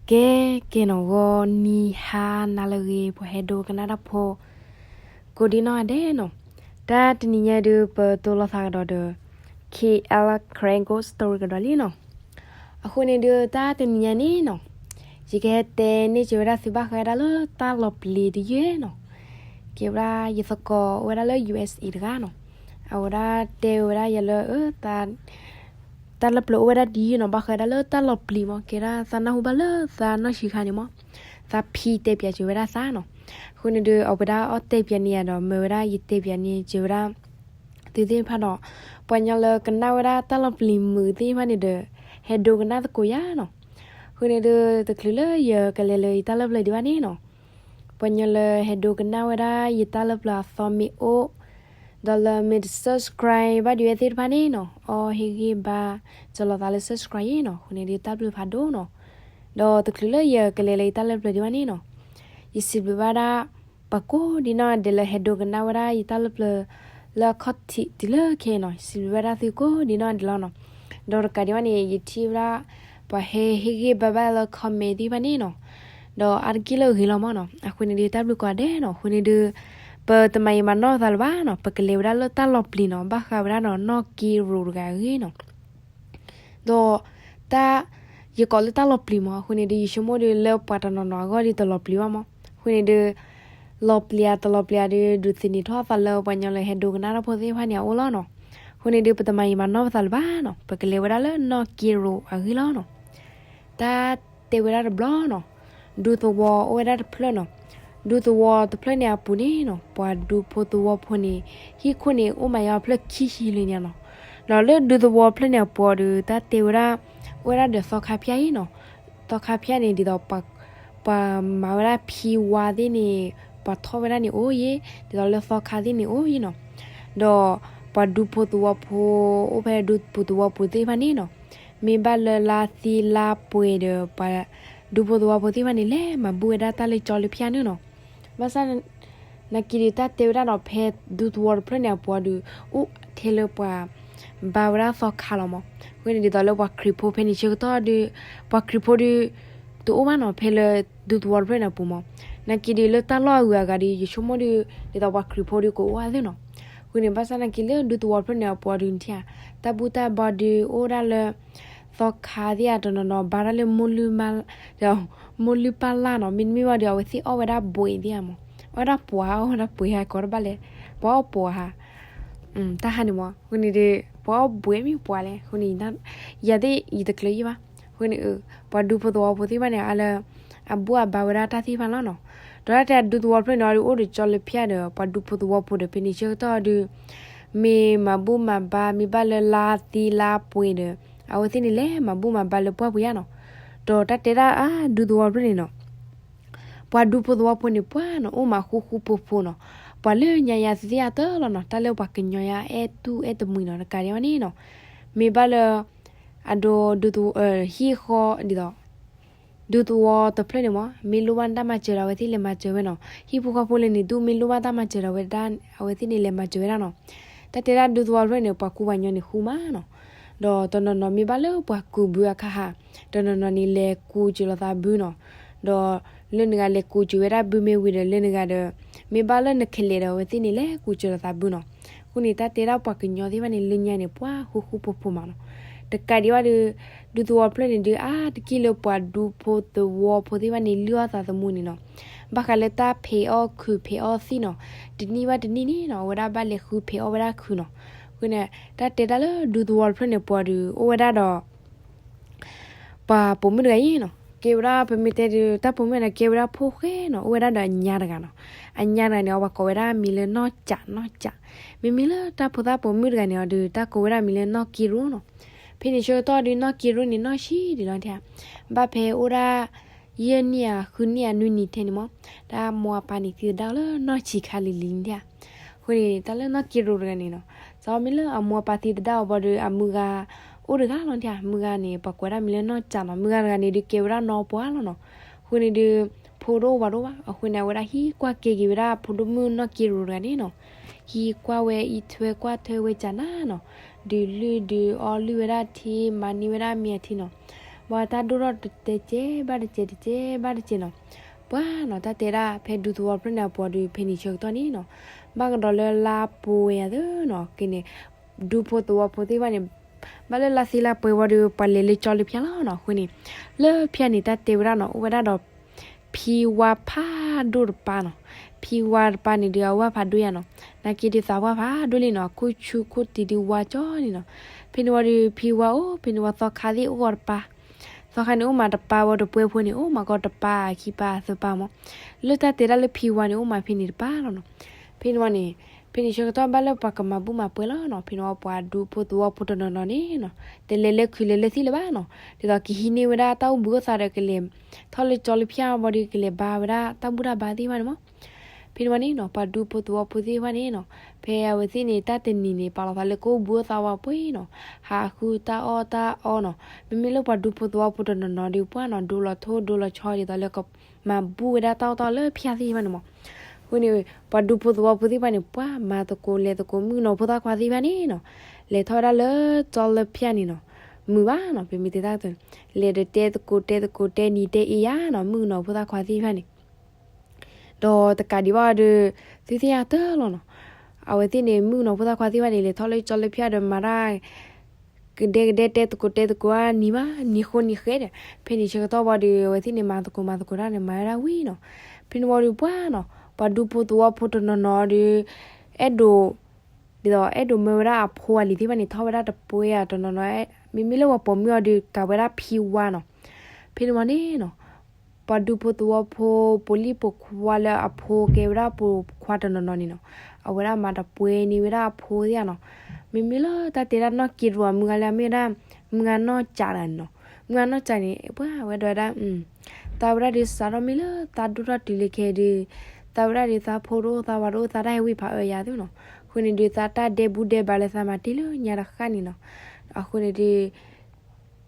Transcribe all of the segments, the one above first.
ကဲ ကဲနီၤ ဂီၤနံၤဟါနၤလၢအဂ့ၤ ပှၤဟဲဒိကနၣ်တၢ်ဖိ ကိးဒံနီၢ်ဂၤဒဲးနီၤ, တၢ်တနံၤညါဒုး ပတိၢ်လီၤသးကဒီးဒီး K L Karen Ghost Story ကဒီးလံနီၤ. အဃိန့ၣ်ဒုး တၢ်တနံၤညါန့ၣ်နီၤ, ယကဟဲတဲန့ၢ်က့ၤဝဲဒၣ်သုဘၣ်ဃးဒၣ်လၢတၢ်လီၤပျံၤတယုၢ်နီၤ, ကဲဝဲဒၣ်ယသကိးအိၣ်ဝဲဒၣ်လၢ U S A တဂၤနီၤ, အဝဲဒၣ်တဲဝဲဒၣ်ယၤလၢ တၢ်လီၤပျံၤအိၣ်ဝဲဒၣ်တယုၢ်နီၤ, ဘၣ်ဃးဒၣ်လၢတၢ်လီၤပျံၤမး ကဲဒၣ်သးနၢ်ဟူဘၣ်လၢသးနီၢ်ဆံးခါန့ၣ်မး, သးဖံတဲပၠးက့ၤဝဲဒၣ်သးနီၤ. အဃိန့ၣ်ဒုး အဝဲဒၣ်အီၣ်တဲပၠးန့ၢ်ယၤဒီး မၢဝဲဒၣ်ယတဲပၠးန့ၢ်က့ၤဝဲဒၣ် သုသ့ၣ်တဖၣ်ဒီး ပှၤညီလၢကနၣ်ဝဲဒၣ်တၢ်လီၤပျံၤမုာ်သ့ၣ်တဖၣ်န့ၣ်ဒီး ဟဲဒိကနၣ်သကိးယၤနီၤ. အဃိန့ၣ်ဒုး တချုးလၢယကလဲၤလၢယတၢ်လီၤပျံၤဒံးဘၣ်န့ၣ်နီၤ, ပှၤညီလၢဟဲဒိကနၣ်ဝဲဒၣ်ယတၢ်လီၤပျံၤအသီမ့ၢ်အိၣ် ဒီးလၢမ့ၢ်တ subscribe ဘၣ်ဒံးဝဲသ့ၣ်တဖၣ်န့ၣ်နီၤ, အီဟ့ၣ်ဂံၢ်ဘါ ကၠီၤလီၤသးလၢ subscribe ယ့ၣ်နီၤ, အဃိန့ၣ်ဒုးတၢ်ဘျုးဖးဒိၣ်နီၤ. ဒီးတချုးလၢယကလဲၤလၢယတၢ်လီၤပျံၤဒံးဘၣ်န့ၣ်နီၤ, ယစံးဘျုးဘၣ်ဒၣ် ပှၤကိးဒံနီၢ်ဂၤဒဲးလၢဟဲဒိကနၣ်ဝဲဒၣ်ယတၢ်လီၤပျံၤ လၢအခီၣ်ထံးတုၤလၢခဲအံၤနီၤ, ယစံးဘျုးဘၣ်ဒၣ်သုကိးဒံနီၢ်ဂၤဒဲးလီၤနီၤ. ဒီးတကးဒံးဘၣ်န့ၣ် ယထံၣ်ဝဲဒၣ် ပှၤဟဲဟ့ၣ်ဂံၢ်ဘါဘၣ်လၢ comment သ့ၣ်တဖၣ်န့ၣ်နီၤ, ဒီးအါတက့ၢ်လၢအဂ့ၤလီၤမးနီၤ, အဃိန့ၣ်ဒုးတၢ်ဘျုးကိးဂၤဒဲးနီၤ. အဃိန့ၣ်ဒုး ပတမၤယံာ်မၤနီၢ်ပသးလၢၤဘၣ်နီၤ, ပကလဲၤဝဲဒၣ်လၢတၢ်လီၤပျံၤနီၤ, ဘၣ်ဃးဝဲဒၣ်ဒီးနီၢ်က့ရိၤတဂၤအဂ့ၢ်နီၤ. ဒီးတၢ် ယကိးလၢတၢ်လီၤပျံၤမး, အဃိန့ၣ်ဒုး ယဆိကမိၣ်ဒုးလၢပှၤတနီၤနီၤအဂီၢ်ဒုးတလီၤပျံၤဘၣ်မး, အဃိန့ၣ်ဒုး လီၤပျံၤဧါတလီၤပျံၤဧါဒုး ဒုးသန့ၤထီၣ်အသးလၢပှၤညီလၢဟဲဒိကနၣ်တၢ်ဖိသ့ၣ်တဖၣ်န့ၣ်အအိၣ်လီၤနီၤ. အဃိန့ၣ်ဒုး ပတမၤယံာ်မၤနီၢ်ပသးလၢၤဘၣ်နီၤ, ပကလဲၤဝဲဒၣ်လၢနီၢ်က့ရိၤအဂ့ၢ်လီၤနီၤ. တၢ်တဲဝဲဒၣ်တဘျီနီၤ, ဒူသဝီအိၣ်ဝဲဒၣ်တဖျၢၣ်နီၤ, ဒူသဝီတဖျၢၣ်န့ၣ်အပူၤန့ၣ်နီၤ, ပှၤဒူဖိသဝီဖိန့ၣ် ဟံၣ်ခိၣ်န့ၣ် အိၣ်မးယါဖျၢၣ်ခံဆံလၢညါနီၤ. ဒီးလၢဒူသဝီတဖျၢၣ်န့ၣ်အပူၤဒီး တၢ်တဲဝဲဒၣ် အိၣ်ဝဲဒၣ်ဒီးသီခါဖၠၣ်အံၤနီၤ, သီခါဖၠၣ်န့ၣ် ဒ်သိး ပှၤမၤဝဲဒၣ်ဖံဝါသ့ၣ်န့ၣ် ပှၤထီၣ်ဝဲဒၣ်န့ၣ်အိၣ်ယ့ၣ်, ဒ်သိးလၢသီခါသ့ၣ်န့ၣ်အိၣ်ယ့ၣ်နီၤ. ဒီးပှၤဒူဖိသဝီဖိ အိၣ်ဖဲဒူဖိသဝီဖိသ့ၣ်တဖၣ်န့ၣ်နီၤ, မ့ၢ်ဘၣ်လၢလါသံလါပှဲၤဒီး ပှၤဒူဖိသဝီဖိသ့ၣ်တဖၣ်န့ၣ် လဲၤမၤဘူၣ်ဝဲဒၣ်တၢ်လၢကၠီလၢဖၠၣ်န့ၣ်နီၤ. ဘၣ်ဆၣ် နာ်က့ဒုး တၢ်တဲဝဲဒၣ်ဒီး ဖဲဒူသဝီတဖျၢၣ်န့ၣ်အပူၤအီၤဒုး အိၣ်ထဲလၢပှၤဘါဝဲဒၣ်သီခါလီၤမး. အဃိန့ၣ်ဒ်သိးလၢပှၤခရံာ်ဖိဖဲန့ၣ်ဆၢကတီၢ်ဒုး ပှၤခရံာ်ဖိဒုး တအိၣ်ဘၣ်နီၤ ဖဲလၢဒူသဝီတဖျၢၣ်န့ၣ်အပူၤမး. နာ်က့ဒုး လၢတၢ်လီၢ်အဂုၤအဂၤဒီး ယဆိကမိၣ်ဒုး ဒ်သိးပှၤခရံာ်ဖိဒုးကအိၣ်အါသုနီၤ. အဃိန့ၣ် ဘၣ်ဆၣ်နာ်က့လၢဒူသဝီတဖျၢၣ်န့ၣ်အပူၤအီၤဒုးထံၣ်ဧါ တၢ်ဘူၣ်တၢ်ဘါဒုးအိၣ်ဒၣ်လၢ သီခါသ့ၣ်ဧါ တနီၤနီၤ ဘါတၢ်လၢ မိၢ်လုၢ်ပၢ်လၢ်နီၤ, မ့တမ့ၢ်ဘၣ်ဒီး အဝဲသ့ၣ်အီၣ်ဝဲဒၣ်ဘှံးသ့ၣ်ဧါမး, အီၣ်ဝဲဒၣ်ပှၤ အီၣ်ဝဲဒၣ်ပှ့ၤဟါ ကိးတဘၣ်လဲၣ်, ပှၤအီၣ်ပှၤဟါ, တၢ်ဟါန့ၣ်မး. အဃိန့ၣ်ဒီး ပှၤအီၣ်ဘှံးမ့ၢ်ပှၤလဲၣ် အဃိန့ၣ် ယၤသ့ၣ်ယတကျၢၤယံၣ်ဘၣ်. အဃိန့ၣ် ပှၤဒူဖိသဝီဖိသ့ၣ်တဖၣ်န့ၣ် အါလၢ အဘူၣ်အဘါဝဲဒၣ်တၢ်သ့ၣ်တဖၣ်လီၤနီၤ. ဒီးတၢ်တဲဒူသဝီတဖျၢၣ်န့ၣ်အီၤဒုး အိၣ်ဒီးကၠီလၢဖၠၣ်ဒီး ပှၤဒူဖိသဝီဖိဒီး ဖဲန့ၣ်ဆၢကတီၢ်အီၤဒုး မ့ၢ်မၤဘူၣ်မၤဘါ မ့ၢ်ဘၣ်လၢလါသံလါပှဲၤဒီး အဝဲသ့ၣ်န့ၣ်လဲၤမၤဘူၣ်မၤဘါလၢပှၢ်ပူၤယါနီၤ. ဒီးတၢ်တဲဒၣ်အါဒူသဝီတဖျၢၣ်န့ၣ်နီၤ, ပှၤဒူဖိသဝီဖိန့ၣ် ပှၤနီၤ အိၣ်မးဃူဃူဖိးဖိးနီၤ, ပှၤလၢညါယၤသ့ၣ်အါတၢၢ်လီၤနီၤ, တၢ်လၢပှၤကညီယါအဲၣ်တူၢ်အဲၣ်တမှံၤနီၤ, တကးဒံးဘၣ်န့ၣ်နီၤ, မ့ၢ်ဘၣ်လၢ အဒိဒူသဝီ ဟံၣ်ဃီဒ်သိး ဒူသဝီတဖျၢၣ်န့ၣ်မး မ့ၢ်လိၣ်ဘၣ်တၢ်မၤစၢၤဒီး အဝဲသ့ၣ်လဲၤမၤစၢၤဝဲနီၤ. ဟံၣ်ဖိဃီဖိလၢန့ၣ် ဒူမ့ၢ်လိၣ်ဘၣ်တၢ်မၤစၢၤဒီးဝဲဒၣ် အဝဲသ့ၣ်န့ၣ်လဲၤမၤစၢၤဝဲဒၣ်နီၤ. တၢ်တဲဒၣ်ဒူသဝီတဖျၢၣ်န့ၣ် ပှၤကူပှၤညီန့ၣ်ဃူမးနီၤ. ဒီးတနီၤနီၤမ့ၢ်ဘၣ်လၢပှၤကူးဘုအခါဟး, တနီၤနီၤန့ၣ်လဲၤကူးစၢၤလိာ်သးဘုနီၤ. ဒီးလၢနဂၤလဲၤကူးစၢၤဝဲဒၣ်ဘုမ့ၢ်ဝံၤဒီး လၢနဂၤဒီး မ့ၢ်ဘၣ်လၢနကလဲၤဒီး အဝဲသ့ၣ်န့ၣ်လဲၤကူးစၢၤလိာ်သးဘုနီၤ. အဃိန့ၣ် တၢ်တဲဒၣ်ပှၤကညီသ့ၣ်တဖၣ်န့ၣ် လၢညါန့ၣ် ပှၤဃူဃူဖိးဖိးမးနီၤ. တကးဒံးဘၣ်ဒီး ဒူသဝီတဖျၢၣ်န့ၣ်ဒုး အါတက့ၢ်လၢပှၤဒူဖိသဝီဖိသ့ၣ်တဖၣ်န့ၣ် လုၢ်အီၣ်သးသမူန့ၣ်နီၤ. ဘၣ်ဃးလၢတၢ်ဖံးအီၣ်ခုးဖံးအီၣ်သံၣ်နီၤ, တနံၣ်ဘၣ်တနံၣ်န့ၣ်နီၤ အဝဲဒၣ်ဘၣ်လဲၤဃုဖံးအီၣ်ဝဲဒၣ်ခုးနီၤ. အဃိန့ၣ် တၢ်တဲဒၣ်လၢဒူသဝီတဖျၢၣ်န့ၣ် ပှၤဒုးအိၣ်ဝဲဒၣ်ဒီး ပှၤပိာ်မုၣ်တဂၤအံၤနီၤ, ကဲဝဲဒၣ်ပမ့ၢ်တဲဒုး တၢ်ပိာ်မုၣ်န့ၣ် ကဲဝဲဒၣ်ဖိၣ်ဃဲနီၤ, အိၣ်ဝဲဒၣ်ဒီးအညါတဂၤနီၤ. အညါတဂၤန့ၣ် အဝဲကိးဝဲဒၣ်မံၤလၢနီၢ်ကး နီၢ်ကး. မ့မ့ၢ်လၢတၢ်ဖိသၣ်ပိာ်မုၣ်တဂၤန့ၣ်အီၤဒုး တၢ်ကိးဝဲဒၣ်မံၤလၢနီၢ်က့ရိၤနီၤ. ဖဲန့ၣ်ဆၢကတီၢ်ဒုး နီၢ်က့ရိၤန့ၣ် နီၢ်ဆံးဒံးလီၤထံၣ်ဧါ. ဘၣ်ဖဲအိၣ်ဒၣ် ယဲၢ်နံၣ်ဧါ ဃုနံၣ်ဧါ နွံနံၣ်ထဲန့ၣ်မး, တၢ်မိၢ်အပၢ်န့ၣ်သံသဒၣ်အီၤလၢနီၢ်ဆံးခါလံၤလံၤထံၣ်ဧါ. အဃိန့ၣ် တၢ်လၢနီၢ်က့ရိၤတဂၤန့ၣ်နီၤ, စးမ့ၢ်လၢအမိၢ်အပၢ်သံသဒၣ်အီၤဘၣ်ဒီး အမုၢ်ဂၤ အိၣ်တဂၤလီၤထံၣ်ဧါ. မုၢ်ဂၤန့ၣ် ပှၤကိးဝဲဒၣ်မံၤလၢနီၢ်ကးနီၤ. မုၢ်ဂၤတဂၤန့ၣ်ဒုး ကဲဝဲဒၣ်နီၢ်ပှၢ်လီၤနီၤ. အဃိန့ၣ်ဒုး ဖိတအိၣ်ဝၤတအိၣ်ဘၣ်. အဃိန့ၣ် အဝဲဒၣ်ဟံးကွၢ်က့ၤက့ၤဝဲဒၣ်ဖိဒိၣ်မုၣ်နီၢ်က့ရိၤတဂၤန့ၣ်နီၤ. ဟံးကွၢ်ဝဲအံးထွဲကွၢ်ထွဲဝဲကနၤနီၤ. ဒုးလုၢ်ဒုးအီလုၢ်ဝဲဒၣ်ထံ မၤန့ၢ်ဝဲဒၣ်မ့ၤအထံနီၤ. ဘၣ်တၢ်ဒိၣ်ထီၣ်တကဲးဘၣ်တကဲး တကဲးဘၣ်တကဲးနီၤ. ပှၤနီၤ တၢ်တဲဒၣ်ဖဲဒူသဝီဖျၢၣ်န့ၣ်အပူၤဒီး ဖဲန့ၣ်ဆၢကတီၢ်န့ၣ်နီၤ, ဘၣ်ကဒီးလၢလါပှဲၤအသိးနီၤ, က့န့ၣ် ဒူဖိသဝီဖိသ့ၣ်တဖၣ်န့ၣ် ဘၣ်လၢလါသ့လါပှဲၤဝံၤဒီး ပှၤလဲၤလၢကၠီလၢဖၠၣ်လီၤနီၤ. အဃိန့ၣ် လၢဖၠၣ်န့ၣ် တၢ်တဲဝဲဒၣ်နီၤ အိၣ်ဝဲဒၣ်ဒီး ဖံဝါဖးဒိၣ်တပၤနီၤ. ဖံဝါတပၤန့ၣ်ဒုး အဝဲဖးဒိၣ်ယါနီၤ, နာ်က့ဒုးသးပှၢ်ဖးဒိၣ်လံနီၤ, ခိၣ်ဆူခိၣ်တံၤဒုးဝါကၠီန့ၣ်နီၤ. ဖဲန့ၣ်ဝံၤဒီး ဖံဝါအိၣ် ဖဲန့ၣ်ဝံၤသီခါသ့ၣ်အိၣ်ဂီၤတပၤ, သီခါန့ၣ်အိၣ်မးတပၤဝံၤ တပှဲၤဖိန့ၣ် အိၣ်မးကီတပၤခံပၤသၢပၤမး, လၢတၢ်တဲဒၣ်လၢဖံဝါန့ၣ် အိၣ်မးဖဲန့ၣ်တပၤလီၤနီၤ. ဖဲန့ၣ်ဝံၤန့ၣ် ဖဲန့ၣ်ဆၢကတီၢ်ဘၣ်လၢပှၤကမၤဘူၣ်မၤပှဲၤလီၤနီၤ. ဖဲန့ၣ်ဝံၤပှၤဒူဖိသဝီဖိတနီၤနီၤန့ၣ်နီၤ, တလဲၤလၢခုးလဲၤလၢသံၣ်လၢၤဘၣ်နီၤ, ဒ်သိးကဟံးန့ၢ်ဝဲဒၣ်တၢ်အိၣ်ဘှံးအိၣ်သါဒီး ကလဲၤထီၣ်လၢကၠီလၢဖၠၣ်ဝံၤဒီး ကလဲၤဘါဝဲဒၣ်တၢ်ဘူၣ်တၢ်ဘါသ့ၣ်တဖၣ်န့ၣ်မး. ဖဲန့ၣ်ဝံၤန့ၣ်နီၤ ပှၤဒူဖိသဝီဖိသ့ၣ်တဖၣ်န့ၣ်နီၤ, ဖဲအဝဲသ့ၣ်န့ၣ် တၢ်တနံၤန့ၣ် ပာ်လီၤသးလၢကအိၣ်ဘှံးအိၣ်သါဝဲပှဲၤနီၤ, ဟးဃုတၢ်အီၣ်တၢ်အီနီၤ. မ့မ့ၢ်လၢပှၤဒူဖိသဝီဖိတနီၤနီၤဒီး ပှၤနီၤ ဒိလီၤထိၣ်ဒိလီၤဆီဒ်သိးလၢကမၤဘူၣ်ဝဲဒၣ်တၢ်အီၣ်တၢ်အီလၢဖၠၣ်သ့ၣ်တဖၣ်န့ၣ်မး. အဃိန့ၣ် ပှၤဒူဖိသဝီဖိသ့ၣ်တဖၣ်န့ၣ် ပှၤမၤသကိးလဲၤသကိး မုၣ်ကနီၤဖိသၣ်ခွါသ့ၣ်တဖၣ်န့ၣ်နီၤ, လဲၤထီၣ်ဝဲဒၣ်လၢကၠီလၢဖၠၣ်န့ၣ်နီၤ, မုာ်ဘၣ်နီၤ. ပမ့ၢ်တဲတၢ်ကတိၤန့ၣ် လဲၤဒီးတဲသကိးတဲသကိးတဲနံၤတဲအ့ယါနီၤ, မုၣ်ကနီၤဖိသၣ်ခွါသ့ၣ်တဖၣ်န့ၣ် ဒီးတကးဒံးဘၣ်ဒီး သုသ့ၣ်ညါတၢ်လီၤနီၤ, အဝဲသ့ၣ်န့ၣ် မုၣ်ကနီၤဖိသၣ်ခွါသ့ၣ်တဖၣ်န့ၣ် လဲၤထီၣ်လၢကၠီလၢဖၠၣ်ဒီးမၤတၢ် ကဒဲကဒဲတဲသကိးတဲသကိးဧါ နံၤမး နံၤဃိနံၤဃဲဒီး ဖဲန့ၣ်ဆၢကတီၢ်ဝံၤဒီး အဝဲသ့ၣ်န့ၣ် မၤသကိးမၤသကိးတၢ်န့ၣ် မၤဝဲဒၣ်ဝံၤနီၤ. ဖဲန့ၣ်ဝံၤဒီးပှၤနီၤ ပှၤဒူဖိသဝီဖိတနီၤနီၤဒီး အဲၣ်ဒိး ဒ်သိးအဲၣ်ဒိးမၢဝဲဒၣ်အဖိအလံၤသ့ၣ်တဖၣ်န့ၣ် ထီၣ်ဝဲဒၣ်တပှဲၤဧါတနီၤနီၤ, မ့မ့ၢ်လၢပှၤပိာ်မုၣ်အီၤဒီး ကးဝဲဒၣ်ဖံဝါနီၤ. ဖဲန့ၣ်ဝံၤန့ၣ်နီၤ ပှၤဒူဖိသဝီဖိ ပိာ်လံၣ်ပိာ်ခွါလၢအဖိကဲဝဲဒၣ်ပိာ်ခွါတနီၤနီၤန့ၣ်နီၤ, အဝဲဒၣ်မၤတပှဲၤန့ၢ်ဝဲဒၣ်အဖိသ့ၣ်ဧါနီၤ. မ့မ့ၢ်လၢတၢ်တဲဒၣ်နီၢ်က့ရိအမုၢ်ဂၤလၢအမ့ၢ်ဝဲဒၣ် မုၢ်ဂၤနီၢ်ကးတဂၤန့ၣ်နီၤ, မုၢ်ဂၤနီၢ်ကးန့ၣ် ပှၤဝဲဒၣ်ဝဲဒၣ် သးဝဲဒၣ်ဒုးစးထီၣ်မ့ၢ်လၢသးဒိၣ်ထီၣ်တုၤလၢခဲဒုး သးဝဲဒၣ်ဒုးသးဖိတအိၣ်သးဝၤတအိၣ်သးတၢ်ဟဲဝံဖးအၢယၤသုနီၤ. အဃိန့ၣ်ဒုး သးတၢ်ဒဲဘူးဒဲဘးလၢသးမၤတ့ၢ်လၢညါတဃၣ်န့ၣ်နီၤ. အဃိန့ၣ်ဒုး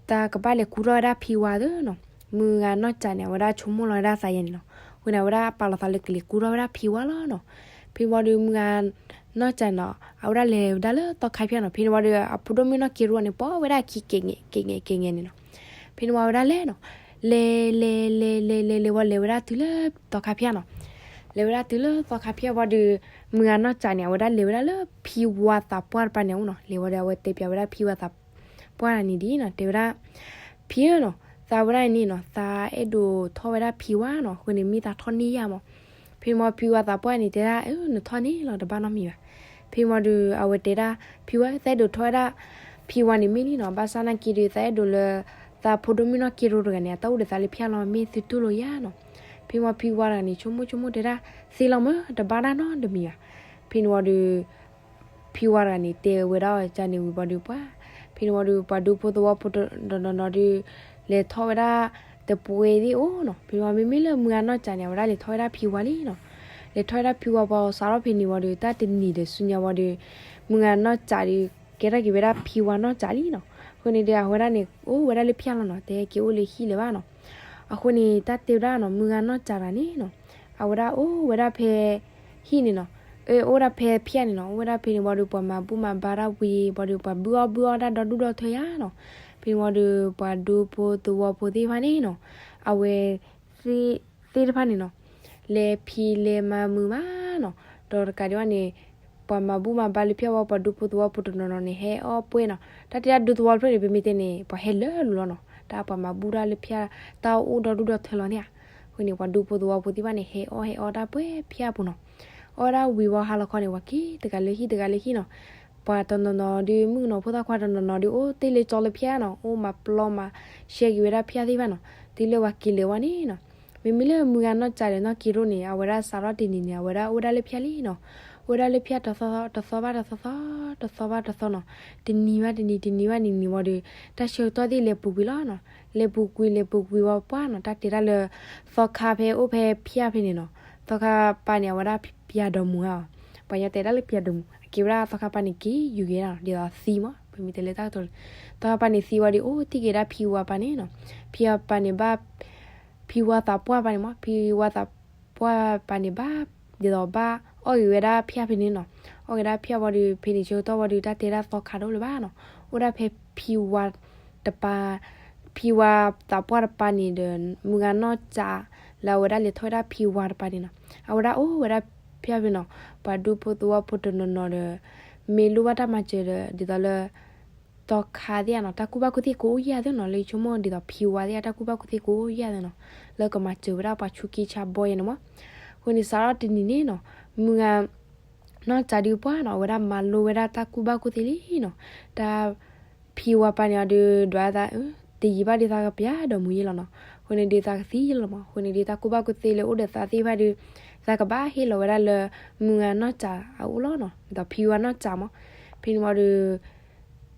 သးကဘၣ်လဲၤကူထီၣ်ဝဲဒၣ်ဖံဝါသုနီၤ. မုၢ်ဂၤနီၢ်ကးန့ၣ် အဝဲဒၣ်ဆိကမိၣ်လီၤဝဲဒၣ်သးယဲန့ၣ်နီၤ. အဃိန့ၣ် အဝဲဒၣ်ပာ်လီၤသးလၢကလဲၤကူထီၣ်ဝဲဒၣ်ဖံဝါလီၤနီၤ. ဖဲန့ၣ်ဝံၤဒီး မုၢ်ဂၤနီၢ်ကးန့ၣ်နီၤ အဝဲဒၣ်လဲၤဝဲဒၣ်လၢသီခါဖၠၣ်နီၤ. ဖဲန့ၣ်ဝံၤဒီး အဖိဒိၣ်မုၣ်နီၢ်က့ရိန့ၣ် ပိာ်ဝဲဒၣ်ခံကဲးငဲးကဲးငဲးကဲးငဲးန့ၣ်နီၤ. ဖဲန့ၣ်ဝံၤဝဲဒၣ်လဲၤနီၤ, လဲၤလဲၤလဲၤလဲၤလဲၤလဲၤဝံၤ လဲၤဝဲဒၣ်တုၤလၢသီခါဖၠၣ်နီၤ. လဲၤဝဲဒၣ်တုၤလၢသီခါဖၠၣ်ဝံၤဒီး မုၢ်ဂၤနီၢ်ကးန့ၣ် အဝဲဒၣ်လဲၤဝဲဒၣ်လၢဖံဝါသးပှၢ်တပၤန့ၣ်အအိၣ်နီၤ. လဲၤဝံၤဒီး အဝဲတဲပၠးဝဲဒၣ်ဖံဝါသးပှၢ်န့ၣ်ဒ်နီၤ, တဲဝဲဒၣ် ဖံဧၢနီၤ, သးဝဲဒၣ်န့ၣ်နီၤ သးအဲၣ်ဒိးထီၣ်ဝဲဒၣ်ဖံဝါနီၤ. အဃိန့ၣ် မ့ၢ်သးထီၣ်န့ၢ်ယၤမး. ဖဲန့ၣ်ဝံၤ ဖံဝါသးပှၢ်န့ၣ် တဲဒၣ် အၢ နထီၣ်န့ၢ်လီၤ တဘၣ်နီတမံၤဘၣ်. ဖဲန့ၣ်ဝံၤဒီး အဝဲတဲဒၣ် ဖံဝါ သးအဲၣ်ဒိးထီၣ်ဝဲဒၣ်ဖံဝါန့ၣ်မ့ၢ်လံနီၤ, ဘၣ်ဆၣ်နာ်က့ဒီး သးအဲၣ်ဒိးလၢ သးဖိဒိၣ်မုၣ်နီၢ်က့ရိတဂၤန့ၣ် အတၢ်အိၣ်ဒီးသးလၢဖၠၣ်လီၤ မ့ၢ်သုတူၢ်လိာ်ယၤနီၤ. ဖဲန့ၣ်ဝံၤ ဖံဝါတဂၤန့ၣ် ဆိကမိၣ်ဆိကမိၣ်တဲဒၣ် သ့လီၤမး တဘၣ်ဒၣ်နီတမံၤဘၣ်. ဖဲန့ၣ်ဝံၤဒီး ဖံဝါတဂၤန့ၣ် တဲဝဲဒၣ်အီၤန့ၣ်ဝံၤဘၣ်ဒီးပှၤ, ဖဲန့ၣ်ဝံၤဒီး ပှၤဒူဖိသဝီဖိတနီၤနီၤဒီး လဲၤထီၣ်ဝဲဒၣ်တပှဲၤသ့ၣ်အိၣ်နီၤ. ဖဲန့ၣ်ဝံၤ မ့မ့ၢ်လၢမုၢ်ဂၤနီၢ်ကးန့ၣ် အဝဲဒၣ်လဲၤထီၣ်ဝဲဒၣ်ဖံဝါလံနီၤ. လဲၤထီၣ်ဝဲဒၣ်ဖံဝါ ပှၤစးထီၣ်ဖဲန့ၣ်ဝံၤဒီး တၢ်တနံၤဒီးဆူညါဝံၤဒီး မုၢ်ဂၤနီၢ်ကးဒီး ကဲထီၣ်က့ၤဝဲဒၣ်ဖံဝါနီၢ်ကးလံနီၤ. အဃိန့ၣ်ဒီး အဝဲဒၣ်န့ၣ် အိၣ်ဝဲဒၣ်လၢဖၠၣ်လီၤနီၤ, တဟဲက့ၤအိၣ်လၢဟံၣ်လၢၤဘၣ်နီၤ. အဃိန့ၣ် တၢ်တဲဝဲဒၣ်နီၤ မုၢ်ဂၤနီၢ်ကးတဂၤန့ၣ်နီၤ အဝဲဒၣ်အိၣ်ဝဲဒၣ်ဖဲ ဟံၣ်န့ၣ်နီၤ, အ အိၣ်ဝဲဒၣ်ဖဲဖၠၣ်န့ၣ်နီၤ, အိၣ်ဝဲဒၣ်ဖဲန့ၣ်ဝံၤဒီး ပှၤမၤဘူၣ်မၤဘါတၢ်ဝံၤဝံၤဒီး ပှၤဘုၣ်အီၣ်ဘုၣ်အီတၢ်ဒီဒူၣ်ဒီထၢယၤနီၤ. ဖဲန့ၣ်ဝံၤဒီး ပှၤဒူဖိသဝီဖိသ့ၣ်တဖၣ်န့ၣ်နီၤ, အဝဲ သ့ၣ်တဖၣ်န့ၣ်နီၤ, လဲၤဖံးလဲၤမၤမုာ်မးနီၤ. ဒီးတကးဒံးဘၣ်န့ၣ် ပှၤမၤဘူၣ်မၤဘါလၢဖၠၣ်ဝံၤ ပှၤဒူဖိသဝီဖိတနီၤနီၤန့ၣ် ဟဲအီၣ်ပှဲၤနီၤ. တၢ်တဲဒၣ်ဒူသဝီဖျၢၣ်န့ၣ် ပမ့ၢ်တဲန့ၣ် ပှၤဟဲလၢာ်လီၤနီၤ. တၢ်ပှၤမၤဘူၣ်တၢ်လၢဖၠၣ် တၢ်အိၣ်ဒီဒူၣ်ဒီထၢလီၤန့ၣ်ဧါ. အဃိန့ၣ် ပှၤဒူဖိသဝီဖိသ့ၣ်တဖၣ်န့ၣ် ဟဲအီၣ်ဟဲအီတၢ်ပှဲၤဖၠၣ်ပူၤနီၤ. အီၣ်ဒၣ်ဝံၤဝံၤဟါလီၤခီန့ၣ် ပှၤက့ၤတဂၤလၢဟံၣ်တဂၤလၢဟံၣ်နီၤ. ပှၤတနီၤနီၤဒီး မုၣ်ကနီၤဖိသၣ်ခွါတနီၤနီၤဒီး အိၣ်တ့ၢ်လၢကၠီလၢဖၠၣ်နီၤ, အိၣ်မၤပျီမၤရှဲက့ၤဝဲဒၣ်ဖၠၣ်သ့ၣ်တဖၣ်နီၤ. တုၤလၢပှၤက့ၤလၢာ်ဝဲန့ၣ်နီၤ, မ့မ့ၢ်လၢမုၢ်ဂၤနီၢ်ကးဒီးနီၢ်က့ရိန့ၣ် အဝဲဒၣ်စးထီၣ်တနံၤန့ၣ် အဝဲဒၣ်အိၣ်ဝဲဒၣ်လၢဖၠၣ်လံနီၤ. အိၣ်ဝဲဒၣ်လၢဖၣ်တသီဘၣ်တသီ တသီဘၣ်တသီနီၤ. တနံၤဘၣ်တနံၤ တနံၤဘၣ်တနံၤန့ၣ်ဝံၤဒီး တၢ်ဆၢကတီၢ်သ့ၣ်လဲၤပူၤကွံာ်လီၤနီၤ. လဲၤပူၤကွံာ် လဲၤပူၤကွံာ်ဝံၤပှၢ်နီၤ, တၢ်တဲဒၣ်လၢ သီခါဖဲအိၣ်ဖဲဖၠၣ်ဖဲန့ၣ်နီၤ. သီခါပၤန့ၣ် အဝဲဒၣ်ပၠးဒီမူၤဧါ. ပှၤညီတဲဒၣ်လၢပၠးဒီမူၤ အကဲဝဲဒၣ်သီခါပၤန့ၣ် က့ၤယူၤက့ၤဒၣ်နီၤ, ဒ်သိးသံမး ပမ့ၢ်တဲလၢတၢ်ကတိၤလၢ သီခါပၤန့ၣ်သံဝံၤဒီး အိၣ်တ့ၢ်က့ၤဒၣ်ဖံဝါပၤန့ၣ်နီၤ. ဖံဝါပၤန့ၣ်ဘၣ် ဖံဝါသးပှၢ်ပၤန့ၣ်မး, ဖံဝါသးပှၢ်ပၤန့ၣ်ဘၣ် ဒ်သိးဘၣ်အီၣ်ဂ့ၤဝဲဒၣ်ဖၠၣ်ဖဲန့ၣ်နီၤ. အီၣ်ဂ့ၤဒၣ်ဖၠၣ်ဝံၤဒီး ဖဲန့ၣ်ဆၢကတီၢ်ဝံၤဒီး တၢ်တဲဒၣ်သီခါတအိၣ်လၢၤဘၣ်နီၤ. အိၣ်ဒၣ်ဖဲဖံဝါတပၤ ဖံဝါသးပှၢ်တပၤန့ၣ်ဒီး မုၢ်ဂၤနီၢ်စး လၢအဝဲဒၣ်လဲၤထီၣ်ဝဲဒၣ်ဖံဝါတပၤန့ၣ်နီၤ, အဝဲဒၣ်အိၣ်ဝဲဒၣ်ဖဲဖဲနီၤ, ပှၤဒူဖိသဝီဖိတနီၤနီၤဒီး မ့ၢ်လိၣ်ဘၣ်တၢ်မၤစၢၤဒီး ဒ်သိးလၢ တီခါသ့ၣ်ဧါနီၤ, တၢ်ကူၣ်ဘၣ်ကူၣ်သ့ကိးယၢ်သ့ၣ်နီၤ, လၢယဆိကမိၣ်ဒ်သိးဖံဝါသ့ၣ်အတၢ်ကူၣ်ဘၣ်ကူၣ်သ့ကိးယၢ်သ့ၣ်နီၤ, လၢကမၤစၢၤဝဲဒၣ်ပှၤဆူးက့ဆါဘီယဲန့ၣ်မး. အဃိန့ၣ် စးထီၣ်တနံၤန့ၣ်နီၤ, မုၢ်ဂၤနီၢ်စးဒုးပှၢ်နီၤ, အဝဲဒၣ်မၤလိဝဲဒၣ်တၢ်ကူၣ်ဘၣ်ကူၣ်သ့လံနီၤ, တၢ် ဖံဝါပၤန့ၣ်အီၤဒုး ဒွးသး တယံာ်ဘၣ်ဒုးသးကပျၢ်ဒီးမူၤယ့လီၤနီၤ, အဃိန့ၣ်ဒုးသးကသံလီၤမး, အဃိန့ၣ်ဒုးတၢ်ကူၣ်ဘၣ်ကူၣ်သ့လၢအိၣ်ဒီးသးသ့ၣ်တဖၣ်ဒုး သးကဘၣ်ဟ့ၣ်လီၤဝဲဒၣ်လၢ မုၢ်ဂၤနီၢ်စးအအိၣ်လီၤနီၤ, ဒ်သိးဖံဝါနီၢ်စးမး. ဖဲန့ၣ်ဝံၤဒီး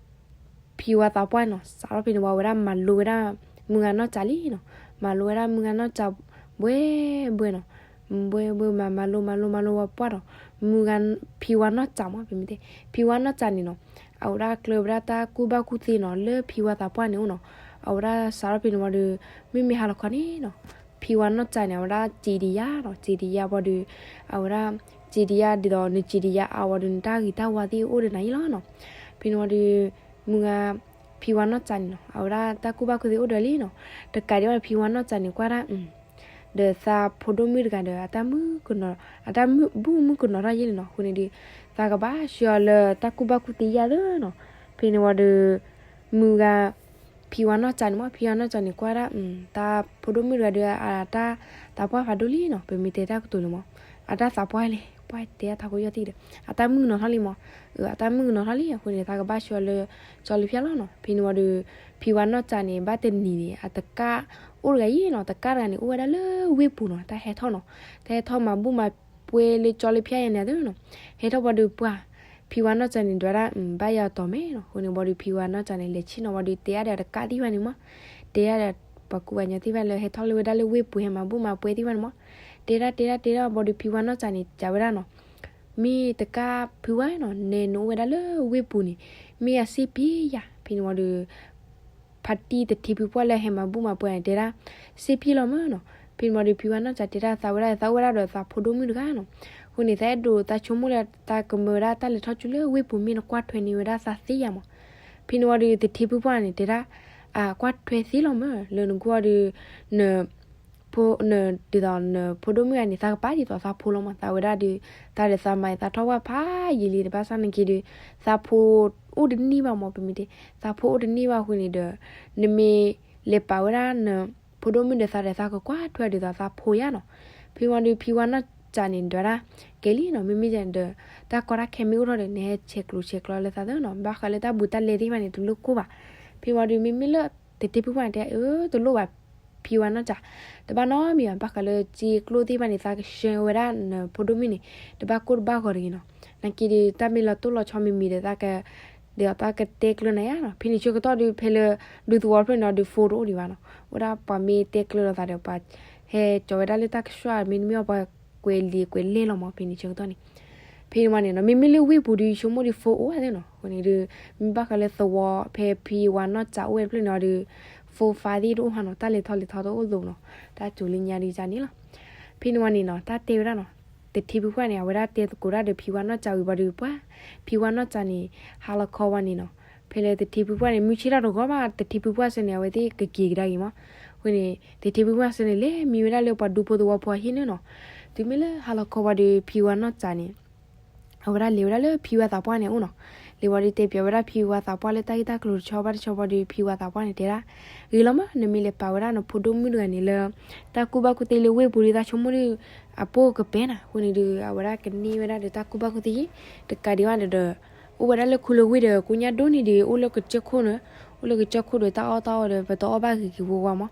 ဖံဝါသးပှၢ်နီၤ, စးထီၣ်ဖဲန့ၣ်ဝံၤ အဝဲဒၣ်မၤလိဝဲဒၣ် မုၢ်ဂၤနီၢ်စးလံနီၤ, မၤလိဝဲဒၣ်မုၢ်ဂၤနီၢ်စးဘှဲဘှဲနီၤ, ဘှဲဘှဲမၤမၤလိမၤလိမၤလိဝဲပှၢ်ဒီး မုၢ်ဂၤ ဖံဝါနီၢ်စးမး, ပမ့ၢ်တဲ ဖံဝါနီၢ်စးန့ၣ်နီၤ, အဝဲဒၣ်ကျၢၤဝဲဒၣ်တၢ်ကူၣ်ဘၣ်ကူၣ်သ့နီၤ လၢဖံဝါသးပှၢ်န့ၣ်အိၣ်နီၤ, အဝဲဒၣ်စးထီၣ်ဖဲန့ၣ်ဝံၤဒီး မ့မ့ၢ်ဟါလီၤခီန့ၣ်နီၤ, ဖံဝါနီၢ်စးန့ၣ် အဝဲဒၣ်စံးဒံးယါနီၤ, စံးဒံးယါဝံၤဒီး အဝဲဒၣ် စံးဒံးယါဒ်သိး နစံးဒံးယါအါဝံၤဒီး နတၢ်ဂ့ၤတၢ်ဝါသ့ၣ်အိၣ်ဒီးနၤယ့လီၤနီၤ. ဖဲန့ၣ်ဝံၤဒီး မုၢ်ဂၤ ဖံဝါနီၢ်စးန့ၣ်နီၤ, အဝဲဒၣ်တၢ်ကူၣ်ဘၣ်ကူၣ်သ့အိၣ်ဒီးလံနီၤ, တကးဒံးဘၣ်ဒီး ဖံဝါနီၢ်စးန့ၣ် ကွၢ်ဒၣ် ဒီးသးဖိဒိၣ်မုၣ်တဂၤဒီး အတၢ်မုၣ်ကနီၤ, အတၢ်မုၣ်ဘူၣ်မုၣ်ကနီၤထီၣ်ယဲန့ၣ်နီၤ, အဃိန့ၣ်ဒီး သးကဘၣ်ဆှၢအီၤလၢတၢ်ကူၣ်ဘၣ်ကူၣ်သ့ယၢ်သ့ၣ်နီၤ. ဖဲန့ၣ်ဝံၤဒီး မုၢ်ဂၤ ဖံဝါနီၢ်စးန့ၣ်မး, ဖံဝါနီၢ်စးန့ၣ် ကွၢ်ဒၣ် တၢ်ဖိဒိၣ်မုၣ်တဂၤဒီး အတၢ်သးပှၢ်ဖးဒိၣ်လံနီၤ, ပမ့ၢ်တဲတၢ်ကတိၤလံမး, အတၢ်သးပှၢ်လဲၣ်, ပှၤတဲအထီၣ်ကိယီၢ်သံဒီး အတၢ်မုၣ်ကနီၤထီၣ်လံမး, အတၢ်မုၣ်ကနီၤထီၣ်လံ, အဃိန့ၣ် သးကဘၣ်ဆှၢအီၤလၢ ကၠီလံဖၠၣ်လီၤနီၤ. ဖဲန့ၣ်ဝံၤဒီး ဖံဝါနီၢ်စးန့ၣ် ဘၣ်တနံၤန့ၣ် အတကၣ်အိၣ်တဂၤယဲနီၤ, တကၣ်တဂၤန့ၣ် အိၣ်ဝဲဒၣ်လၢဝ့ၢ်ပူၤနီၤ, တၢ်ဟဲထီၣ်နီၤ, တၢ်ဟဲထီၣ်မၤဘူၣ်မၤပှဲၤလၢကၠီလံဖၠၣ်ယဲန့ၣ်သ့နီၤ. ဟဲထီၣ်ဝံၤဒီးပှၢ် ဖံဝါနီၢ်စးန့ၣ် ဒွးဒၣ် ဘၣ်ယၤတီၤမဲာ်နီၤ. အဃိန့ၣ်ဝံၤဒီး ဖံဝါနီၢ်စးန့ၣ် လဲၤဆ့ၣ်နီၤဝံၤဒီး တဲအါဒီးတကၣ်သ့ၣ်တဖၣ်န့ၣ်မး, တဲအါဒီး ပှၤကူပှၤကညီသ့ၣ်တဖၣ်လၢဟဲထီၣ်လၢဝဲဒၣ်လၢဝ့ၢ်ပူၤဟဲမၤဘူၣ်မၤပှဲၤသ့ၣ်တဖၣ်န့ၣ်မး, တဲဒၣ်တဲဒၣ်တဲဒၣ်ဝံၤဒီး ဖံဝါနီၢ်စးန့ၣ် စံးဝဲဒၣ်နီၤ, မ့ၢ်တကၣ်ဖုဝါနီၤ, နဲနအိၣ်ဝဲဒၣ်လၢဝ့ၢ်ပူၤန့ၣ် မ့ၢ်အစ့ၢ်ပ့ၤယၤ. ဖဲန့ၣ်ဝံၤဒီး ဖါတံၢ်တထံဖုပှၢ်လၢဟဲမၤဘူၣ်မၤပှဲၤန့ၣ် တဲဒၣ် စ့ၢ်ပ့ၤလီၤမးနီၤ. ဖဲန့ၣ်ဝံၤဒီး ဖံဝါနီၢ်စးတဲဒၣ် သးဝဲဒၣ် သးအိၣ်ဝဲဒၣ်ဒီးသးဖိဒိၣ်မုၣ်တဂၤနီၤ. အဃိန့ၣ် သးအဲၣ်ဒိး သးဆိကမိၣ်လၢ သးကမၢဝဲဒၣ်တၢ်လဲၤထီၣ်ကၠိလၢဝ့ၢ်ပူၤ မ့ၢ်နကွၢ်ထွဲန့ၢ်ဝဲဒၣ်သးသ့ယၤမး. ဖဲန့ၣ်ဝံၤဒီး တထံဖုပှၢ်န့ၣ် တဲဒၣ် အ ကွၢ်ထွဲသ့လီၤမး လၢနကွၢ်ဒီး န ဖိ န ဒ်သိးနဖိဒိၣ်မုၣ်ဂၤန့ၣ် သးကပာ်ဒ်သိးသးဖိလီၤမး. သးဝဲဒၣ်ဒီး သးဒီးသးမၤသးထီၣ်ဝဲဖးယံာ်လံ တဘၣ်ဆၣ်နာ်က့ဒီး သးဖိအိၣ်တန့ၢ်ဘၣ်မး ပမ့ၢ်တဲ သးဖိအိၣ်တန့ၢ်ဘၣ်အဃိန့ၣ်ဒီး နမ့ၢ်လဲၤပာ်ဝဲဒၣ်နဖိဒိၣ်မုၣ်ဒီးသးဒီး သးကကွၢ်ထွဲဒ်သိးသးဖိယၤနီၤ. ဖဲဝံၤဒီး ဖံဝါနီၢ်စးန့ၣ် ဒွးဒၣ် ကဲလံနီၤ, မ့မ့ၢ်ဒီး တၢ်ကီတၢ်ခဲမ့ၢ်အိၣ်ထီၣ်ဒီး နဟဲဆဲးကျိးဆဲးကျၢလၢသးသ့နီၤ, ဘၣ်ဃးလၢတၢ်ဘူးတၢ်လဲသ့ၣ်တဖၣ်န့ၣ် တလိၣ်ကိၢ်ဘၣ်. ဖဲဝံၤဒီး မ့မ့ၢ်လၢ တထံဖုပှၢ်န့ၣ် တဲ အၢ တလိၣ်ဘၣ် ဖံဝါနီၢ်စး, တဘၣ်နီတမံၤဘၣ်. ဘၣ်ဃးလၢစ့ကျိၣ်သ့ၣ်တဖၣ်န့ၣ် သးကဆှၢဝဲဒၣ်နဖိဒိၣ်မုၣ်န့ၣ် တဘၣ်ကိၢ်တဘၣ်ဂီၤတဂ့ၤနီၤ. နာ်က့ဒီး တၢ်မ့ၢ်လီၤတိၢ်လီၤဆီမံၤမံၤဒီး သးက ဒီးသးကတဲကျၢၤနၤယၤနီၤ. ဖဲန့ၣ်ဆၢကတီၢ်ဒီး ဖဲလၢ ဒူသဝီဖျၢၣ်န့ၣ်ဒီး phone တအိၣ်ဒံးဘၣ်နီၤ. အိၣ်ဒၣ်ပှၤမ့ၢ်တဲကျၢၤလိာ်သးဒီး ပှၤဟဲကၠီၤဝဲဒၣ်လၢတၢ်ကစီၣ် မ့တမ့ၢ်ဘၣ် ပှၤကွဲးလံာ်ကွဲးလဲၢ်လီၤမး ဖဲန့ၣ်ဆၢကတီၢ်န့ၣ်. ဖဲန့ၣ်ဝံၤန့ၣ်နီၤ မ့မ့ၢ်လၢဝ့ၢ်ပူၤဒီး ဆိကမိၣ်ဒီး phone အိၣ်ဝဲသ့နီၤ. အဃိန့ၣ်ဒီး မ့ၢ်ဘၣ်ဃးလၢသဝီ ဖဲဖံဝါနီၢ်စးအိၣ်ဝဲတဖျၢၣ်န့ၣ်ဒီး phone ဖးသ့ၣ်တအိၣ်ဟါနီၤ, တၢ်လဲၤထီၣ်လဲၤထီတအိၣ်သိးနီၤ, တၢ်စူၤလၢညါဒ်န့ၣ်လီၤ. ဖဲန့ၣ်ဝံၤန့ၣ်နီၤ တၢ်တဲဝဲဒၣ်နီၤ တထံဖုပှၢ်န့ၣ် အဝဲဒၣ်တဲသကိးတၢ်ဒီးဖံဝါနီၢ်စးဝံၤဘၣ်ဒီးပှၢ် ဖံဝါနီၢ်စးန့ၣ် ဟါလီၤခီဝံၤန့ၣ်နီၤ ဖဲလၢတထံဖုပှၢ်န့ၣ် မုၢ်ဆ့ၣ်ထီၣ်တဂီၤဘၣ် တထံဖုပှၢ်စ့ၢ်န့ၣ် အဝဲသ့ၣ်ကက့ၤကဒါက့ၤမး. အဃိန့ၣ် တထံဖုပှၢ်စ့ၢ်န့ၣ် လဲၤမံဝဲဒၣ်လၢပှၤဒူဖိသဝီဖိအဟံၣ်န့ၣ်နီၤ. တုၤမ့ၢ်လၢဟါလီၤခီဝံၤဒီး ဖံဝါနီၢ်စးန့ၣ် အဝဲဒၣ်လဲၤဝဲဒၣ်လၢဖံဝါသးပှၢ်န့ၣ်အိၣ်နီၤ. လဲၤဝံၤဒီးတဲပၠးဝဲဒၣ်ဖံဝါသးပှၢ်လၢတၢ်ဂ့ၢ်တၢ်ကျိၤတဆီဘၣ်တဆီဘၣ်ဒီး ဖံဝါသးပှၢ်န့ၣ်တဲဒၣ် ဂ့ၤလီၤမး နမ့ၢ်လဲၤပာ်ဝဲဒၣ်နဖိဒိၣ်မုၣ်တဂၤန့ၣ်လၢ တၢ်ကူၣ်ဘၣ်ကူၣ်သ့လၢဝ့ၢ်ပူၤဒီး သးဆိကမိၣ်ဒီး အပိၢ်ကပဲနၤ. အဃိန့ၣ်ဒီး အဝဲဒၣ်ကန့ၢ်ဝဲဒၣ်ဒီးတၢ်ကူၣ်ဘၣ်ကူၣ်သ့ တကးဒံးဘၣ်ဒီး အိၣ်ဝဲဒၣ်လၢခူလၢဝ့ၢ်ဒီး ကိညါဒိၣ်န့ၣ်ဒီး အိၣ်လၢကစၢၢ်ခိၣ်န့ၣ် အိၣ်လၢကစၢၢ်ခိၣ်ဒီး တၢ်အီၣ်တၢ်အီဒီး ပတအီၣ်ဘၣ်ဂ့ၤဂ့ၤဝါဝါမး.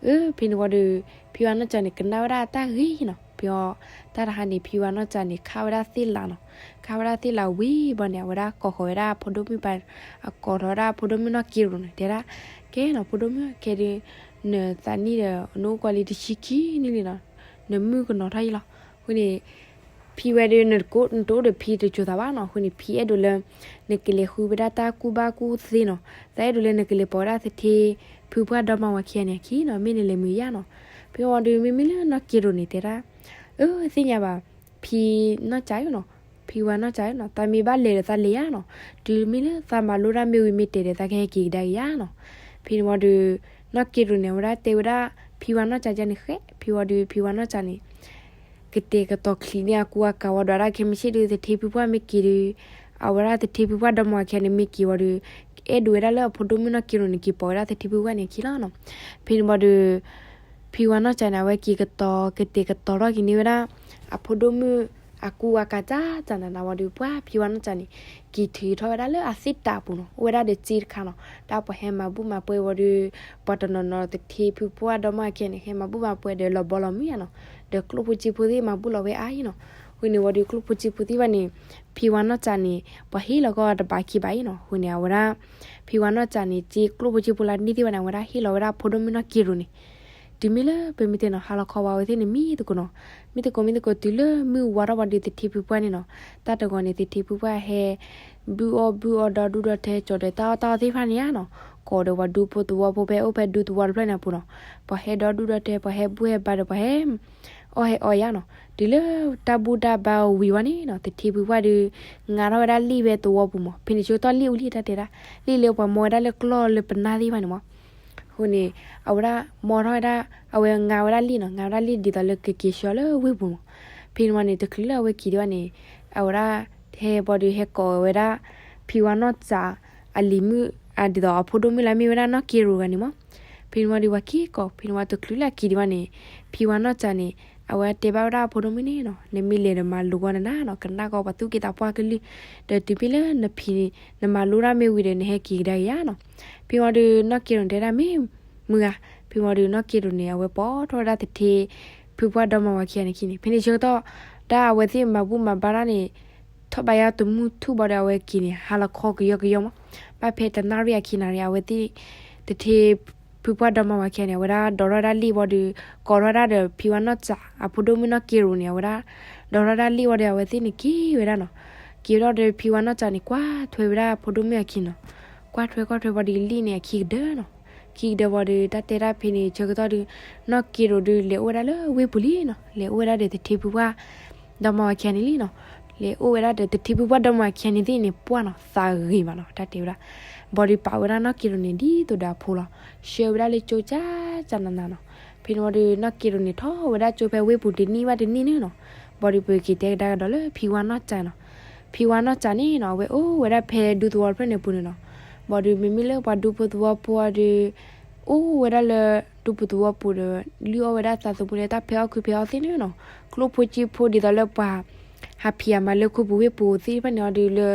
အၢ ဖဲန့ၣ်ဝံၤဒီး ဖံဝါနီၢ်စးန့ၣ် ကနၣ်ဝဲဒၣ်အတၢ်ဂ့ၤနီၤ. ဖဲအီၤ တၢ်တဟါန့ၣ် ဖံဝါနီၢ်စးန့ၣ် ခးဝဲဒၣ်သ့ၣ်လးနီၤ. ခးဝဲဒၣ်သ့ၣ်လးဝံၤဘၣ်န့ၣ် အဝဲဒၣ်ကိးဃီၤဝဲဒၣ်ဖိဒိၣ်မုၣ်ပၢ် အကိးထီၣ်ဝဲဒၣ်ဖိဒိၣ်မုၣ်နီၢ်က့ရိၤန့ၣ် တဲဒၣ် ကဲနီၤ ဖိဒိၣ်မုၣ် ခဲဒုး နသးနံၣ်ဒီး နအိၣ်ကီးလံတဆံခံနံၣ်လံနီၤ, နမုၣ်ကနီၤထီၣ်ယံလီၤ. အဃိန့ၣ် ဖံဝဲဒုး နတအိၣ်ဒီးဖံတစိၤသးဘၣ်နီၤ. အဃိန့ၣ် ဖံအဲၣ်ဒိးလၢ နကလဲၤဃုဝဲဒၣ်တၢ်ကူၣ်ဘၣ်ကူၣ်သ့နီၤ. သးအဲၣ်ဒိးလၢနကလဲၤပိာ်ဝဲဒၣ်သထ့ဖုပှၢ်ဒီမါဝၤခံဂၤန့ၣ်အခံနီၤ, မ့ၢ်နလဲၤမုာ်ယါနီၤ. ဖဲဝံၤဒီး မ့မ့ၢ်လၢနီၢ်က့ရိၤန့ၣ်တဲဒၣ် အၢ သ့ၣ်ညါဘၣ် ဖံနီၢ်စးဧၢနီၤ, ဖံဝါနီၢ်စးဧၢနီၤ, သးမ့ၢ်ဘၣ်လဲၤဒီးသးလဲၤယါနီၤ. တုၤမ့ၢ်လၢသးမၤလိတၢ်မ့ၢ်ဝံၤမ့ၢ်တဲာ်ဒီး သးကဟဲက့ၤကဒါက့ၤယါနီၤ. ဖဲန့ၣ်ဝံၤဒီး နီၢ်က့ရိၤန့ၣ် အဝဲဒၣ်တဲဝဲဒၣ် ဖံဝါနီၢ်စၢ်ယါန့ၣ်ဃဲ, ဖံဝံၤဒီး ဖံဝံၤနီၢ်စၢ်န့ၣ် ကတဲာ်ကတီၤချံးန့ၢ်အကူအကၤဝံၤဒီး ဒၣ်ခဲမုၢ်ဆ့ၣ်ဒီး သထ့ဖုပှၢ်မ့ၢ်က့ၤဒီး အဝဲဒၣ်သထ့ဖုပှၢ်ဒီမါဝၤခံဂၤန့ၣ် မ့ၢ်က့ၤဝံၤဒီး အဲၣ်ဒိးဝဲဒၣ်လၢအဖိဒိၣ်မုၣ်နီၢ်က့ရိၤန့ၣ် က့ၤပိာ်ဝဲဒၣ်သထ့ဖုပှၢ်န့ၣ်အခံလီၤနီၤ. ဖဲန့ၣ်ဝံၤဒီး ဖံဝါနီၢ်စၢ်န့ၣ် အဝဲက့ၤကတီၤ ကတဲာ်ကတီၤထီၣ်က့ၤန့ၢ်ဝဲဒၣ် အဖိဒိၣ်မုၣ်အကူအကၤ တၢ်တနၤနၤဝံၤဒီး ပှၢ်ဖံဝါနီၢ်စၢ်န့ၣ် က့ၤထုးထီၣ်ဝဲဒၣ်လၢအသ့ၣ်တၢ်ပူၤနီၤ, အိၣ်ဝဲဒၣ်ဒီးစ့တခါနီၤ, တၢ်ပှၤဟဲမၤဘူၣ်မၤပှဲၤဝံၤဒီး ပှၤတနီၤနီၤသထ့ဖုပှၢ်ဒီမါဝၤခံဂၤန့ၣ် ဟဲမၤဘူၣ်မၤပှဲၤဒီးလီၤဘီလီၤမုၢ်ယါနီၤ, ဒီးကျိၣ်ဖိစ့ဖိသ့ၣ်မၤဘူၣ်လီၤဝဲအါအံၤနီၤ. အဃိန့ၣ်ဝံၤဒီး ကျိၣ်ဖိစ့ဖိသ့ၣ်တဖၣ်န့ၣ် ဖံဝါနီၢ်စၢ်န့ၣ် ပှၤဟ့ၣ်လီၤကီၢ်တဘးခံဘးအံၤနီၤ. အဃိန့ၣ် အဝဲဒၣ် ဖံဝါနီၢ်စၢ်န့ၣ် စ့ကျိၣ်ဖိစ့ဖိလၢအန့ၢ်သ့ၣ်တဖၣ်န့ၣ် အဝဲဒၣ်ဟ့ၣ်လီၤဝဲဒၣ်အဖိဒိၣ်မုၣ်နီၢ်က့ရိၤန့ၣ် တုၤမ့ၢ်လၢပမ့ၢ်တဲနီၤ ဟါလီၤခီဝံၤ အဝဲသ့ၣ်န့ၣ် မံသကိးနီၤ, မံသကိး မံသကိး တုၤလၢမုၢ်ဝါထီၣ်ဝံၤဒီး သထ့ဖုပှၢ်န့ၣ်နီၤ, တၢ်တဂီၤန့ၣ် သထ့ဖုပှၢ်ဟဲ ဘုၣ်အီၣ်ဘုၣ်အီဒီဒူၣ်ဒီထၢ ကၠီၤဒီးတၢ်အီၣ်တၢ်အီသ့ၣ်တဖၣ်န့ၣ်ဧါနီၤ, ကိးဒီးပှၤဒူဖိသဝီဖိ ဖဲအိၣ်ဖဲဒူသဝီတဖျၢၣ်န့ၣ်အပူၤနီၤ, ပှၤဟဲဒီဒူၣ်ဒီထၢ ပှၤဟဲဘူၣ်ဟဲဘါဒီး ပှၤဟဲ အီၣ်ဟဲအီယါနီၤ. တုၤလၢတၢ်ဘူၣ်တၢ်ဘါဝံၤဝံၤန့ၣ်နီၤ သထ့ဖုပှၢ်ဒီး ငါထီၣ်ဝဲဒၣ်လံာ်ဖဲသဝီပူၤမး, ဖဲန့ၣ်ဆၢကတီၢ်လံာ်အိၣ်လံတၢ်တဲဒၣ်, လံာ်လၢပှၤမီဝဲဒၣ်လၢကျီၢ်လၢပနၢ်သ့ၣ်တဖၣ်န့ၣ်မး. အဃိန့ၣ် အဝဲဒၣ်မီထီၣ်ဝဲဒၣ် အဝဲငါဝဲဒၣ်လံာ်နီၤ, ငါဝဲဒၣ်လံာ်ဒ်သိးလၢကက့ၤဆှၢလၢဝ့ၢ်ပူၤမး. ဖဲန့ၣ်ဝံၤန့ၣ် တချုးလၢအဝဲက့ၤဒံးဘၣ်န့ၣ် အဝဲဒၣ် ဟဲဘၣ်ဒီးဟဲကိးဝဲဒၣ် ဖံဝါနီၢ်စၢ် အလံၤမုၣ် ဒ်သိးအဖိဒိၣ်မုၣ်လၢမ့ၢ်ဝဲဒၣ်နီၢ်က့ရိၤတဂၤန့ၣ်မး. ဖဲန့ၣ်ဝံၤဒီးပှၤက့ၤကိး, ဖဲန့ၣ်ဝံၤတချုးလၢအက့ၤဒံးဘၣ်န့ၣ် ဖံဝါနီၢ်စၢ်န့ၣ် အဝဲတဲဘၣ်ဝဲဒၣ်အဖိဒိၣ်မုၣ်န့ၣ်နီၤ, နမ့ၢ်လဲၤဒီးမၤလိဝဲနၤနီၤ, ကနၣ်ကီးပှၤသူၣ်က့သးပှၢ်ကလုၢ်, ဒီးတုၤမ့ၢ်လၢနဖံန့ၣ် နမၤလိတၢ်မ့ၢ်ဝံၤဒီး နဟဲက့ၤကဒါက့ၤယါနီၤ. ဖဲန့ၣ်ဝံၤဒီးနီၢ်က့ရိၤန့ၣ်တဲဒၣ်မ့ၢ်မုၢ်ဧါ. ဖဲန့ၣ်ဝံၤဒီးနီၢ်က့ရိၤန့ၣ် အဝဲပိာ်ထီၣ်ဝဲဒၣ်သထ့ ဖုပှၢ်ဒီမါဝၤခံဂၤန့ၣ်အခံန့ၣ်, ဖဲန့ၣ်ဆၢကတီၢ် တၢ်အဝဲသ့ၣ်မၤဘူၣ်မၤဘါတၢ်န့ၣ် ထီၣ်ဘးယါတမုၢ်ထူၣ်ဘၣ်ဒီး အဝဲက့ၤန့ၣ် ဟါလီၤခီကယီကယီမး, ဘၣ်ဖဲတနၣ်ရံၣ်အခံနၣ်ရံၣ် အဝဲသ့ၣ် သထ့ ဖုပှၢ်ဒီမါဝၤခံဂၤန့ၣ် အဝဲဒၣ်ဒိးထီၣ်ဝဲဒၣ်လံာ်ဝံၤဒီး ကိးထီၣ်ဝဲဒၣ်ဒီးဖံဝါနီၢ်စၢ် အဖိဒိၣ်မုၣ်နီၢ်က့ရိၤန့ၣ် အဝဲဒၣ် ဒိးထီၣ်ဝဲဒၣ်လံာ်ဝံၤဒီး အဝဲသ့ၣ်န့ၣ်က့ၤဝဲဒၣ်နီၤ. က့ၤဝဲဒၣ်ဒီးဖံဝါနီၢ်စၢ်န့ၣ် ကွၢ်ထွဲဝဲဒၣ်အဖိဒိၣ်မုၣ်အခံနီၤ, ကွၢ်ထွဲကွၢ်ထွဲဝံၤဒီးလံာ်န့ၣ်အခံကဒၢနီၤ, ခံကဒၢဝံၤဒီး တၢ်တဲဒၣ်ဖဲန့ၣ်ဆၢကတီၢ်ဒီး နီၢ်က့ရိၤဒီးလဲၤအိၣ်ဝဲဒၣ်လၢဝ့ၢ်ပူၤလံနီၤ, လဲၤအိၣ်ဝဲဒၣ်ဒီးသထ့ဖုပှၢ် ဒီမါဝၤခံဂၤန့ၣ်လံနီၤ, လဲၤအိၣ်ဝဲဒၣ်ဒီးသထ့ဖုပှၢ်ဒီမါဝၤခံဂၤန့ၣ်သ့ၣ်န့ၣ် ပှၢ်နီၤ သးဂ့ၤမးနီၤ တၢ်တဲဝဲဒၣ်, ဘၣ်ဒီးပာ်ဝဲဒၣ်နီၢ်က့ရိၤန့ၣ် ဒ်သိးဒီးအဖိလီၤ, ဆှၢဝဲဒၣ်လၢကၠိကၠၢ်ကၠၢ်နးနးနီၤ. ဖဲန့ၣ်ဝံၤဒီးနီၢ်က့ရိၤန့ၣ်ထီၣ်ဝဲဒၣ်ကၠိဖဲဝ့ၢ်ပူၤတနံၣ်ဘၣ်တနံၣ်န့ၣ်နီၤ, ဘၣ်ဒီးပက့ၤတဲကဒါကဒီးလၢဖံဝါနီၢ်စၢ်နီၤ, ဖံဝါနီၢ်စၢ်န့ၣ်နီၤ အဝဲအိၣ်ဝဲဒၣ်ဖဲဒူသဝီတဖျၢၣ်န့ၣ်အပူၤန့ၣ်နီၤ, ဘၣ်ဒီးမ့မ့ၢ်လၢပှၤဒူဖိသဝီဖိဒီး အိၣ်ဝဲဒၣ်လၢ ဒူပူၤသဝီပူၤဒီး လုၢ်အီၣ်ဝဲဒၣ်သးသမူလၢတၢ်ဖဲးအီၣ်ခုဖဲးအီၣ်သ့ၣ်န့ၣ်နီၤ, ကျိၣ်ဖိစ့ဖိဒ်သိးလၢပှၤ ဟးဖံးအမၤလၢခူပူၤဝ့ၢ်ပူၤသ့ၣ်တဖၣ်န့ၣ်အီၤဒီး လၢ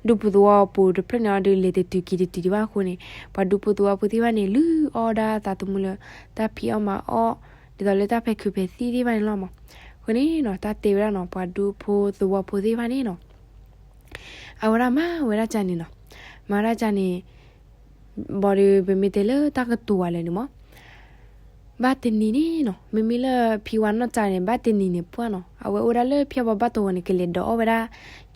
ဒူပူၤသဝီပူၤတဖျၢၣ်န့ၣ်အီၤဒီး လဲၤတတုၤက့ၤတတုၤဒံးဘၣ်အဃိန့ၣ် ပှၤဒူဖိသဝီဖိသ့ၣ်တဖၣ်န့ၣ် လုၢ်အီၣ်ဒၣ်သးသမူလၢ တၢ်ဖံးအီၣ်မၤအီၣ် ဒ်သိးလၢတၢ်ဖဲးခုဖဲးသံၣ်သ့ၣ်တဖၣ်န့ၣ်လီၤမး. အဃိန့ၣ်နီၤ တၢ်တဲဝဲဒၣ်နီၤ ပှၤဒူဖိသဝီဖိသ့ၣ်တဖၣ်န့ၣ်နီၤ အဝဲဒၣ်မၤဝဲဒၣ်ကန့ၣ်နီၤ, မၤဝဲဒၣ်ကန့ၣ် ဘၣ်ဒီးပမ့ၢ်တဲလၢတၢ်ကတိၤဝဲလဲၣ်န့ၣ်မး, ဘၣ်တနံၤန့ၣ်နီၤ မ့မ့ၢ်လၢဖံဝါနီၢ်စၢ်န့ၣ် ဘၣ်တနံၤန့ၣ်ပှၢ်နီၤ အဝဲအိၣ်ဒၣ်လၢဖၠၣ်ဘီဘၣ်တဝီၤန့ၣ် ကလဲၤဒိးအီၣ်ဝဲဒၣ်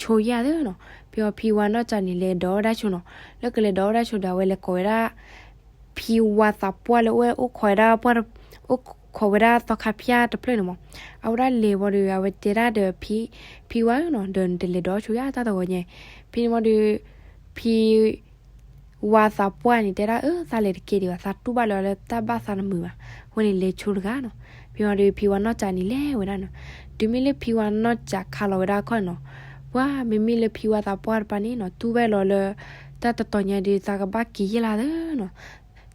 ဆိယါသ့နီၤ. ဖဲအီၤဖံဝါနီၢ်စၢ်န့ၣ် လဲၤဒိးအီၣ်ဝဲဒၣ်ဆိနီၤ. လၢကလဲၤဒိးအီၣ်ဝဲဒၣ်ဆိဒီး အဝဲလဲၤကိးဝဲဒၣ် ဖံဝါသးပှၢ်လၢအအိၣ်ခိးဝဲဒၣ်ပှၢ် အိၣ်ခိးဝဲဒၣ်သီခါဖၠၣ်တဖျၢၣ်န့ၣ်မး. အဝဲဒၣ်လဲၤဝံၤဒီး အဝဲတဲဒၣ်ဒီးဖံ ဖံဝါဧၢနီၤ ဒီးနတလဲၤဒိးဆိယါတၢ်တဝီၤညါ. ဖဲန့ၣ်ဝံၤဒီး ဖံ ဝါသးပှၢ်န့ၣ် တဲဒၣ်အၢ သးလဲၤတကဲဒံးဘၣ် သးတူၢ်ဘၣ်လီၤလၢတၢ်ဘၣ်သးတမုာ်ဘၣ်. အဃိန့ၣ် လဲၤဆိတဂၤနီၤ. ဖဲန့ၣ်ဝံၤဒီး ဖံဝါနီၢ်စၢ်န့ၣ် လဲၤဝဲဒၣ်နီၤ. တုၤမ့ၢ်လၢဖံဝါနီၢ်စၢ်ခါလီၤဝဲဒၣ်အခီၣ်နီၤ, ပှၤမ့မ့ၢ်လၢဖံဝါသးပှၢ်တပၤန့ၣ်နီၤ တူၢ်ဘၣ်လီၤလၢ တၢ်တတီၤညါဒီး သးကဘၣ်က့ၤယဲၢ်လၢ်သၢနီၤ.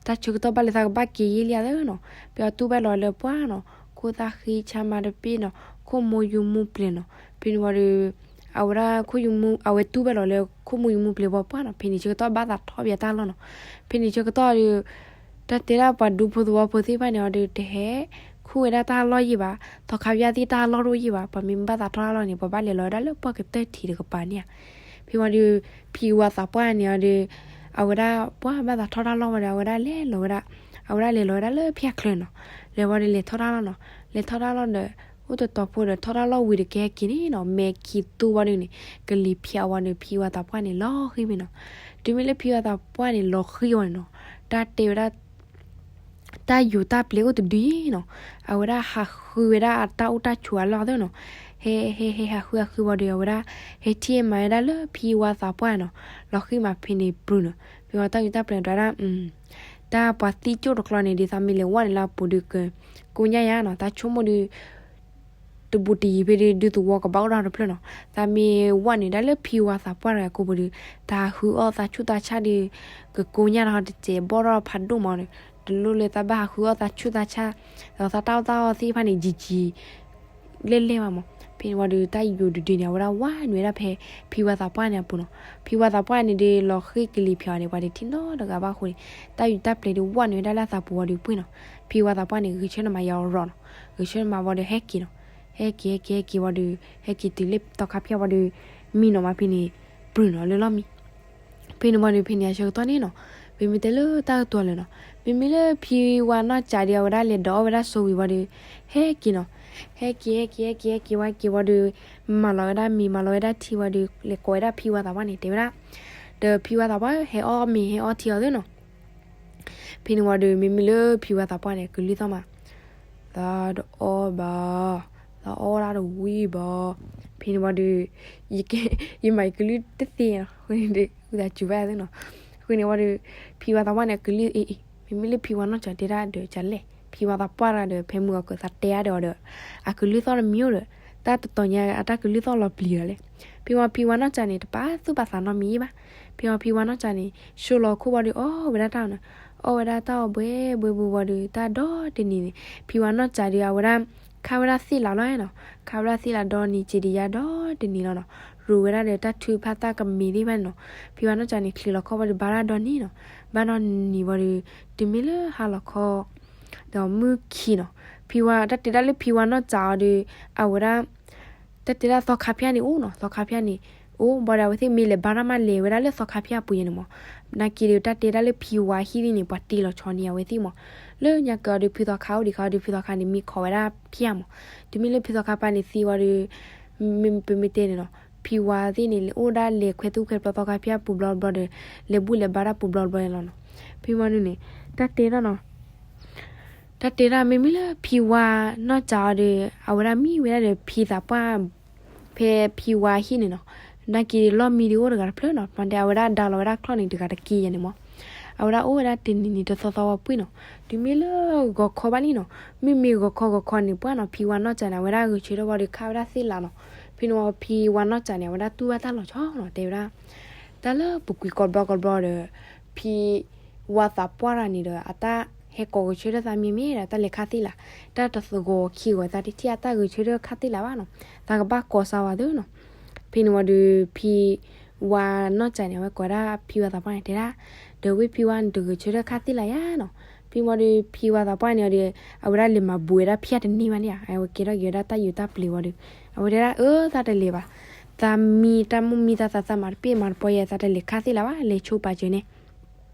တၢ်ဆၢကတီၢ်ဘၣ်လၢသးကဘၣ်က့ၤယဲၢ်လၢ်သၢနီၤ. ဖဲအီၤတူၢ်ဘၣ်လီၤလၢပှၤနီၤ ခိၣ်သၣ်ဃံဆါမါတပ့ၢ်နီၤ ခိၣ်မိယူၤမူပျဲၤနီၤ. ဖဲန့ၣ်ဝံၤဒီး အဝဲဒၣ်ခိၣ်ယူၤမူ အဝဲတူၢ်ဘၣ်လီၤလၢခိၣ်မိယူၤမူပျဲၤဝံၤပှၤနီၤ. ဖဲန့ၣ်ဆၢကတီၢ်ဘၣ်သးထီၣ်ဘၣ်တၢ်လီၢ်နီၤ. ဖဲန့ၣ်ဆၢကတီၢ်ဒီး တၢ်တဲဒၣ်ပှၤဒူဖိသဝီဖိသ့ၣ်တဖၣ်န့ၣ်အီၤဒီး တဟဲခူၣ်ဝဲဒၣ်တၢ်လီၢ်ယံာ်ဘၣ်, သီခါဖၠၣ်သ့ၣ်တၢ်လီၢ်တအိၣ်ယံာ်ဘၣ်. ပှၤမ့ၢ်ဘၣ်သးထီၣ်တၢ်လီၢ်န့ၣ် ပှၤဘၣ်လဲၤလီၤဝဲဒၣ်လၢပှၢ်ကတၢၢ်ထံးတကပၤန့ၣ်ဧါ. ဖဲဝံၤဒီး ဖံဝါသးပှၢ်န့ၣ်အီၤဒီး အဝဲဒၣ်ပှၤဘၣ်သးထီၣ်တၢ်လီၢ်ဝံၤဒီး အဝဲဒၣ်လဲၤလီၤဝဲဒၣ်, အဝဲဒၣ်လဲၤလီၤဝဲဒၣ်လၢဖၠၣ်ချၢနီၤ. လဲၤဝံၤဒီးလဲၤထီၣ်တၢ်လီၢ်နီၤ. လဲၤထီၣ်တၢ်လီၢ်ဒီး အိၣ်တတီၤဖိဒီးထီၣ်တၢ်လီၢ်ဝံၤဒီးကဟဲက့ၤန့ၣ်နီၤ မဲာ်ခံသူဝံၤဒီးန့ၣ် ကလံၤဖၠးဝံၤဒီး ဖံဝါသးပှၢ်န့ၣ်လီၤဃံၤမ့ၢ်နီၤ. တုၤမ့ၢ်လၢဖံဝါသးပှၢ်န့ၣ်လီၤဃံၤဝံၤန့ၣ်နီၤ တၢ်တဲဝဲဒၣ် တၢ်ယူးတၢ်ပျဲၤအိၣ်တဒုအံၤနီၤ. အဝဲဒၣ်ဟးဃုဝဲဒၣ်အတၢ်အိၣ်တၢ်ဆိးအလီၢ်သ့ၣ်နီၤ. ဟဲဟဲဟဲဟးဃုဟးဃုဝံၤဒီး အဝဲဒၣ် ဟဲထံၣ်မၤဝဲဒၣ်လၢဖံဝါသးပှၢ်နီၤ လီၤဃံၤမးဖဲန့ၣ်ပြုၤနီၤ. ဖဲဝံၤတၢ်ယူးတၢ်ပျဲၤဒွးဒၣ် တၢ်ပှၤသံကၠိၣ်တကျီန့ၣ်ဒီး သးမ့ၢ်လဲၤဝဲနုာ်လၢအပူၤဒီး ကိညၣ်ယါနီၤ, တၢ်ဆိကမိၣ်ဒီး တဘူးတယံၤဖဲဒီး ဒုးသဝီကဘၣ်အိၣ်ဒီးတဖျၢၣ်နီၤ. သးမ့ၢ်ဝဲနုာ်ဒၣ်လၢဖံဝါသးပှၢ်တဂၤကိပူၤဒီး တၢ်ဟးဃုအီၣ်သးဆူၣ်သးဆါဒီး ကကိညၣ်ဒီးတစဲးဘီၣ်ထီၣ်ဖးဒိၣ်မးဒီး တလိၣ်လၢသးဘၣ်ဟးဃုအီၣ်သးဆူၣ်သးဆါ, ဒီးသးတၢ်အီၣ်တၢ်အီသ့ၣ်တဖၣ်န့ၣ် ယံာ်ယံာ် လဲၣ်လဲၣ်ဘၣ်မး. ဖဲန့ၣ်ဝံၤဒီး တၢ်ယူၤတဒုန့ၣ် အဝဲဒၣ်ဝဲနုာ်ဝဲဒၣ်ဖဲ ဖံဝါသးပှၢ်န့ၣ်အပူၤနီၤ. ဖံဝါသးပှၢ်န့ၣ်ဒီး လီၤဃ့ကလံၤဖျိးန့ၣ် ပှၤတထံၣ်နီတဂၤဘၣ်အဃိန့ၣ် တၢ်ယူၤတၢ်ပျဲၤဒီး ဝဲနုာ်ဝဲဒၣ်လၢအသးပူၤဝံၤဒီးပှ့ၤနီၤ. ဖံဝါသးပှၢ်န့ၣ် ဂဲၤဆၢထၢၣ်မၤယီၤရီၤနီၤ. ဂဲၤဆၢထၢၣ်မၤဝံၤဒီး ဟဲက့ၤနီၤ. ဟဲက့ၤ ဟဲက့ၤ ဟဲက့ၤဝံၤဒီး ဟဲက့ၤတုၤလၢသီခါဖၠၣ်ဝံၤဒီး မံနီၤမးဖဲန့ၣ် ပြုၢ်နီၤလၢလီၢ်မံ ဖဲန့ၣ်ဝံၤဒီး ဖဲန့ၣ်အဆၢကတီၢ်န့ၣ်နီၤ, ပမ့ၢ်တဲလၢတၢ်ကတိၤလၢာ်နီၤ, မ့မ့ၢ်လၢဖံဝါနီၢ်စးဒီး အဝဲဒၣ်လဲၤဒီးအီၣ်ဝဲဒၣ်ဆိဝံၤဝံၤဒီး ဟဲက့ၤနီၤ, ဟဲက့ၤ ဟဲက့ၤ ဟဲက့ၤ ဟဲက့ၤဝံၤက့ၤဝံၤဒီး မၤလီၤဝဲဒၣ်မ့ၤ မၤလီၤဝဲဒၣ်ထံဝံၤဒီး လဲၤကိးဝဲဒၣ်ဖံဝါသးပှၢ်န့ၣ် တဲဝဲဒၣ်, ဒီးဖံဝါသးပှၢ် ဟဲအီၣ်မ့ၤ ဟဲအီထံအီသ့နီၤ. ဖဲန့ၣ်ဝံၤဒီး မ့မ့ၢ်လၢဖံဝါသးပှၢ်န့ၣ် ကလုၢ်သီၣ်မး သးတအီၣ်ဘၣ်, သးအီၣ်ဒၣ်တဝံၣ်ဘၣ်. ဖဲန့ၣ်ဝံၤဒီး ယမၤယကလုၢ်တသ့နီၤ, အဃိန့ၣ်ဒီး ဝံသးစူၤဘၣ်သ့နီၤ. အဃိန့ၣ်ဝံၤဒီး ဖံဝါသးပှၢ်န့ၣ် အကလုၢ်အ့ၣ်အ့ၣ်, မ့မ့ၢ်လၢဖံဝါနီၢ်စးတဲဒၣ်ဒီး ကလဲၣ်, ဖံဝါသးပှၢ်တဂၤဒီး ဖဲမုၢ်ဂီၤကသးတဲအါဒီးအီၤဒီး အကလုၢ်သီၣ်တမံၤအိၣ်ဒီး တၢ်တတီၤညါအတၢ်ကလုၢ်သီၣ်လီၤပျံၤဒီးလဲၣ်. ဖဲဝံၤဖံဝါနီၢ်စးန့ၣ် တပာ်သူၣ်ပာ်သးနီတမံၤဘၣ်. ဖဲဝံၤဖံဝါနီၢ်စးန့ၣ် ဆိလီၤခိၣ်ဝံၤဒီး အီၣ်ဝဲဒၣ်တၢ်အီၤန့ၣ်, အီၣ်ဝဲဒၣ်တၢ်အီၤဘှဲဘှဲဘှဲဝံၤဒီး တၢ်ဒီတနံၤန့ၣ် ဖံဝါနီၢ်စးဒီး အဝဲဒၣ် ခါဝဲဒၣ်သ့ၣ်လးလီၤနီၤ, ခါဝဲဒၣ်သ့ၣ်လးဒီနံၤ စံးဒံးယါဒီတနံၤလီၤနီၤ, ရူးဝဲဒၣ်ဒီးတၢ်ထုကဖၣ်တၢ်ကမ့ၤသ့ၣ်တဖၣ်န့ၣ်နီၤ. ဖံဝါနီၢ်စးန့ၣ် ချံးလီၤခီၣ်ဝံၤဒီး ဘါတၢ်ဒီနံၤနီၤ, ဘါဒီနံၤဝံၤဒီး တုၤမ့ၢ်လၢဟါလီၤခီ ဒီးမုၢ်ခံနီၤ, ဖံဝါ တၢ်တဲဒၣ်လၢဖံဝါနီၢ်စးအီၤဒီး အဝဲဒၣ် တၢ်တဲဒၣ်သီခါဖၠၣ်န့ၣ်အိၣ်နီၤ, သီခါဖၠၣ်န့ၣ် အိၣ်ဘၣ်ဒီး အဝဲသ့ၣ်မ့ၢ်လဲၤဘါတၢ်မးလဲၤဝဲဒၣ်လၢသီခါဖၠၣ်အပူၤယဲန့ၣ်မး. နာ်က့ဒီးတၢ်တဲဒၣ်လၢဖံဝါဟံၣ်သ့ၣ်န့ၣ် ပှၤတ့လီၤဆီန့ၢ်အဝဲသ့ၣ်မး. လၢညါက့ၤအီၤဒီး ဖုသီခါအိၣ်ဒံးခါအီၤဒီး ဖုသီခါန့ၣ် မ့ၢ်ခိးဝဲဒၣ်ဖၠၣ်မး. တုၤမ့ၢ်လၢဖုသီခါပၢ်န့ၣ်သံဝံၤဒီး မ့ၢ်ပမ့ၢ်တဲန့ၣ်နီၤ, ဖံဝါသ့ၣ်န့ၣ် လဲၤအိၣ်ဒၣ်လဲၤခွဲသူၣ်ခွဲပျီသီခါဖၠၣ်ပူၤဘျီဘျီဒီး လဲၤဘူၣ်လဲၤဘါတၢ်ပူၤဘျီဘျီန့ၣ်လီၤနီၤ. ဖဲမနုၤန့ၣ် တၢ်တဲဒၣ်နီၤ တၢ်တဲဒၣ်မ့မ့ၢ်လၢဖံဝါနီၢ်စးအီၤဒီး အဝဲဒၣ်မံဝဲဒၣ်ဒီးဖံသးပှၢ် ဖဲဖံဝါဟံၣ်န့ၣ်နီၤ, နာ်က့ၤလီၢ်မံဒီးအိၣ်တဂၤတဖျၢၣ်နီၤ, မ့ၢ်တဲအဝဲဒၣ်ဒါလီၤဝဲဒၣ်ချီၣ်န့ၣ်တဂၤတက့ၢ်ယဲန့ၣ်မး. အဝဲဒၣ်အိၣ်ဝဲဒၣ်တနံၤနံၤတသီသီဝံၤပှ့ၤနီၤ, တုၤမ့ၢ်လၢဂီၤခီဘၣ်န့ၣ်နီၤ, မ့မ့ၢ်ဂီၤခီဂီၤခီန့ၣ်ပှၢ်နီၤ, ဖံဝါနီၢ်စးန့ၣ် အဝဲဒၣ်ဂဲၤဆၢထၢၣ်ဝံၤဒီးခးဝဲဒၣ်သ့ၣ်လးနီၤ. ဖဲန့ၣ်ဝံၤဖံဝါနီၢ်စးန့ၣ် အဝဲဒၣ်တူၢ်ဘၣ်တၢ်လီၤဆီနီၤ, တဲဝဲဒၣ် တၢ်လၢပူၤကွံာ်ကိးဘျီကိးဘျီဒီး ဖံဝါသးပှၢ်တဂၤန့ၣ်ဒီး အတၢ်ဟဲကိးဂဲၤဆၢထၢၣ်သးမံမ့ၢ်ဒီး တၢ်လဲၤခးသ့ၣ်လး, တၢ်တသဂီၤခံဂီၤသးတထံၣ်အတၢ်ဂဲၤဆၢထၢၣ်ခးသ့ၣ်လးဘၣ်နီၤ, သးကဘၣ်ကိးစါဝဲသ့နီၤ. ဖဲန့ၣ်ဝံၤဒီး ဖံဝါနီၢ်စးန့ၣ် အဝဲကိးဝဲဒၣ်ဖံဝါသးပှၢ်န့ၣ် တဲဒၣ်, ဒီးဝဲဖံဝါန့ၣ် တဂဲၤဆၢထၢၣ်ခးသ့ၣ်လးယါနီၤ. ဖဲမ့ၢ်ဒီး ဖံဝါသးပှၢ်န့ၣ်ဒီး အဝဲဒၣ်လဲၤမၤဘူးဝဲဒၣ်ဖၠၣ်တန့ၢ်ဘၣ်န့ၣ်ဧါ, အဝဲကဲထီၣ်က့ၤဝဲဒၣ်တၢ်ယူးတၢ်ပျဲၤဝံၤဒီး အဝဲတဲဒၣ် အၢ သးတလဲၤဘၣ်, သးမံတၢ်မိၢ်မံသးသး သးမၤတပ့ၢ်မၤတပီယဲ သးတလဲၤခးသ့ၣ်လးဘၣ်, လဲၤဆိပာ်စၢၤန့ၣ်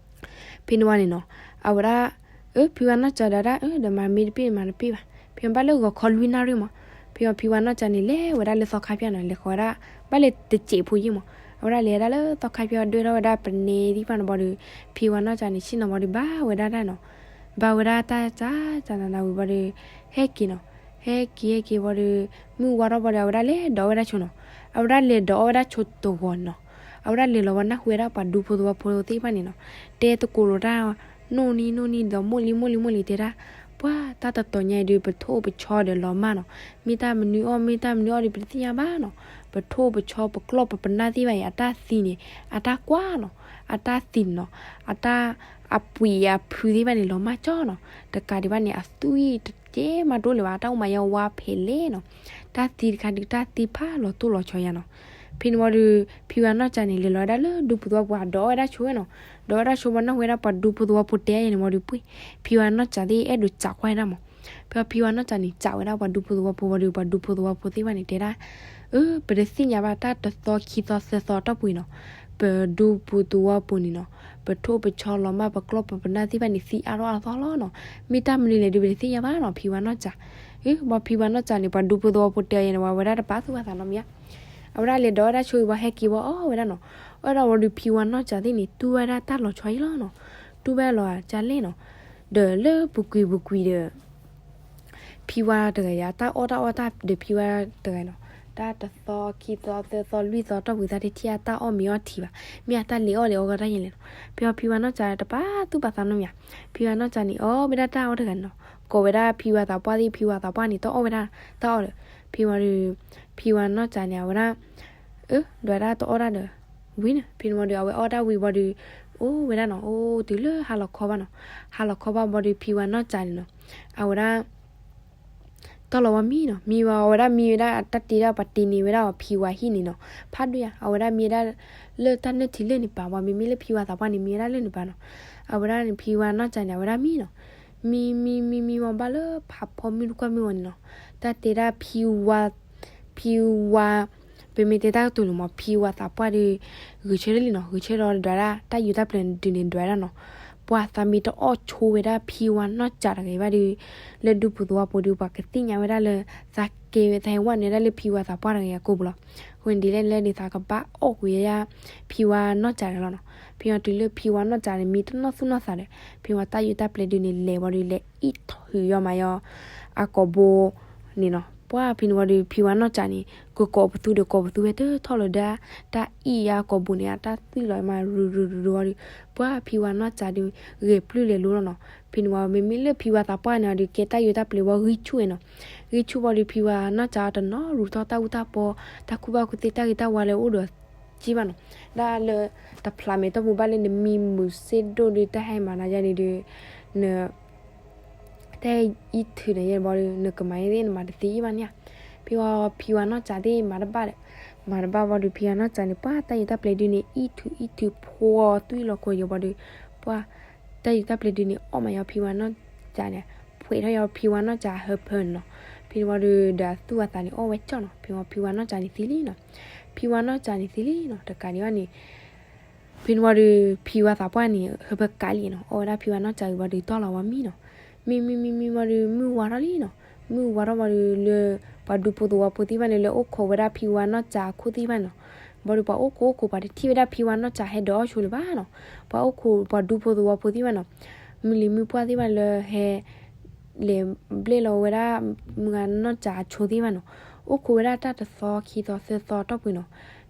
ဖဲန့ၣ်ဝံၤန့ၣ်နီၤ, အဝဲဒၣ် အၢ ဖံဝါနီၢ်စးဒီးဒၣ် အၢ ဒီးမၤမ့ၢ်တပ့ၢ်မၤတပ့ၢ်ဘၣ်. ဖဲဘၣ်လၢဂီၤခီလွံၢ်နၣ်ရံၣ်မး, ဖဲအီၤဖံဝါနီၢ်စးန့ၣ် လဲၤဝဲဒၣ်လၢသီခါဖၠၣ်နီၤ, လဲၤဃီၤဝဲဒၣ် ဘၣ်လဲၤတစဲးဖိယံၢ်မး, အဝဲဒၣ်လဲၤဝဲဒၣ်လၢသီခါဖၠၣ် ဒွဲၣ်ထီၣ်ဝဲဒၣ်ပနဲသ့ၣ်တဖၣ်န့ၣ်ဘၣ်ဒီး ဖံဝါနီၢ်စးန့ၣ် ဆ့ၣ်နီၤဘၣ်ဒီးဘါဝဲဒၣ်တၢ်နီၤ, ဘါဝဲဒၣ်တၢ်စးစးနးနးဝံၤဘၣ်ဒီး ဟဲက့ၤနီၤ, ဟဲက့ၤဟဲက့ၤဘၣ်ဒီး မုၢ်ဝါထီၣ်ဘၣ်ဒီး အဝဲဒၣ်လဲၤဒီးအီၣ်ဝဲဒၣ်ဆိနီၤ, အဝဲဒၣ်လဲၤဒီးအီၣ်ဝဲဒၣ်ဆိတဂီၤနီၤ, အဝဲဒၣ်လဲၤလီၤဝဲနၢ်ဟူဝဲဒၣ်ပှၤဒူဖိသဝီဖိသ့ၣ်တဖၣ်န့ၣ်နီၤ, တဲသကိးလိာ်တၢ် နီၢ်နံၣ်နီၢ်နံၣ်ဒီးမိၢ်လံမိၢ်လံမိၢ်လံတဲဒၣ်, ပှၤတၢ်တတီၤညါအံၤဒီး ပထိၣ်ပဆီဒီးလီၤမၢ်နီၤ, မ့ၢ်တၢ်မနုၤအီၣ် မ့ၢ်တၢ်မနုၤအီၣ်ဒီး ပတသ့ၣ်ညါဘၣ်နီၤ, ပထိၣ်ပဆီပကျီၢ်ပပနၢ်သ့ၣ်တဖၣ်အံၤ အတၢ်သံန့ၣ် အတၢ်ကွၢ်နီၤ, အတၢ်သံနီၤ, အတၢ် အပှ့ၤအဖုသ့ၣ်တဖၣ်န့ၣ် လီၤမၢ်ကၠီနီၤ, တကးဒံးဘၣ်န့ၣ် အသွံၣ်တကဲမးတအိၣ်လၢၤဘၣ်, အတၢ်အိၣ်မးယဲဝါဖဲလဲၣ်နီၤ, တၢ်သံတခါဒုး တၢ်သံဖးလီၤတိၢ်လီၤဆီယါနီၤ. ဖဲန့ၣ်ဝံၤဒီး ဖံဝါနီၢ်စးန့ၣ် လဲၤလီၤဝဲဒၣ်လၢဒူဖိသဝီဖိ အဒီးဝဲဒၣ်ဆိဝဲနီၤ, ဒီးဝဲဒၣ်ဆိဘၣ် နၢ်ဟူဝဲဒၣ်ပှၤဒူဖိသဝီဖိတဲယါန့ၣ်ဝံၤဒီးပှ့ၤ, ဖံဝါနီၢ်စးသ့ၣ်အဲၣ်ဒိးစးကွၢ်ဝဲဒၣ်မး, ဖဲဖံဝါနီၢ်စးန့ၣ် စးဝဲဒၣ်ပှၤဒူဖိသဝီဖိဝံၤဒီး ပှၤဒူဖိသဝီဖိသ့ၣ်တဖၣ်န့ၣ် တဲဒၣ်, အၢ ပတသ့ၣ်ညါဘၣ် တၢ်တသီခံသီသၢသီတီၢ်ပူၤအံၤနီၤ, ပဒူပူၤသဝီပူၤန့ၣ်နီၤ, ပထိၣ်ပဆီလီၤမၢ် ပကျီၢ်ပပနၢ်သ့ၣ်တဖၣ်န့ၣ် သံအါထီၣ်အါသီလီၤနီၤ, မ့ၢ်တၢ်မနုၤလဲၣ်ဒီး ပတသ့ၣ်ညါဘၣ်နီၤ ဖံဝါနီၢ်စး. အၢ ဘၣ်ဖံဝါနီၢ်စးန့ၣ် ပှၤဒူဖိသဝီဖိတဲအီၤယဲန့ၣ် ဝဲဒၣ်တပာ်သူၣ်ပာ်သးနီတမံၤဧါ, အဝဲဒၣ်လဲၤဒီးဝဲဒၣ်ဆိဝံၤ ဟဲက့ၤဝံၤအီၣ်ဝဲဒၣ်နီၤ, အီၣ်ဝဲဒၣ်ဝံၤဒီး ဖံဝါနီၢ်စးသ့ၣ်န့ၣ် တူၢ်ဝဲဒၣ်တၢ်လီၤဆီအံၤလီၤနီၤ, တူၢ်ဝဲလီၤအကၢ်လဲၣ်နီၤ, ဒီးလၢပူၤကွံာ်ပူၤကွံာ်ဒီး ဖံဝါတဂၤအံၤ တၢ်အီၣ်တၢ်အီၣ်တၢ်ဒီးဖံဝါတဂၤအံၤနီၤ, တ တၢ်တသီခံသီသၢသီလွံၢ်သီတီၢ်ပူၤ သးတထံၣ်အတၢ်အီၣ်မ့ၤအီထံဘၣ်, မ့ၢ်အတၢ်လဲၤအီၣ်လဲၤအီကီတၢ်ယဲၢ်လဲၣ်နီၤ. ဖဲအီၤဖံဝါနီၢ်စၢၤတပာ်သူၣ်ပာ်သးနီတမံၤဧါ, ဖံဝါနီၢ်စၢၤန့ၣ် အီၣ်ဝဲဒၣ်တၢ်အီၣ်တဂၤန့ၣ်နီၤ, ကိးဝဲဒၣ်ဖံဝါသးပှၢ်သ့ၣ် ဖံဝါသးပှၢ်န့ၣ် တအီၣ်ဝဲဒၣ်တၢ်အီၣ်ဒီး, ဖံဝါဒီး, ဖံဝါနီၢ်စၢၤန့ၣ် အဝဲဒၣ် အၢ ဒွးတၢ်တအီၣ်တၢ်ဒီး ဝံၤန့ၣ် ဖဲန့ၣ်ဝံၤဒီး အဝဲအီၣ်တၢ်ဝံၤဘၣ်ဒီး အိၣ်ဝဲဒၣ်နီၤ, အိၣ်တုၤလၢဟါလီၤခီဘၣ်နီၤ, ဟါလီၤခီဘၣ်ဘၣ်ဒီး ဖံဝါနီၢ်စၢၤန့ၣ်နီၤ, အဝဲဒၣ် တီၢ်လီၤဝဲမံနီၤ, မံဝဲအဝဲဒၣ်မံဝဲဒၣ် တၢ်တ့ဒၣ်ပှၤတ့န့ၢ်ဝဲဒၣ်အီၤဖံဝါဟံၣ်န့ၣ်နီၤ, ဖးဒိၣ်ယါ အဝဲဒၣ်မံဝဲဒၣ် လၢတၢ်နၢၣ်ထံလၢန့ၣ်ပၤ, ပှၤမ့မ့ၢ်လၢဖံဝါသးပှၢ်န့ၣ် မံဝဲဒၣ်လၢန့ၣ်ပၤနီၤ, အဝဲဒၣ်န့ၣ် ဖံဝါနီၢ်စၢၤန့ၣ် အဝဲဒၣ်မံနီၤ, မံမံမံမံမီၤဘၣ်လၢဖးဖီမုၢ်တကွၢ်မုၢ်ဝံၤန့ၣ်နီၤ, တၢ်တ့ဒၣ်ဖံဝါ ဖံဝါ ပမ့ၢ်တဲတၢ်ကတိၤလၢမး ဖံဝါသးပှၢ်ဒီး ဂဲၤဆၢထၢၣ်လံနီၤ, ဂဲၤဆၢထၢၣ်ဒီးဒွးဒၣ် တၢ်ယူးတၢ်ပျဲၤဒုးန့ၣ်ဒွးဒၣ်နီၤ, ပှၤသးမ့ၢ်တအီၣ်ဆိဝဲဒၣ်ဖံဝါနီၢ်စၢၤတဂၤအံၤဘၣ်ဒီး လၢဒူပူၤသဝီပူၤဒီး ပှၤကသ့ၣ်ညါဝဲဒၣ်လၢ သးကဲဝဲ သးဟဲဝဲန့ၣ်ဒၣ်လၢဖံဝါသးပှၢ်တဂၤအံၤအကိာ်ပူၤလီၤ. အဃိန့ၣ်ဒ်လဲၣ်လဲၣ်ဒီး သးကဘၣ်အီၣ်ကွံာ်ယါ ဖံဝါနီၢ်စၢၤတဂၤလီၤနီၤ. ဖဲအီၤတုၤလၢဖံဝါနီၢ်စၢၤန့ၣ် မံတနီၣ်သူၣ်နီၣ်သးဒီး ဖဲအီၤတၢ်ယူးတၢ်ပျဲၤဒုးန့ၣ် လဲၤဝံၤဒီး လဲၤအံၣ်ထုးယီၤမးယီၤ အကိာ်ဘိန့ၣ်နီၤ, ပှၢ်ဖဲန့ၣ်ဝံၤဒီး ဖံဝါနီၢ်စၢၤန့ၣ် ကကိးပသူဒီး ကိးပသူဝဲတထီၣ်လၢၤဒီး တၢ်အံၣ်ယါအကိာ်ဘိန့ၣ် အတၢ်သွံၣ်လီၤမးရူၤရူၤရူၤဝံၤဒီး ပှၢ်ဖံဝါနီၢ်စၢၤဒီး ဂဲၤပျုၢ်လဲၤလိလီၤနီၤ. ဖဲန့ၣ်ဝံၤ မ့မ့ၢ်လၢဖံဝါသးပှၢ်န့ၣ်ဒီး ကဲတၢ်ယူးတၢ်ပျဲၤဝံၤဂံၢ်ဆူၣ်ဝဲနီၤ, ဂံၢ်ဆူၣ်ဝံၤဒီး ဖံဝါနီၢ်စၢၤတနီၤရူၤထီၣ် တၢ်အူတၢ်ပီ တၢ်ကူၣ်ဘၣ်ကူၣ်သ့ တၢ်ဂ့ၤတၢ်ဝါလၢအိၣ်ဒီး ကံၣ်ဘၣ်နီၤ, ဒၣ်လၢ တဖျးမဲာ်တီၢ်မူဘၣ်လၢနမံမုာ်စ့ၢ်ဒိၣ်ဒီး တၢ်ဟဲမၤနၤယါန့ၣ်ဒီး န တၢ်အံၣ်ထုးန့ၣ်ယဲၢ်ဘၣ်ဒီး နကမၤယဲၢ်သ့ၣ် နမၤတသ့အံၣ်ဘၣ်န့ၣ်ဧါ. ဖဲဝံၤဖံဝါနီၢ်စၢၤသ့ၣ်မၤတဘၣ်ဒီး မၤတဘၣ်ဝံၤဒီး ဖံဝါနီၢ်စၢၤန့ၣ် ပှၢ်တၢ်ယူးတၢ်ပျဲၤဒုးန့ၣ် အံၣ်ထုးအံၣ်ထုးဖှီၣ်သွံၣ်လီၤကွံာ်ယံၤဝံၤဒီး ပှၢ် တၢ်ယူးတၢ်ပျဲၤဒုးန့ၣ် အီၣ်မးယံၤဖံဝါနီၢ်စၢၤန့ၣ် ဖှဲးထီၣ်ယံၤဖံဝါနီၢ်စၢၤဟၢဖၢန့ၣ်နီၤ. ဖဲန့ၣ်ဝံၤဒီး ဒီးသူၣ်အသးန့ၣ်အီၣ်ဝဲကၠီၣ်နီၤ. ဖဲဝံၤဖံဝါနီၢ်စၢၤန့ၣ်သံလံနီၤ. ဖံဝါနီၢ်စၢၤန့ၣ်သံလံနီၤ တကးဒံးဘၣ်န့ၣ် ဖဲန့ၣ်ဝံၤဒီး ဖံဝါသးပှၢ်န့ၣ် ဟၢဖၢကးလံနီၤ, အီၣ်ဝဲဒၣ်ဖံဝါနီၢ်စၢၤဝံၤဒီး တီၢ်လီၤဝဲမံနီၤ. မံမံမံမံဝံၤဒီး မုၢ်ဝါထီၣ်လံနီၤ. မုၢ်ဝါထီၣ်ဝံၤဒီး လၢ ပှၤဒူဖိသဝီဖိသ့ၣ်တဖၣ်န့ၣ် လၢအိၣ်ခိးဝဲဒၣ်ဖံဝါနီၢ်စၢၤအခိၣ်သ့ၣ်တဖၣ်န့ၣ်နီၤ, ဘၣ်ဒီးပှၤအိၣ်ခိးအိၣ်ခိး ပှၤတထံၣ်ဝဲဒၣ်ဖံဝါနီၢ်စၢၤဟဲဒိးအီၣ်ဆိလၢၤဘၣ်နီၤ. ပှၤအိၣ်ခိးပှၤဒူဖိသဝီဖိသ့ၣ်တဖၣ်နီၤ, မုၢ်လံၤမုၢ်ပှၢ်သ့ၣ်တဖၣ်လၢဟဲ လဲၤဘျဲၣ်လီၤဝဲဒၣ် မုၢ်ဂၤနီၢ်စၢၤအဆိသ့ၣ်တဖၣ်နီၤ, အိၣ်ခိးဝဲဒၣ်တၢ်တသီခံသီသၢသီတီၢ်ပူၤနီၤ,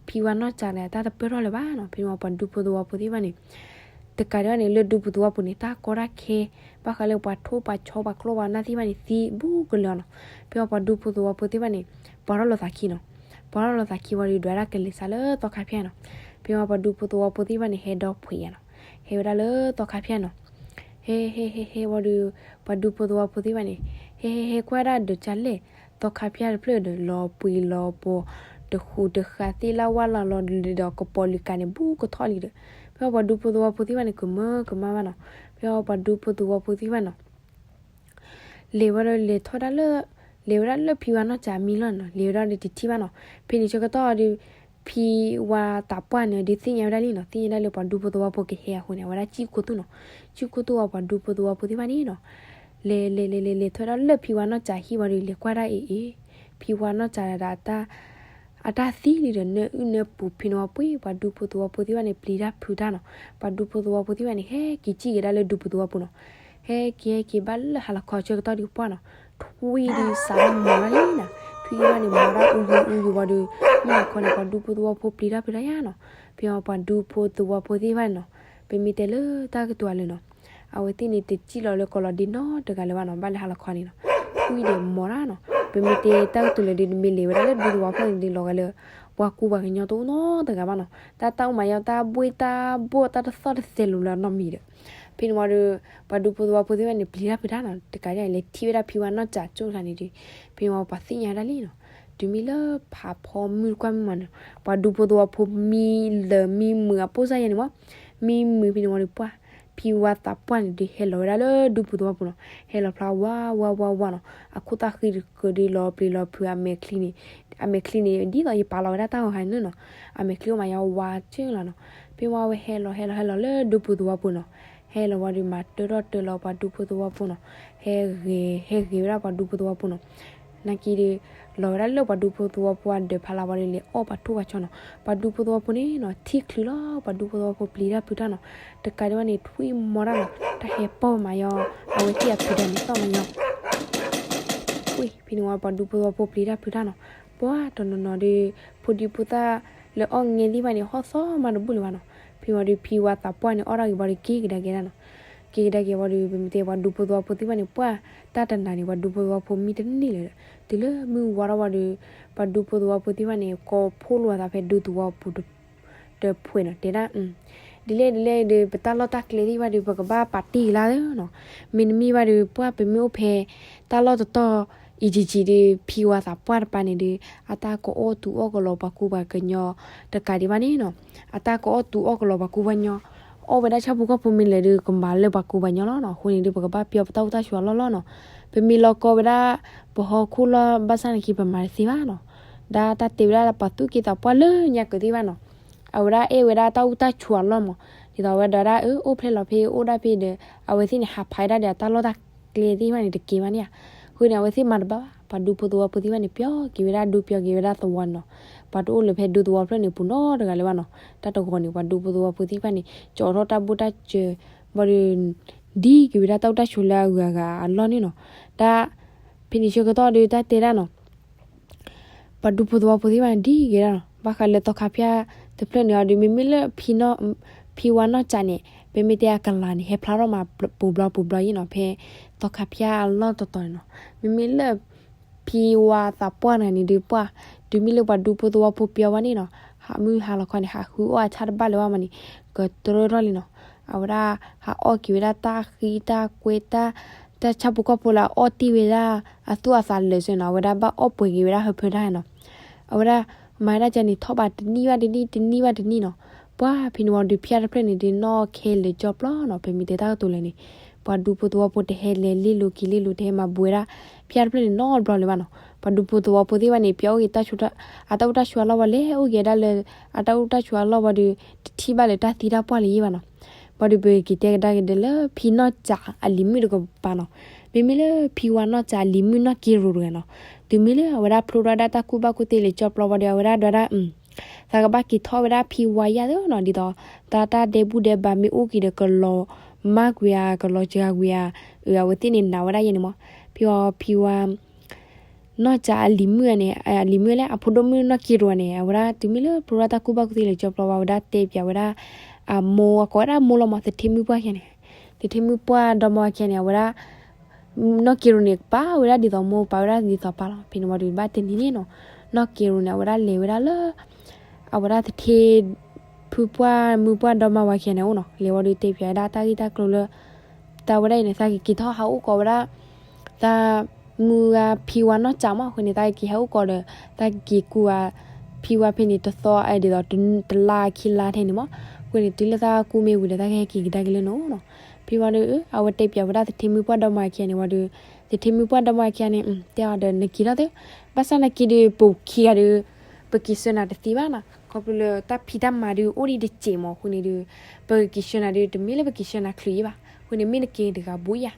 ဖံဝါနီၢ်စၢၤန့ၣ် တၢ်တပၢၢ်ထီၣ်လၢၤဘၣ်နီၤ. ဖဲန့ၣ်ဝံၤပှၤဒူဖိသဝီဖိသ့ၣ်တဖၣ်န့ၣ် တကးဒံးဘၣ်န့ၣ် လၢဒူပူၤသဝီပူၤန့ၣ် တၢ်ကီတၢ်ခဲ ဘၣ်ဃးလၢပှၤထိၣ်ပှၤဆီပှၤကျီပှၤနၢ်သ့ၣ်တဖၣ်န့ၣ် သံဘူးကလၢာ်နီၤ. ဖဲဝံၤပှၤဒူဖိသဝီဖိသ့ၣ်တဖၣ်န့ၣ် ပှၤထီၣ်လိာ်သးခံနီၤ. ပှၤထီၣ်လိာ်သးခံဝံၤဒီး ဒွးဒၣ်ကလဲၤစးလၢသီခါဖၠၣ်နီၤ. ဖဲဝံၤပှၤဒူဖိသဝီဖိသ့ၣ်တဖၣ်န့ၣ် ဟဲဒီးဖှဲးယါနီၤ. ဟဲဝဲဒၣ်လၢသီခါဖၠၣ်နီၤ. ဟဲဟဲဟဲဟဲဝံၤဒီး ပှၤဒူဖိသဝီဖိသ့ၣ်တဖၣ်န့ၣ် ဟဲဟဲဟဲကွၢ်ဒၣ်ဒီးကလဲၣ် သီခါဖၠၣ်တဖျၢၣ်ဒီး လီၤပှ့ၤလီၤပှီၤ တဃူးတဃာ်သ့ၣ်လၢဝၢ်လီၤလီၤဒီး ကပီၤလုာ်ကၤန့ၣ် ဘူးကထီၣ်လံဒီး ဖဲဝံၤပှၤဒူဖိသဝီဖိသ့ၣ်တဖၣ်န့ၣ် ကမၢကမၣ်ဘၣ်နီၤ. ဖဲဝံၤပှၤဒူဖိသဝီဖိသ့ၣ်တဖၣ်နီၤ လဲၤဝဲဒီးလဲၤထီၣ်ဒၣ်လၢ လဲၤဝဲဒၣ်လၢဖံဝါနီၢ်စၢၤမံလီၤနီၤ. လဲၤဝဲဒၣ်ဒီးတထံၣ်ဘၣ်နီၤ. ဖဲန့ၣ်ဆၢကတီၢ်ဒီး ဖံဝါသးပှၢ်န့ၣ်ဒီးသ့ၣ်ညါဝဲဒၣ်လံနီၤ. သ့ၣ်ညါဒၣ်လၢပှၤဒူဖိသဝီဖိကဟဲအဃိန့ၣ် အဝဲဒၣ်စံၣ်ခိၣ်သူၣ်နီၤ. စံၣ်ခိၣ်သူၣ်ဝံၤပှၤဒူဖိသဝီဖိသ့ၣ်တဖၣ်န့ၣ်နီၤ လဲၤလဲၤလဲၤလဲၤလဲၤထီၣ်ဒၣ်လၢဖံဝါနီၢ်စၢၤဟံၣ်ဝံၤဒီး လဲၤကွၢ်ဒၣ်အ့ၣ်အ့ၣ် ဖံဝါနီၢ်စၢၤဒီး အတၢ်သံလံဒီး နၢအုၣ်နၢပူၤ ဖဲန့ၣ်ဝံၤပှ့ၤ ပှၤဒူဖိသဝီဖိသ့ၣ်တဖၣ်န့ၣ် ပျံၤတၢ်ဖုးတၢ်နီၤ. ပှၤဒူဖိသဝီဖိသ့ၣ်တဖၣ်န့ၣ် ဟဲက့ၤစံၣ်က့ၤဒၣ်လၢဒူပူၤသဝီပူၤနီၤ. ဟဲက့ၤဟဲက့ၤဘၣ်လၢဟါလီၤခီဆၢကတီၢ်ဒုးပှၢ်နီၤ ထွံၣ်ဒုးစးထီၣ်မီၤတၢ်လံနီၤ. ထွံၣ်ဒုးဘၣ်န့ၣ် မီၤတၢ်အူယူအူယူဝံၤဒီး မုၢ်နၤခီန့ၣ် ပှၤဒူဖိသဝီဖိပျံၤတၢ်ဖုးတၢ်ယါနီၤ. ဖဲအံၤပှၤဒူဖိသဝီဖိသ့ၣ်တဖၣ်န့ၣ်နီၤ ပမ့ၢ်တဲလၢတၢ်ကတိၤအလၢာ်နီၤ အဝဲသ့ၣ်န့ၣ် တစံၣ်လီၤလၢကီးလီၤဒ့နီတဂၤလၢၤဘၣ်နီၤ. ဘၣ်လၢဟါလီၤခီန့ၣ်နီၤ ထွံၣ်ဒုးမီၤတၢ်နီၤ. ပမ့ၢ်တဲတၢ်ကတိၤလၢာ်ဒီး နမ့ၢ်လဲၤဝဲဒၣ်လၢဒူသဝီဖိန့ၣ် ဒုးလီၤဂာ်လၢ ပှၤကူပှၤကညီတအိၣ်နီတဂၤဘၣ်နီၤ. တၢ်တၢ်အိၣ်မးယါ တၢ်ဘှ့ၣ်တၢ်ဘှီၣ် တၢ်တသီၣ်တသဲးလိၤလၢအနီတမံၤဒီး ဖဲန့ၣ်ဝံၤဒီး ပှၤဒူဖိသဝီဖိသ့ၣ်တဖၣ်န့ၣ် ပျံၤတၢ်ဖုးတၢ်နီၤ. တကးဒံးလဲၤထံၣ်ဝဲဒၣ်ဖံဝါနီၢ်စၢၤကၠိၣ်တခါန့ၣ်ဒီး ဖဲန့ၣ်ဝံၤပှၤသ့ၣ်ညါဒၣ်လံနီၤ. တုၤမ့ၢ်လၢဖးဖီမုၢ်တကွၢ်မုၢ်မီၤန့ၣ် ပှၤဒူဖိသဝီဖိမံလၢာ်မံမုာ်အပိၢ်စၢ်ယဲၢ်န့ၣ်မး မံမုာ်ဖဲန့ၣ်ဝံၤဒီးပှၢ် ဖံဝါသးပှၢ်န့ၣ်ဒီး ဟဲလီၤဝဲဒၣ်လၢဒူပူၤသဝီပူၤနီၤ. ဟဲလီၤဖျါဝါဝါဝါဝါနီၤ. အခိၣ်သၣ်ဃံတကၢဒီးလီၤပျံၤလီၤဖုးအမဲာ်ချံန့ၣ် အမဲာ်ချံန့ၣ် ဒ်သိးယပာ်လီၤဝဲဒၣ်တၢ်ဂီၤဟါန့ၣ်နီၤ. အမဲာ်ချံအိၣ်မးယါဝါကၠ့ၣ်လီၤနီၤ. ဖဲဝံၤဝဲဟဲလီၤဟဲလီၤဟဲလီၤလၢဒူပူၤသဝီပူၤနီၤ. ဟဲလီၤဝံၤဒီးမၤတၢထီၣ်တၢလီၤပှၤဒူဖိသဝီဖိနီၤ. ဟဲဂဲၤ ဟဲဂဲၤဝဲဒၣ်ပှၤဒူဖိသဝီဖိနီၤ. နာ်က့ဒီး လီၤဝဲဒၣ်လၢပှၤဒူဖိသဝီဖိအဒၢးဖးလၢ်ဝံၤဒီး လဲၤအီၣ်ပှၤထိၣ်ပှၤဆီနီၤ. ပှၤဒူဖိသဝီဖိန့ၣ်နီၤ ထံၣ်ချုးလီၤ ပှၤဒူဖိသဝီဖိပျံၤတၢ်ဖုးတၢ်နီၤ. တကးဒံးဘၣ်န့ၣ် ထွံၣ်မီၤတၢ်နီၤ တၢ်ဟဲပီၢ်မးယါ အဝဲသ့ၣ်အဖုးဒၢန့ၣ်သီၣ်မးယါ ဖဲန့ၣ်ဝံၤပှၤဒူဖိသဝီဖိပျံၤတၢ်ဖုးတၢ်နီၤ. ပှၢ်တနီၤနီၤဒီး ဖိဒံဖိသၣ်လၢအီၣ်ငဲသ့ၣ်တဖၣ်န့ၣ် ဟီၣ်သီမးတဘူၣ်လၢၤဘၣ်နီၤ. ဖဲဝံၤဒီး ဖံဝါသးပှၢ်န့ၣ် အီၣ်ဒၣ်ဂ့ၤဘၣ်ဒီး က့ၤကဒါက့ၤဒၣ်နီၤ. က့ၤကဒါက့ၤဝံၤဒီး ပမ့ၢ်တဲပှၤဒူဖိသဝီဖိသ့ၣ်တဖၣ်န့ၣ် ပှၢ်တၢ်တနၤန့ၣ် ပှၤဒူဖိသဝီဖိမံတန့ၢ်လၢၤဒီး တုၤလၢမုၢ်ဝါထီၣ်ဝံၤဒီး ပှၤဒူဖိသဝီဖိသ့ၣ်တဖၣ်န့ၣ် ကိးဖှိၣ်လိာ်အသးဖဲဒူသဝီပူၤ တဖှဲးနီၤ တဲဒၣ် ဒ်လဲၣ်ဒ်လဲၣ်ဒီး ပတၢ်လီၢ်တၢ်ကျဲသ့ၣ်တဖၣ်ဒီး ပကဘၣ်ပာ်တ့ၢ်က့ၤလၢ်သ့နီၤ. မ့တမ့ၢ်ဘၣ်ဒီး ပှၢ်ပမ့ၢ်အိၣ်ဖဲတၢ်လီၢ်တတီၤအံၤကံၤကံၤဒီး ဖံဝါသးပှၢ်တပၤန့ၣ်ဒီး အတၢ်ကအီၣ်တူအီၣ်ကလီပှၤကူပှၤကညီတကးဒံးဘၣ်န့ၣ်နီၤ. အတၢ်ကအီၣ်တူအီၣ်ကလီပှၤကူပှၤကညီ အီၣ်ဝဲဒၣ်ဆၣ်ဖိကီၢ်ဖိမ့ၢ်လဲၤဒီး ကမၤလၢပှၤကူပှၤကညီလီၤနီၤ. အဃိန့ၣ်ဒီး ပကဘၣ်ပျီပတၢ်အိၣ်တၢ်ဆိးအလီၢ်လီၤနီၤ. ပမ့ၢ်လီၤကီဝဲဒၣ် ပဟီၣ်ခိၣ်လီၢ်ဘၣ်ဆၣ်နာ်က့ ပမၤတသ့ဘၣ်နီၤ. ဒ်တၢ်တဲဝဲဒၣ်ပှၤသူၣ်က့သးပှၢ်လၢညါက့ၤသ့ၣ်တဖၣ်နီၤ. အဝဲဒၣ်အဲၣ်ဝဲဒၣ်တၢ်အိၣ်တၢ်ဆိးအလီၢ်မး. ဒ်သိးအဝဲဒၣ်ဒၣ် အၢ အိၣ်ဖျဲၣ်လီၤဖဲအိၣ်ဒၣ်ဖဲဒီး အဝဲသ့ၣ်န့ၣ် ဟးဖးဝဲဒၣ်ဒီးအတၢ်လီၢ်တၢ်ကျဲသ့ၣ်တဖၣ်န့ၣ် တက့ၤဘၣ်န့ၣ်ဧါ. အဃိန့ၣ် အဝဲသ့ၣ်မၤတဘၣ်ဘၣ်. ပှၤဒူဖိသဝီဖိသ့ၣ်တဖၣ်န့ၣ် ပျီက့ၤဝဲဒၣ်ဒူပျီက့ၤဝဲဒၣ်သဝီနီၤ. ပှၤတအိၣ်လၢၤဖဲဒူသဝီဖျၢၣ်န့ၣ် ပူၤနီတဂၤလၢၤဘၣ်နီၤ. တၢ်တဂီၤန့ၣ် ပှၤဒူဖိသဝီဖိသ့ၣ်တဖၣ်န့ၣ် ကၠီထီၣ်တၢ်ဘိၣ်တၢ်စၢၤ ဘၣ်ဒီး ဒ်က့ၤဝဲဒၣ်တၢ်အိၣ်တၢ်ဆိးလၢအဂၤဂၤအလီၢ်န့ၣ်နီၤ. ဒ် ဖဲန့ၣ်ဆၢကတီၢ်ဒီး တၢ်တဲဒၣ်နီၤ ပှၤဒူဖိသဝီဖိသ့ၣ်တဖၣ်န့ၣ် ဒ်က့ၤဒၣ်နီၤ. ဘၣ်ဃးလၢသီခါဖၠၣ်တဖျၢၣ်န့ၣ်အီၤဒီး မ့မ့ၢ်လၢ ဖံဝါနီၢ်စးန့ၣ် ပမ့ၢ်တဲအကလၤန့ၣ် ဟဲဖျါထီၣ်မးပူၤဘျီပူၤဘျီယံၤနီၤ ဖဲသီခါဖၠၣ်အလီၢ်တတီၤန့ၣ်နီၤ. မ့မ့ၢ်လၢ ဖံဝါသးပှၢ်တဂၤန့ၣ်ဒီးပှၢ် တုၤမ့ၢ်လၢပှၤဒူဖိသဝီဖိပျီဘၣ်န့ၣ်နီၤ ဟးမုၢ်ဟါလီၤခီန့ၣ် ဟးဃုအီၣ်အဆၣ်တဘၣ်လၢၤဘၣ်မးန့ၣ် ကတြၢထီၣ်လံနီၤ. အဝဲဒၣ်ဟးအီၣ်က့ၤဝဲဒၣ်တၢ်ဃံတၢ်ကွဲတၢ် တၢ်ဆၣ်ဖိကီၢ်ဖိလၢအအီၣ်တ့ၢ်ဝဲဒၣ်အသူၣ်အသးလၢာ်စ့ၢ်နီၤ အဝဲဒၣ်ဘၣ်အီၣ်ပှဲၤက့ၤဝဲဒၣ်ဟၢဖၢတၢ်နီၤ. အဝဲဒၣ်မၤဝဲဒၣ်ကန့ၣ် ထီၣ်ဘးတနံၣ်ဘၣ်တနံၣ် တနံၣ်ဘၣ်တနံၣ်နီၤ. ပှၢ်ဖဲန့ၣ်ဝံၤဒီး ဖၠၣ်တဖျၢၣ်န့ၣ်ဒီး နီၣ်ခဲလၢာ်ကၠီပျီနီၤ. ပမ့ၢ်တဲတၢ်ကတိၤလဲၣ်န့ၣ် ပှၤဒူဖိသဝီဖိတဟဲလဲၤလ့လိၤက့ၤလ့လိၤ တဟဲမၤဘူးဝဲဒၣ် ဖၠၣ်တဖျၢၣ်န့ၣ်နီတဘျီလၢၤဘၣ်နီၤ. ပှၤဒူဖိသဝီဖိသ့ၣ်တဖၣ်န့ၣ် ပျီအိၣ်က့ၤတၢ်ဆိး အတၢ်အိၣ်တၢ်ဆိးအလီၢ်ဝံၤ လဲၤအိၣ်က့ၤဒၣ်လၢ အတၢ်အိၣ်တၢ်ဆိးအလီၢ်ဝံၤဒီး တထံၣ်ဘၣ်လၢတၢ်သံတၢ်ပှၢ်လၢၤယံၤဘၣ်နီၤ. ဘၣ်ဒီးပက့ၤတဲကဒါက့ၤဒီးလၢ ဖံနီၢ်စးအလံၤမုၣ်တကပၤနီၤ. မ့မ့ၢ်လၢဖံဝါနီၢ်စးအလံၤမုၣ်နီၢ်က့ရိၤတဂၤနီၤ. တုၤမ့ၢ်လၢအဝဲဒၣ်ဖျိထီၣ်ဝဲဒၣ်တၢ်ကူၣ်ဘၣ်ကူၣ်သ့လၢာ်ကၠီပျီဝံၤဒီး အဝဲဒၣ်ဒွးဒၣ် သးကဘၣ်က့ၤထီၣ်ဝဲဒၣ်ဖံဝါယါသ့နီၤ. ဒ်သိး တၢ်တၢ်ဒဲဘူၣ်ဒဲဘါမ့ၢ်အိၣ်က့ၤဒီး ကလီၤမၢ်ကွံာ်ဧါ ကလီၤစှၤကွံာ်ဧါ, အဝဲသ့ၣ်န့ၣ်နာ်ဝဲဒၣ်ယဲန့ၣ်မး. ဖဲအံၤဖံဝါ နီၢ်စးအလံၤမုၣ်ဧါန့ၣ် အလံၤမုၣ်လၢအဖိဒိၣ်မုၣ်နီၢ်က့ရိၤန့ၣ် အဝဲဒၣ်တုၤမ့ၢ်လၢဖျိထီၣ်တၢ်ကူၣ်ဘၣ်ကူၣ်သ့လၢာ်ကၠီပျီဝံၤ အဝဲဒၣ်တဲပၠးဝဲဒၣ် အမိၢ်အကိးဝဲဒၣ်မိၢ်လီၤမး သထ့မုၣ်ပှၢ်ခံဂၤန့ၣ်, သထ့မုၣ်ပှၢ်ဒီမါဝၤခံဂၤန့ၣ် အဝဲဒၣ် နီၢ်က့ရိၤန့ၣ် ပာ်ဝဲဒၣ်ဒ်သိးမိၢ် ပာ်ဝဲဒၣ်ဒ်သိးပၢ်လီၤ. ဖဲန့ၣ်ဝံၤဒီးဘၣ်တနံၤန့ၣ်နီၤ နီၢ်က့ရိၤန့ၣ် အဝဲဒၣ်လဲၤဝဲဒၣ်လၢ အဝဲဒၣ်သထ့ ဖုပှၢ်မုၣ်ပှၢ်ဒီမါဝၤခံဂၤန့ၣ်အိၣ်နီၤ. လဲၤဝံၤဒီးတဲပၠးဝဲဒၣ်တၢ်ဂ့ၢ်တၢ်ကျိၤလၢ တၢ်ဝဲဒၣ်အံၤန့ၣ် သးကက့ၤထီၣ်ဟးအိၣ်ကီးဝဲဒၣ် သးမုၢ်ဂၤဖံဝါနီၢ်စးမး. အဃိန့ၣ် သးကက့ၤဟဲအိၣ်ကီးဒီး သးကက့ၤကူဧါ ဖံဝါဖဲန့ၣ်တသီ ဒ်သိးတလါခံလါထဲန့ၣ်မး. အဃိန့ၣ် တုၤလၢသးကူမ့ၢ်ဝံၤဒီး သးကဟဲက့ၤကဒါက့ၤလၢနအိၣ်နီၤ. ဖဲဝံၤဒီး အဝဲတဲပၠးဝဲဒၣ်သထ့မုၣ်ပှၢ်ဒီမါဝၤခံဂၤန့ၣ်ဝံၤဒီး သထ့မုၣ်ပှၢ်ဒီမါဝၤခံဂၤန့ၣ် တဲအီၤဒီး နက့ၤထီၣ်သ့, ဘၣ်ဆၣ်နာ်က့ဒီး ပူၤခံဂၤဒီး ပက့ၤဆှၢနၤတသ့ဘၣ်နီၤ. ခီဖျိလၢတၢ်ဖံးတၢ်မၤဒီးအိၣ်ဒံးတစဲးမး. အဃိန့ၣ်ဒီး ပကက့ၤဆှၢနၤဒီး တမ့ၢ်လၢပက့ၤဆှၢနၤချုးယံၤဘၣ်. အဃိန့ၣ် မ့ၢ်နက့ၤတဂၤဘူးယၤ.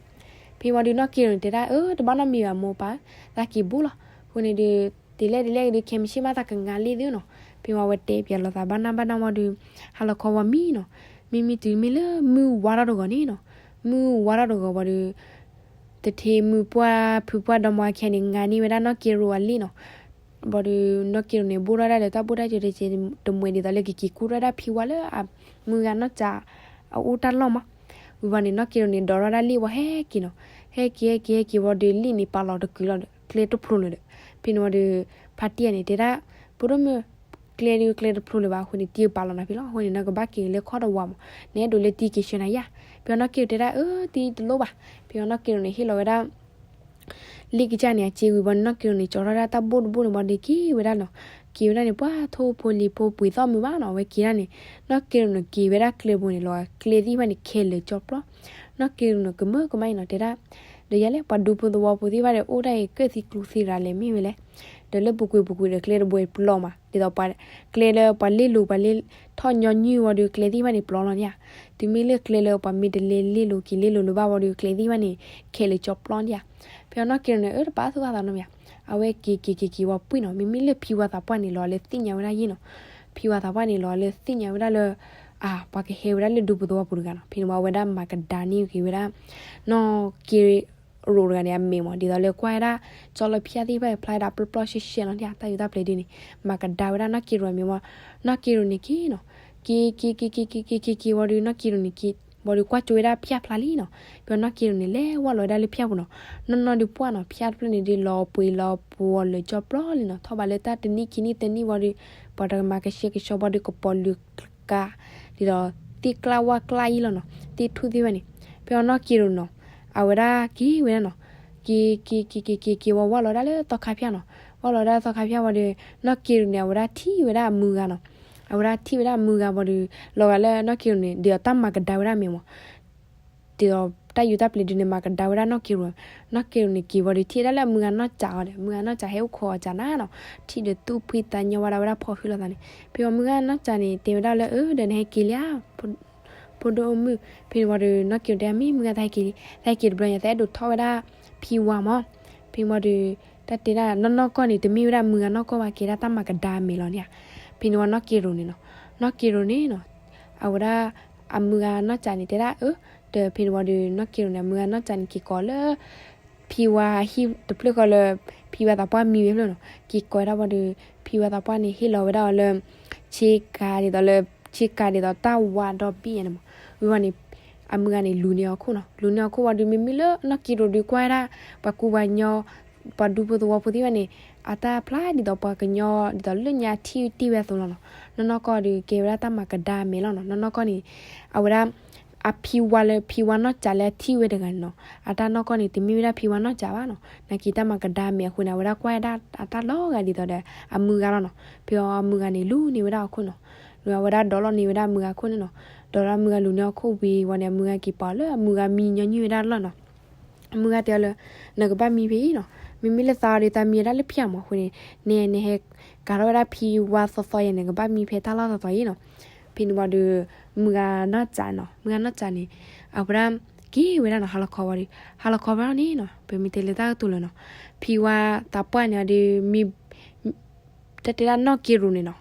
ဖဲဝံၤဒီး နီၢ်က့ရိၤန့ၣ်တဲဒၣ် အၢ တဘၣ်နီတမံၤဘၣ်မိၢ်ပၢ်, သးက့ၤဘူးလီၤ. အဃိန့ၣ်ဒီး တလဲၤတလဲၤဒီး ခဲမုၢ်ဆ့ၣ်မး သးကငါလံသ့နီၤ. ဖဲဝံၤအဝဲတဲပၠးလိာ်သးဘၣ်နၢ်ဘၣ်နၢ်ဝံၤဒီး ဟါလီၤခီဝံၤမံနီၤ. မံမံတုၤမ့ၢ်လၢမုၢ်ဝါထီၣ်တဂီၤန့ၣ်နီၤ. မုၢ်ဝါထီၣ်တဂီၤဝံၤဒီး သထ့မုၣ်ပှၢ်ဖုပှၢ်ဒီမါဝၤခံဂၤန့ၣ် ငါန့ၢ်ဝဲဒၣ်နီၢ်က့ရိၤအလံနီၤ. ဘၣ်ဒီး နီၢ်က့ရိၤန့ၣ် ဘိၣ်ထီၣ်ဒၣ်ဒီးတၢ်ဘိၣ်တၢ်စၢၤတစဲးတမှဲၤဒ်သိးလၢကက့ၤကူထီၣ်ဒၣ်ဖံဝါလၢ မုၢ်ဂၤနီၢ်စးအအိၣ်တၢ်လီၢ်မး. ဝံၤဘၣ်န့ၣ် နီၢ်က့ရိၤန့ၣ် ဒိးထီၣ်ဒၣ်လံဝံၤဟဲက့ၤနီၤ. ဟဲက့ၤဟဲက့ၤဟဲက့ၤဝံၤဒီး လံန့ၣ်ပာ်လီၤတကုာ်လီၤဒီး ကျဲတဖျိလၢၤဒီး. ဖဲန့ၣ်ဝံၤဒီး ဖါတံၢ်န့ၣ်တဲဒၣ် ဖိဒိၣ်မုၣ် ကျဲဒီးကျဲတဖျိလၢၤဘၣ်. အဃိန့ၣ် တံၤပာ်လီၤနၤဖဲလီၤ. အဃိန့ၣ် နကဘၣ်က့ၤလၢခီၣ်တဝးမး, နအဲၣ်ဒိးလၢတံၤက့ၤဆှၢနၤယၤ. ဖဲအံၤနီၢ်က့ရိၤတဲဒၣ် အၢ တံၤတလိၣ်ဘၣ်. ဖဲအံၤနီၢ်က့ရိၤန့ၣ် ဟ့ၣ်လီၤဝဲဒၣ် လံကစၢ်န့ၣ် အစ့ဝံၤဘၣ်န့ၣ် နီၢ်က့ရိၤန့ၣ် ကၠီထီၣ်ဒၣ်တၢ်ဘိၣ်တဘိၣ်န့ၣ်ဘၣ်ဒီး က့ၤဝဲဒၣ်နီၤ. က့ၤဝဲဒၣ်န့ၣ် ပှၢ်ထိဖိလံၤဖိပှ့ၤသီၣ်မုာ်ဘၣ်နီၤ. အဝဲက့ၤဒၣ်န့ၣ် နီၢ်က့ရိၤန့ၣ် က့ၤဝဲဒၣ်ကျဲဘိန့ၣ်လီၤ. ကျဲသ့ၣ်တဖၣ်န့ၣ် ခဲလၢာ်ကၠီပျီ. နီၢ်က့ရိၤန့ၣ် ကမၢကမၣ်အံၤနီၤ တဲဒၣ် ဒီးယၤလဲၣ် ပှၤဒူဖိသဝီဖိသ့ၣ်တဖၣ်ဒီး အိၣ်ဒၣ်အံၤ ကၢၣ်သံကျူသံရၤလဲၣ် မ့ၢ်ဝဲလဲၣ်. ဒီးလၢပူၤကွံာ်ပူၤကွံာ်ဒီး ကျဲတဘိပျီမး ဒ်သိးပှၤ ကျဲလၢပှၤလ့လိၤ ပှၤလ့ထီၣ်ညီနုၢ်ဝံၤဒီး ကျဲသ့ၣ်တဖၣ်န့ၣ် ပျီလီၤန့ၣ်ဧါ. တုၤမ့ၢ်လၢကျဲလၢပှၤမ့ၢ်တလဲၤလ့လိၤက့ၤလ့လိၤလၢၤဘၣ်ဝံၤဒီး ကျဲသ့ၣ်တဖၣ်န့ၣ် ခဲလၢာ်ကၠီပျီန့ၣ်ဧါ. ဖဲအံၤနီၢ်က့ရိၤန့ၣ် အၢ တပာ်သူၣ်ပာ်သးနီတမံၤဧါ. အဝဲက့ၤက့ၤက့ၤက့ၤဝံၤပှံၢ်နီၤ. မ့မ့ၢ်လၢဖံဝါသးပှၢ်န့ၣ် လီၤလၢသ့ၣ်ညါဝဲဒၣ်ယဲနီၤ. ဖံဝါသးပှၢ်န့ၣ် လီၤလၢသ့ၣ်ညါဝဲဒၣ်လၢ အၢ ပှၤကဟဲဝဲဒၣ်လၢဒူဖိသဝီဖိတဂၤနီၤ. ဖဲန့ၣ်ဝံၤအဝဲဒၣ်မၤကဒါန့ၢ်က့ၤဝဲဒၣ် နီၢ်က့ ရိးတဂၤန့ၣ်အမဲာ်မး ဒ်သိးလၢကွၢ်ဝဲဒၣ် ကၠီလၢဖၠၣ်သ့ၣ်တဖၣ်ဖျါဝဲဒၣ်ပျီပျီရှဲရှဲလီၤန့ၣ် တၢ်ယူးတၢ်ပျဲၤဒုန့ၣ် မၤကဒါဝဲဒၣ်နီၢ်က့ရိၤအမဲာ်မး, နီၢ်က့ရိၤန့ၣ်က့ၤနီၤ, က့ၤ က့ၤ က့ၤ က့ၤ က့ၤ က့ၤ က့ၤ က့ၤဝံၤဒီး နီၢ်က့ရိၤန့ၣ်က့ၤဝံၤဒီး ကွၢ်ကၠိဝဲဒၣ်ဖၠၣ်ဖျါလံနီၤ, ဖဲအံၤနီၢ်က့ရိၤန့ၣ် လဲၤဝၢ်လီၤဝဲဒၣ်လၢဖၠၣ်ပူၤနီၤ, နီၢ်နီၢ်ဒုးပှၢ်နီၤ ဖၠၣ်တဖျၢၣ်န့ၣ်ဒုး လီၤပှ့ၤလီၤပှီၤလၢာ်ကၠီပျီလံနီၤ, ထီၣ်ဘးလၢတၢ်တနံၣ်ခံနံၣ်သၢနံၣ်ဝံၤဒီး ပှၤတကမၤကဆှဲကဆှီဝံၤဒီး ကပီၤလုာ်ကါ ဒ်သိး သ့ၣ်ကျၢၢ်ဝၣ်ကျၢၢ်အံၤလီၤနီၤ, သ့ၣ်ထူၣ်သ့ၣ်ဝဲန့ၣ်, ဖဲအံၤနီၢ်က့ရိၤနီၤ အဝဲဒၣ်က့ၤဝဲဒၣ်နီၤ, က့ၤ က့ၤ က့ၤ က့ၤ က့ၤ က့ၤဝံၤ ဝၢ်လီၤဒၣ်လၢသီခါဖၠၣ်နီၤ, ဝၢ်လီၤဒၣ်လၢသီခါဖၠၣ်ဝံၤဒီး နီၢ်က့ရိၤန့ၣ် အဝဲဒၣ်ထံၣ်ဝဲဒၣ်အမုၢ်ဂၤနီၤ, အဝဲဒၣ်ထံၣ်ဝဲဒၣ်အမုၢ်ဂၤဝံၤဒီး လီၤဂာ်လၢနီၢ်က့ရိၤန့ၣ် ဒ်သိးတၢ်မၤကဒါဝဲဒၣ်အမဲာ်မး ဒ်သိးတၢ်ယူးတၢ်ပျဲၤဒုန့ၣ် မၤကဒါဝဲဒၣ်နီၢ်က့ရိၤ, နီၢ်က့ရိၤန့ၣ်က့ၤဝံၤဒီး ထံၣ်ဒၣ်လၢအမုၢ်ဂၤနီၢ်စးအီၤဒီး မုၢ်ဂၤနီၢ်စးဟဲအိၣ်ခိးအီၤစးနၤနီၤ, ထံၣ်ဒီးသူၣ်ဖှံသးညီဝဲဒၣ်ဝဲဒၣ်ဖီၣ်ဃံလိာ်သးန့ၣ်, ဖဲအံၤမုၢ်ဂၤနီၢ်စးန့ၣ် တဲဝဲဒၣ်လၢ အၢ ဒီးနဟဲက့ၤလံဧါ ဖိဒိၣ်မုၣ်, ဖဲန့ၣ်ဝံၤဒီး နီၢ်က့ရိၤတဲ မ့ၢ်မုၢ်ဂၤတၢ်ဟဲက့ၤလံ, တၢ်ဟဲက့ၤတဘျီညါ သးအဲၣ်ဒိးထီၣ်ဝဲဒၣ်ဖံဝါမး, ဖဲန့ၣ်ဝံၤဒီး တၢ်တဲဒၣ်နီၢ်နီၢ်ကီၢ်န့ၣ် တမ့ၢ်ဝဲဒၣ်မုၢ်ဂၤနီၢ်ကီၢ်ဘၣ် ကဲဒၣ်တၢ်မၤကဒါအမဲာ်လီၤန့ၣ်ဧါ, ဖဲန့ၣ်ဝံၤနီၢ်က့ရိၤန့ၣ်နီၤ, နီၢ်က့ရိၤန့ၣ်နီၤ အဝဲဒၣ် အမုၢ်ဂၤနီၢ်စးန့ၣ် တဲဒၣ်အၢ, ဒီးဖဲန့ၣ်ဝံၤဒီး နီၢ်က့ရိၤန့ၣ် အမုၢ်ဂၤနီၢ်စးန့ၣ် က့ၤကိးလၢ ဖံဝါဟံၣ်တဖျၢၣ်ဃီလၢ ဖံဝါသးပှၢ်မံဝဲဖျၢၣ်နီၤ, က့ၤကိးဝဲဒၣ်ဝံၤဒီး ဖံဝါသးပှၢ်န့ၣ် ဟ့ၣ်လီၤဝဲဒၣ်အီၤလၢ ဆ့ကၤဒ်သိးလၢ ဆ့ကၤဒ်သိးတၢ်ဝါဒီဘ့ၣ်န့ၣ်မး, ဝံၤဝံၤန့ၣ် အမုၢ်ဂၤန့ၣ် လူၤန့ၢ်အီၤခိၣ်နီၤ, လူၤန့ၢ်အီၤခိၣ်ဝံၤဒီး မ့မ့ၢ်လၢနီၢ်က့ရိၤဒုးကွၢ်ဝဲဒၣ် ပှၤကူပှၤကညီ ပှၤဒူဖိသဝီဖိသ့ၣ်တဖၣ်န့ၣ် အတၢ်ဖျါဒ်သိးပှၤကညီ ဒ်သိးလၢညါထံၣ်တ့ၢ်ဝဲအသိးလီၤနီၤ, နီၢ်နီၢ်ကီၢ်ဒီး ကဲဝဲဒၣ်တၢ်မၤကဒါအမဲာ်လီၤနီၤ, နီၢ်နီၢ်ကီၢ်န့ၣ် အဝဲဒၣ် အဖံဝါလၢ ဖံဝါနီၢ်စးလၢအထံၣ်ဝဲတဂၤန့ၣ်နီၤ, အတၢ်နီၢ်ကီၢ်န့ၣ် တမ့ၢ်ဝဲဒၣ်ဖံဝါနီၢ်စးဘၣ်နီၤ, နာ်က့ၤတၢ်မၤကဒါအမဲာ်အဃိန့ၣ် အဝဲဒၣ်ကွၢ်ဝဲဒၣ်အတၢ်လီၤဂာ်ဒ်သိးဒီး အမုၢ်ဂၤလီၤနီၤ, ဖဲအံၤအမုၢ်ဂၤန့ၣ် လူၤန့ၢ်ဝဲဒၣ်အီၤခိၣ်နီၤ, လူၤအဝဲဒၣ်ဒီးလီၤန့ၢ်ဝဲဒၣ်အမုၢ်ဂၤခိၣ်န့ၣ်နီၤ, ဒီးလီၤအမုၢ်ဂၤလူၤန့ၢ်အီၤခိၣ်ဝံၤဝံၤန့ၣ် အမုၢ်ဂၤက့ၤပာ်အီၤလၢအမုၢ်ဂၤမံညီနုၢ်ဝဲဒၣ်လီၤနီၤ အမုၢ်ဂၤတဲအီၤလၢ နကဘၣ်မံဖဲအံၤနီၤ, မ့မ့ၢ်လၢသးအီၤဒီးသးမံဝဲဒၣ်လၢဖၠၣ်မးအဃိန့ၣ် နဲ နဟဲကၤထီၣ်ဝဲဒၣ်ဖံဝါသီသီယဲ နကဘၣ်မံဖဲတၢ်လီၢ်သီသီအံၤနီၤ, ဖဲန့ၣ်ဝံၤဒီး မုၢ်ဂၤနီၢ်စးနီၤ, မုၢ်ဂၤနီၢ်စးန့ၣ် အဝဲဒၣ်က့ၤဝဲဒၣ်နီၤ ဟါလီၤခီဝံၤဒီး ဟါလီၤခီဝံၤန့ၣ်နီၤ ပမ့ၢ်တဲလၢတၢ်ကတိၤလၢၤနီၤ, ဖံဝါသးပှၢ်န့ၣ်ဒီး မ့ၢ် တၢ်တဲဒၣ်နီၢ်က့ရိၤန့ၣ်နီၤ,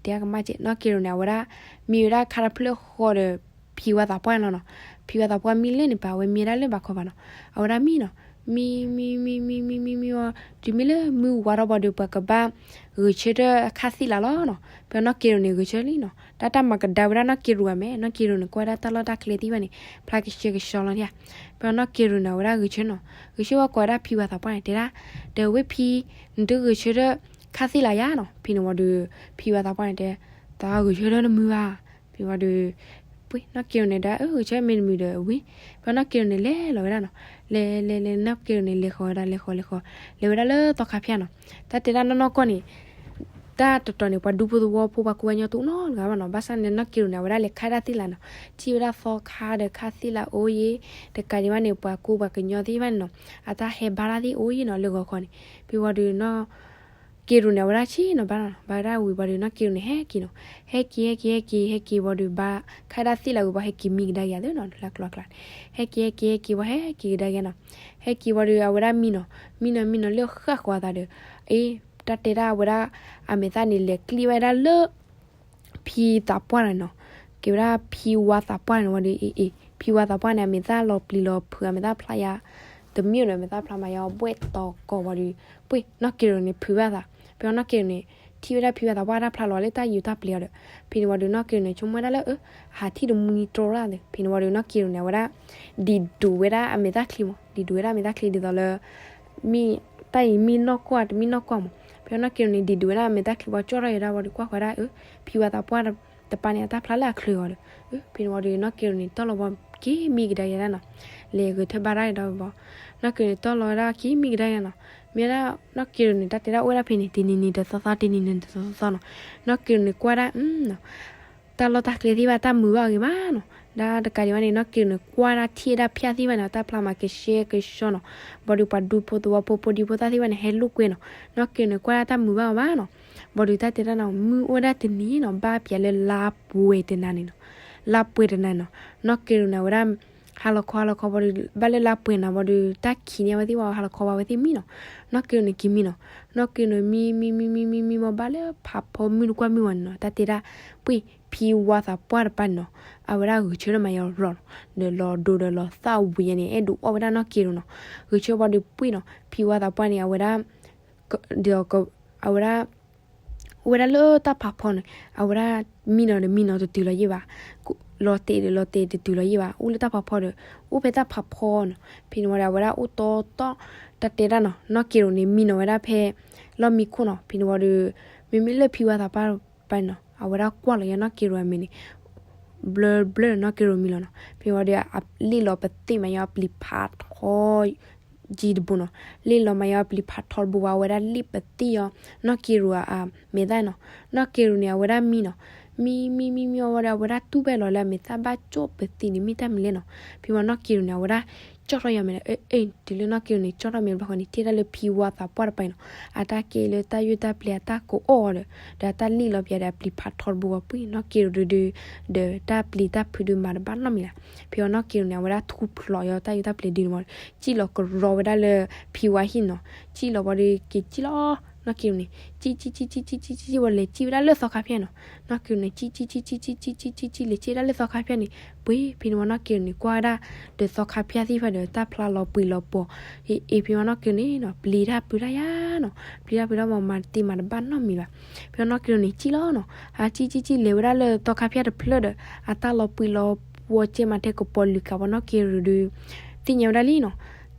တဲကမၣ်ကဲ နီၢ်က့ရိၤန့ၣ် အဝဲဒၣ် မံဝဲဒၣ်ခါတဖျၢၣ်ဃီဒီး ဖံဝါသးပှၢ်န့ၣ်လီၤနီၤ, ဖံဝါသးပှၢ်မံလၢန့ၣ် ပာ်ဝဲမံဝဲဒၣ်လၢဘၣ်ခီဘၣ်နီၤ, အဝဲဒၣ်မံနီၤ, မံ မံ မံ မံ မံ မံ မံဝံၤ တုၤမ့ၢ်လၢမုၢ်ဝါထီၣ်ဘၣ်ဒီး ပှၤကဘၣ်ဂဲၤဆၢထၢၣ်ခါသံၣ်လးလီၤနီၤ, ဖဲအံၤနီၢ်က့ရိၤန့ၣ် ဂဲၤဆၢထၢၣ်လံနီၤ, တၢ်တၢ်မၤကဒါဝဲဒၣ်နီၢ်က့ရိၤအမဲာ်, နီၢ်က့ရိၤန့ၣ် ကွၢ်ဝဲဒၣ်တၢ်လီၢ်တၢ်ကျဲသ့ၣ်တဖၣ်န့ၣ် ဖျါကဆှဲကဆှီလီၤန့ၣ်ဧါ, ဖဲအံၤနီၢ်က့ရိၤန့ၣ် အဝဲဒၣ်ဂဲၤဆၢနီၤ, ဂဲၤဆၢဝံၤကိးဝဲဒၣ်ဖံဝါသးပှၢ်န့ၣ် တဲဒၣ် ဒီးဝဲဖံ နတဂဲၤဆၢထၢၣ်ခါသံၣ်လးယါနီၤ, ဖဲန့ၣ်ဝံၤဒီး ဖံဝါသးပှၢ်န့ၣ်တဲ သးဂဲၤဆၢထၢၣ်တမုာ်ဘၣ်, ဖဲဝံၤဒီး ပှ့ၤ နီၢ်က့ရိၤန့ၣ်ဒီး အၢ ဂဲၤဆၢထၢၣ်မ့ၢ်တမုာ်ဒီးဝံၤ, ဖဲအံၤနီၢ်က့ရိၤန့ၣ် လဲၤလီၤဝဲဒၣ်နီၤ, လဲၤ လဲၤ လဲၤ နီၢ်က့ရိၤန့ၣ် လဲၤဃီၤဝဲဒၣ် လဲၤဃီၤ လဲၤဃီၤ လဲၤဝဲဒၣ်လၢသီခါဖၠၣ်နီၤ, တၢ်တဲဒၣ်နီၢ်နီၢ်ကီၢ်န့ၣ် တၢ်တတီၤန့ၣ် ပှၤဒူဖိသဝီဖိ ပှၤကူပှၤကညီတအိၣ်နီတဂၤဘၣ်နီၤ, ဘၣ်ဆၣ်န့ၣ် နီၢ်က့ရိၤန့ၣ် အဝဲဒၣ်လဲၤခါတၢ်သံၣ်လးနီၤ, ထံၣ်ဝဲဒၣ်သီခါဒီးခါသံၣ်လးအိၣ်ယ့ၣ်, တကးဒံးဘၣ်န့ၣ် ပှၤကူပှၤကညီသ့ၣ်တဖၣ်န့ၣ်နီၤ, အတၢ်ဟဲဘါတၢ်သ့ၣ်အိၣ်ယ့ၣ်နီၤ လၢဂီၤခီန့ၣ်, ဖဲဝံၤဒီးနီၢ် က့ရိၤန့ၣ် အဝဲဒၣ်ဆ့ၣ်နီၤဘၣ်နီၤ, ဘၣ်ဝဲဒၣ်ဝံၤဘၣ်ဒီး နီၢ်က့ရိၤန့ၣ် ဟဲက့ၤနီၤ, ဟဲက့ၤ ဟဲက့ၤ ဟဲက့ၤ ဟဲက့ၤဝံၤဒီး ဘၣ်ခါတၢ်သံၣ်လးဝံၤဘၣ် ဟဲက့ၤမံကဒါက့ၤသ့နီၤ, လၢကျိၤကျါန့ၣ်, ဟဲက့ၤ ဟဲက့ၤ ဟဲက့ၤဝံၤ ဟဲက့ၤကဒါက့ၤနီၤ, ဟဲက့ၤဝံၤဒီး အဝဲဒၣ်မံနီၤ, မံနီၤ မံနီၤ လၢဃၣ်ဃီၤအသးဒီး အ့ တၢ်တဲဒၣ်အဝဲဒၣ် အမဲာ်သၣ်န့ၣ် လဲၤကျံၣ်ဝဲဒၣ်လၢ ဖံသးပှၢ်န့ၣ်နီၤ, ကဲဝဲဒၣ်ဖံဝါသးပှၢ်န့ၣ်ဝံၤဒီး အ့ အ့ ဖံဝါသးပှၢ်န့ၣ် အမဲာ်သၣ်လီၤပျံၤလီၤဖုး အမဲာ်သၣ်ဖျါယါ တမ့ၢ်ဒီး အမဲာ်သၣ်ဖျါမၤယါဘှဲၣ်တီၤကီးဝံၤဒီး ပှ့ၤ နီၢ်က့ရိၤန့ၣ် ဖုးဘၣ်သး, ဖဲအံၤနီၢ်က့ရိၤန့ၣ် ထံၣ်ဝဲဒၣ်ဖံဝါသးပှၢ်တၢ်ဖျါလီၤလၢတၢ်ယူးတၢ်ပျဲၤအီၤဒီး ဖဲန့ၣ်ဝံၤဒီး နီၢ်က့ရိၤန့ၣ် ဆိကမိၣ်ဝဲဒၣ်လၢ အၢ အဟးထံၣ်တမူနံၤတြီရၣ်သ့, ဖဲန့ၣ်ဝံၤဒီး နီၢ်က့ရိၤန့ၣ် အဝဲဒၣ် ဒံးဒိးဝဲဒၣ်အမဲာ်သၣ်ချံမး, ဒံးဒိးဝဲဒၣ်အမဲာ်သၣ်ချံဒ်သိးလၢ မ့ၢ်တၢ်အံၤမ့ၢ်နီၢ်ကီၢ် တမ့ၢ်နီၢ်ကီၢ်မး, ဖဲအံၤနီၢ်က့ရိၤန့ၣ် ဒံးဒိးဝဲဒၣ်အမဲာ်သၣ်ချံဝံၤ ကၠီၣ်ထီၣ်ယဲဒၣ်ဝံၤဒီး ကွၢ်ဃီဒၣ် အၢ ဖံဝါသးပှၢ်တပၤန့ၣ် အတၢ်ဖျါလၢအချ့အီၤဒီး အၢ ဖဲန့ၣ်ဝံၤဒီး နီၢ်က့ရိၤန့ၣ် တီၢ်လီၤဝံၤက့ၤမံကဒါက့ၤဒၣ်နီၤ, လဲၤဂဲၤထၢၣ်ဘါတၢ်ဒီးဝံၤဘၣ်, နီၢ်က့ရိၤန့ၣ် တီၢ်လီၤဝဲဒၣ်က့ၤမံကဒါက့ၤနီၤ, မ့ၢ်ဝဲဒၣ် နီၢ်က့ရိၤန့ၣ် တၢ်တဲဒၣ်အိၣ်ဝဲဒၣ်ဖဲန့ၣ် တနံၤနံၤတသီသီ တနံၤနံၤတသီသီနီၤ, နီၢ်က့ရိၤန့ၣ် ကွၢ်ဒၣ် တၢ်လီၢ်တၢ်ကျဲသ့ၣ်တဖၣ် တၢ်မုာ်ဘၣ်အဂ့ၤမးနီၤ, ဒီးတကးဒံးဘၣ်န့ၣ် နီၢ်က့ရိၤန့ၣ် ကွၢ်ဒၣ်ထံၣ်ဝဲဒၣ်ဖၠၣ်သ့ၣ်တဖၣ်န့ၣ် တၢ်ဖျါမၤကဆှဲကဆှီနီၤ, ဘၣ်ဒီးပှၤဒူဖိသဝီဖိ ဖိဒံဖိသၣ်သ့ၣ်တဖၣ်န့ၣ် ဟဲလိာ်ကွဲနီၤ, နီၢ်က့ရိၤန့ၣ် ကွၢ်ဒၣ်တၢ်မုာ်ဘၣ်အီၤမးနီၤ, ဘၣ်ဒီးတၢ်တဲဒၣ်နီၤ မုၢ်အိၣ်ဝဲဒၣ်တနံၤနီၤ ဘၣ်ပၠးလၢလါပှဲၤတနၤန့ၣ်နီၤ, လါပှဲၤတနၤနီၤ, နီၢ်က့ရိၤန့ၣ် အဝဲဒၣ် ဟးလီၤခီ ဟးလီၤခီဘၣ်ဒီး ဘၣ်လၢလါပှဲၤနၤဘၣ်ဒီး တၢ်ခံးန့ၢ်အဝဲသ့ၣ်ဘၣ် ဟးလီၤခီဘၣ်အဝဲသ့ၣ်မံနီၤ. နီၢ်က့ၤရိၤန့ၣ်က့ၤမံနီၤ. နီၢ်က့ၤရိၤန့ၣ်မံ မံ မံ မံ မံ မံမ့ၢ်ဘၣ်လၢဖးဖီ မုၢ်တကွၢ်မုၢ်ဝါန့ၣ်နီၤ တၢ်တဲဒၣ် ပှ့ၢ် ဖံဝါသးပှၢ်တပၤန့ၣ်နီၤ အဝဲဒၣ်ဂဲၤဆၢထၢၣ်မၤယီၤရီၤနီၤ ဒီးလီၤဒိဒီးလီၤသၣ်ဝံၤညါန့ၣ် အဲၣ်ဒိးအီၣ်ဝဲဒၣ်နီၢ်က့ၤရိၤနီၤ. ဂဲၤဆၢထၢၣ်ဘၣ်ဒီးပှ့ၢ်နီၤ ဖံဝါသးပှၢ်န့ၣ် အဝဲဒၣ် ဒီး အဝဲဒၣ် အိၣ်ဝဲဒၣ်လၢတၢ်ဖးဖီန့ၣ် အဝဲဒၣ်မံနီၤဒီးမံနီၤတတုၤလီၤယံၢ်ဘၣ်, လီၤတဲာ်ဒီးလီၤတဲာ်တတုၤလီၤယံၢ်ဘၣ် အိၣ်လၢတၢ်ဖးဖီဒီး အိၣ်ဖဲတၢ်ဖးဖီနီၤ. ဖဲန့ၣ်ဝံၤဒီး အဝဲဒၣ်အိၣ်တီတီ တၢ်တဲဒၣ်နီၤ နီၢ်က့ၤရိၤန့ၣ် မံနီၤဝဲဒၣ်ဖဲ လီၢ်မံခိၣ်နီၤ. ဖဲန့ၣ်ဝံၤဒီး မ့မ့ၢ်လၢဖံဝါသးပှၢ်တပၤနီၤ အဝဲဒၣ်ကွၢ်လီၤယါနီၢ်က့ၤရိၤအမဲာ်န့ၣ် ဘျၢဘျၢနီၢ်က့ၤရိၤမံလီၤနီၤ. ဖဲန့ၣ်ဝံၤဒီး အလ့ၣ်လီၤပသ့ၣ်မးယါအပျံၤဖးထီ ကံတဘိနီၤ. လ့ၣ်လီၤမးယါအပျံၤဖးထီတဘိဝံၤ အဝဲဒၣ်လ့ၣ်ပသ့ၣ်ယါ နီၢ်က့ၤရိၤအမဲာ်သၣ်နီၤ. နီၢ်က့ၤရိၤန့ၣ် အဝဲဒၣ်မံနီၤ. မံ မံ မံ မံဝံၤဒီး အဝဲဒၣ်တူၢ်ဘၣ်လီၤလၢအမဲာ်သၣ်ဘၣ်ကၠိၣ်ပသ့ၣ်န့ၣ် မ့ၢ်တၢ်မနုၤလဲၣ်နီၤ. ဖဲဝံၤနီၢ်က့ၤရိၤန့ၣ် အဝဲဒၣ် ကၠီၣ်ထီၣ်ယါမဲာ်ဒီး အ့ တုၤလၢနီၢ်က့ၤရိၤန့ၣ် ကၠီၣ်ထီၣ်မဲာ်တဘျီဃီန့ၣ် ထံၣ်ဒၣ်လၢဖံဝါသးပှၢ်တပၤအံၤနီၤ အတၢ်ကဲလၢတၢ်ယိၣ်တၢ်ပျဲၤအတၢ်ကိးအီၣ်ဒီး ဒီးအတၢ်လ့ၣ်လီၤပျဲဒီး အပျံၤဖးထီတဘိဝံၤပှ့ၢ် နီၢ်က့ၤရိၤဒုးဒုး ဒီးတၢ်ပျံၤတၢ်ဖုးဒုးမၤတဘၣ်နီတမံၤလၢၤ. ဖဲဝံၤနီၢ်က့ၤရိၤန့ၣ် အဝဲဒၣ်ထူဖျိးယါတၢ်ယိၣ်တၢ်ပျဲၤဒုးန့ၣ်မး စံၣ်လီၤကရီဝဲဒၣ်လၢဖံဝါဟံၣ်နီၤ. စံၣ်လီၤဝံၤဒီးက့ၤစံၣ်လီၤ နီၢ်က့ၤရိၤန့ၣ် စံၣ် စံၣ် စံၣ် စံၣ် စံၣ် စံၣ် စံၣ်ဝံၤလဲၤစံၣ်ဝဲဒၣ်လၢသီခါဖၠၣ်နီၤ. နီၢ်က့ၤရိၤန့ၣ် စံၣ် စံၣ် စံၣ် စံၣ် စံၣ် စံၣ် စံၣ် လဲၤစံၣ်ဝဲဒၣ်လၢသီခါဖၠၣ်န့ၣ် ပှ့ၤ ဖဲန့ၣ်ဝံၤနီၢ်က့ၤရိၤန့ၣ် ကွၢ်ဝဲဒၣ် ဒီးသီခါဖၠၣ်သ့ၣ်တဖၣ်ဒီး တၢ်ဖျါလီၤပှံၤလီၤပှီၤ အ့ အ့ ဖဲဝံၤနီၢ်က့ၤရိၤန့ၣ်နီၤ ပျံၤတၢ်ဖုးတၢ်ယါနီၤ. ပျံၤတၢ်ဖုးတၢ်မၤမၤတသ့မၤတဘၣ်နီတမံၤဘၣ်. ဖဲဝံၤနီၢ်က့ၤရိၤန့ၣ် စံၣ်လီၤနီၤ. အစံၣ် စံၣ် စံၣ် လဲၤဝဲဒၣ်လၢသီခါဖၠၣ်တဖျၢၣ်ဒီး အတၢ်လီၤပှံၤလီၤပှီၤကဲမးထဲကပီၤလုာ်ကးဝံၤနီၢ်က့ၤရိၤဒုး သ့ၣ်ညါဝဲဒၣ်လံနီၤ.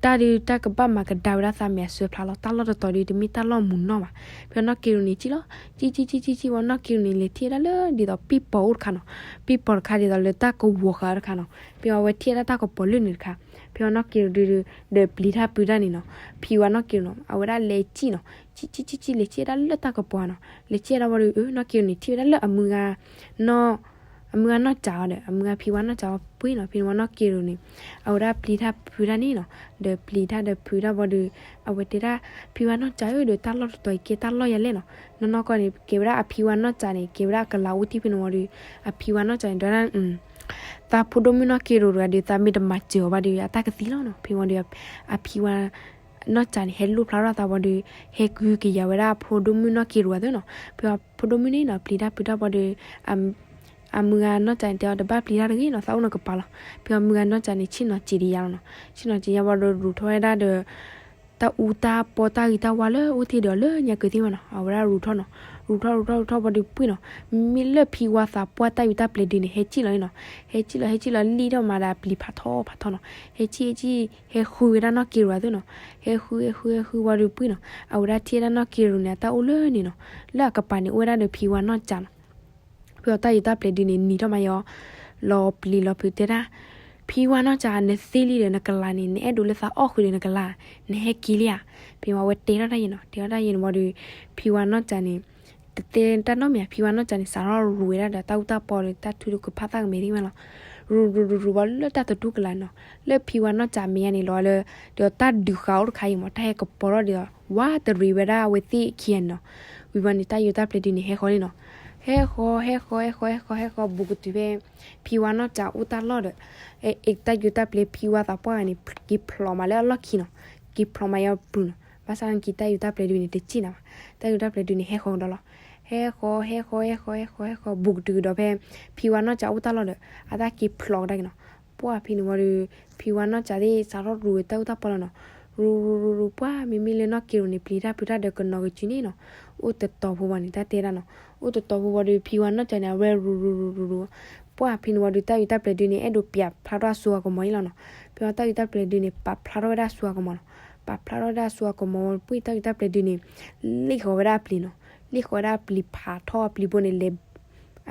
တၢ်ဒုးတၢ်ကဘၣ်မၤကဒါဝဲဒၣ်သးမဲာ်အစၢဖျါလီၤ တၢ်လီၢ်တတီၤဒုး တမ့ၢ်တၢ်လီၢ်မုာ်နီၢ်ဘၣ်. ဖဲဝံၤနီၢ်က့ၤရိၤန့ၣ် စံၣ်လီၤ စံၣ် စံၣ် စံၣ် စံၣ် စံၣ်ဝံၤနီၢ်က့ၤရိၤန့ၣ် လဲၤထံၣ်ဝဲဒၣ်လၢဒ်သိးပံၣ်ပီၤအိၣ်တခါနီၤ. ပံၣ်ပီၤတခါဒ်သိးလၢတၢ်ကဝီၤဃာ်တခါနီၤ. ဖဲဝံၤအဝဲထံၣ်ဝဲဒၣ်တၢ်ကပီၤလၢန့ၣ်တခါ. ဖဲဝံၤနီၢ်က့ၤရိၤဒုးဒုး ဒီးပျံၤတၢ်ဖုးတၢ်န့ၣ်နီၤ. ဖံဝါနီၢ်က့ၤရိၤနီၤ အဝဲဒၣ်လဲၤစံၣ်နီၤ. စံၣ် စံၣ် စံၣ် စံၣ် လဲၤစံၣ်ဝဲဒၣ်လၢတၢ်ကပီၤနီၤ. လဲၤစံၣ်ဝဲဒၣ်ဝံၤဒီး အ နီၢ်က့ၤရိၤန့ၣ် ထံၣ်ဝဲဒၣ်လၢအမုၢ်ဂၤ နီၢ် အမုၢ်ဂၤနီၢ်စးအီၤဒီး အမုၢ်ဂၤဖံဝါနီၢ်စးအီၤပှ့ၤနီၤ. ဖဲန့ၣ်ဝံၤနီၢ်က့ၤရိၤန့ၣ် အဝဲဒၣ်ပျံၤတၢ်ဖုးတၢ်န့ၣ်နီၤ. ဒီးပျံၤတၢ်ဒီးဖုးတၢ်ဝံၤဒီး အဝဲတဲဒၣ် ဖံဝါနီၢ်စးဧၢ ဒီးတၢ်လီၢ်တတီၤအံၤကဲတၢ်လီၢ်ယါလဲၣ်နီၤ. နီၢ်နီၢ်ကီၢ်န့ၣ် ကဲဝဲဒၣ်အဖံဝါနီၢ်စးန့ၣ် ကဲဝဲဒၣ်အကလၤအူထံၣ်ဖဲန့ၣ်ဝံၤဒီး အဖံဝါနီၢ်စးန့ၣ် တဲဝဲဒၣ် သးဖိဒိၣ်မုၣ်နီၢ်က့ၤရိၤတဂၤဒီး သးမ့ၢ်တမၤစၢၤအီၤဘၣ်ဒီး အတၢ်ကသံလီၤနီၤ. ဖဲဝံၤဒီး အဖံဝါနီၢ်စးန့ၣ် ဟဲလိၣ်ဖျါထီၣ်သးဝံၤဒီး ဟဲကဟုကယာ်ဝဲဒၣ်အဖိဒိၣ်မုၣ်နီၢ်က့ၤရိၤအသိးနီၤ. ဖဲဝံၤဖိဒိၣ်မုၣ်န့ၣ်နီၤ ပျံၤတၢ်ဖုးတၢ်ဝံၤဒီး အမုၢ်ဂၤနီၢ်စးန့ၣ် တဲအီၤတဘၣ်ပျံၤတၢ်တဂ့ၤနီၤ သးအိၣ်နီၢ်ကပၤလီၤ. ဖဲဝံၤမုၢ်ဂၤနီၢ်စးန့ၣ် ဆ့ၣ်နီၤစံးတယါလီၤနီၤ. ဆ့ၣ်နီၤစံးယါဝံၤဒီး ရူၤထီၣ်ဝဲဒၣ်ဒီး တၢ်အူတၢ်ပီတၢ်ဂ့ၤတၢ်ဝါလၢအိၣ်သ့ၣ်ဒီးလၢညါက့ၤသ့ၣ်မးနီၤ အဝဲဒၣ်ရူၤထီၣ်နီၤ. ရူၤထီၣ်ရူၤထီၣ်ရူၤထီၣ်ဝံၤဒီးပှ့ၤနီၤ. မ့မ့ၢ်လၢဖံဝါသးပှၢ်တၢ်ယူးတၢ်ပျဲၤဒုးန့ၣ် ဟဲစံၣ်လီၤန့ၣ်နီၤ. ဟဲစံၣ်လီၤ ဟဲစံၣ်လီၤ လံၣ်ထီၣ်မးဒီးအပျံၤဖးထီဖးထီနီၤ. ဟဲစံၣ်ဟဲစံၣ် ဟဲဃုဝဲဒၣ်နီၢ်က့ၤရိၤအသိးနီၤ. ဟဲဃုဟဲဃုဟဲဃုဝံၤဒီးပှ့ၤနီၤ. အဝဲဒၣ်ထံၣ်ဝဲဒၣ်နီၢ်က့ၤရိၤန့ၣ် အတၢ်အိၣ်လၢန့ၣ်နီၤ. လၢအကပၤန့ၣ် အိၣ်ဝဲဒၣ်ဒီးဖံဝါနီၢ်စးနီၤ. ဖဲအတၢ်ယူးတၢ်ပျဲၤဒုးန့ၣ် နံၤထီၣ်မးယီၤ လီၤပျံၤလီၤဖုးတဲဒၣ် ဖံဝါနီၢ်စး နသ့လံဒီးနကလၤန့ၣ် နအဲၣ်ဒိးလၢသးအီၣ်ဃုာ်ဒီးနကလၤ နဟဲက့ၤလံဧါ. ဖဲဝံၤအဝဲတဲထီၣ်တၢ်ယံၤနီၤ တဲထီၣ်တၢ်ယံၤန့ၣ်ဝံၤဒီး ဖံဝါနီၢ်စးန့ၣ် တတဲတၢ်နီတမံၤ ဖံဝါနီၢ်စးန့ၣ် စးထီၣ်ရူၤဝဲဒၣ်ဒီးတၢ်အူတၢ်ပီဒီးတၢ်ထုကဖၣ်သၣ်ကမဲာ်သ့ၣ်မးလီၤ. ရူၤရူၤရူၤရူၤဝံၤ လၢတၢ်တတူၢ်ကလာ်နီၤ လၢဖံဝါနီၢ်စးမဲာ်ညါန့ၣ်လီၤလၢ ဒီးတၢ်ဒုးဃာ်အိၣ်တခါအံၤမး တၢ်ဟဲကပီၤထီၣ်ဒီး ဝးတရံးဝဲဒၣ်အဝဲသ့ၣ်ခံဂၤန့ၣ်နီၤ. ဝံၤဘၣ်န့ၣ် တၢ်ယူးတၢ်ပျဲၤဒုးန့ၣ် ဟဲဃီၤလံနီၤ. ဟဲဃီၤ ဟဲဃီၤ ဟဲဃီၤ ဟဲဃီၤ ဟဲဃီၤ ဘူးကတုၤဖဲ ဖံဝါနီၢ်စးအိၣ်တၢ်လီၢ်ဒီး တၢ်ယူးတၢ်ပျဲၤဖံဝါသးပှၢ်ဂၤန့ၣ် က့ၤဖျိးမးလၢအလီၢ်ခံနီၤ. က့ၤဖျိးမးယီၤပျုၤနီၤ. ဘၣ်ဆၣ်နာ်က့ တၢ်ယူးတၢ်ပျဲၤဒုးန့ၣ် တစံၣ်နၤဘၣ်. တၢ်ယူးတၢ်ပျဲၤဒုးန့ၣ် ဟဲဃီၤကဒီးလီၤ. ဟဲဃီၤ ဟဲဃီၤ ဟဲဃီၤ ဟဲဃီၤ ဟဲဃီၤ ဘူးကတုၤကဒီးဖဲ ဖံဝါနီၢ်စးအိၣ်တၢ်လီၢ်ဒီး အတၢ်က့ၤဖျိးကဒါက့ၤနီၤ. ပှၢ်ဖဲန့ၣ်ဝံၤဒီး ဖံဝါနီၢ်စးသ့ၣ် စးထီၣ်ရူၤဝဲတၢ်အူတၢ်ပီလီၤနီၤ. ရူၤရူၤရူၤရူၤ ပှၢ်မ့မ့ၢ်လၢနီၢ်က့ၤရိၤန့ၣ် ပျံၤတၢ်ဖုးတၢ်ဒီးကနီၤကစုန့ၣ်နီၤ. အိၣ်တတီၤဖိဝံၤန့ၣ် တၢ်တဲဒၣ်နီၤ. အိၣ်တတီၤဖိဝံၤဒီး ဖံဝါနီၢ်စးန့ၣ် အဝဲရူၤရူၤရူၤရူၤရူၤ ပှၢ်ဖဲန့ၣ်ဝံၤဒီး တၢ်ယူးတၢ်ပျဲၤဒုးန့ၣ် အဲၣ်ဒိးပျးဖျါထီၣ်အစိအကမီၤအံၤလီၤနီၤ. ဖဲဝံၤတၢ်ယူးတၢ်ပျဲၤဒုးန့ၣ် ပာ်ဖျါထီၣ်ဝဲဒၣ်အစိအကမီၤနီၤ. ပာ်ဖျါထီၣ်ဝဲဒၣ်အစိအကမီၤဝံၤ တၢ်ယူးတၢ်ပျဲၤဒုးန့ၣ် လ့ၣ်ဃီၤဝဲဒၣ်အပျံၤနီၤ. လ့ၣ်ဃီၤဝဲဒၣ်အပျံၤဖးထီ အပျံၤဘိန့ၣ်လဲၤ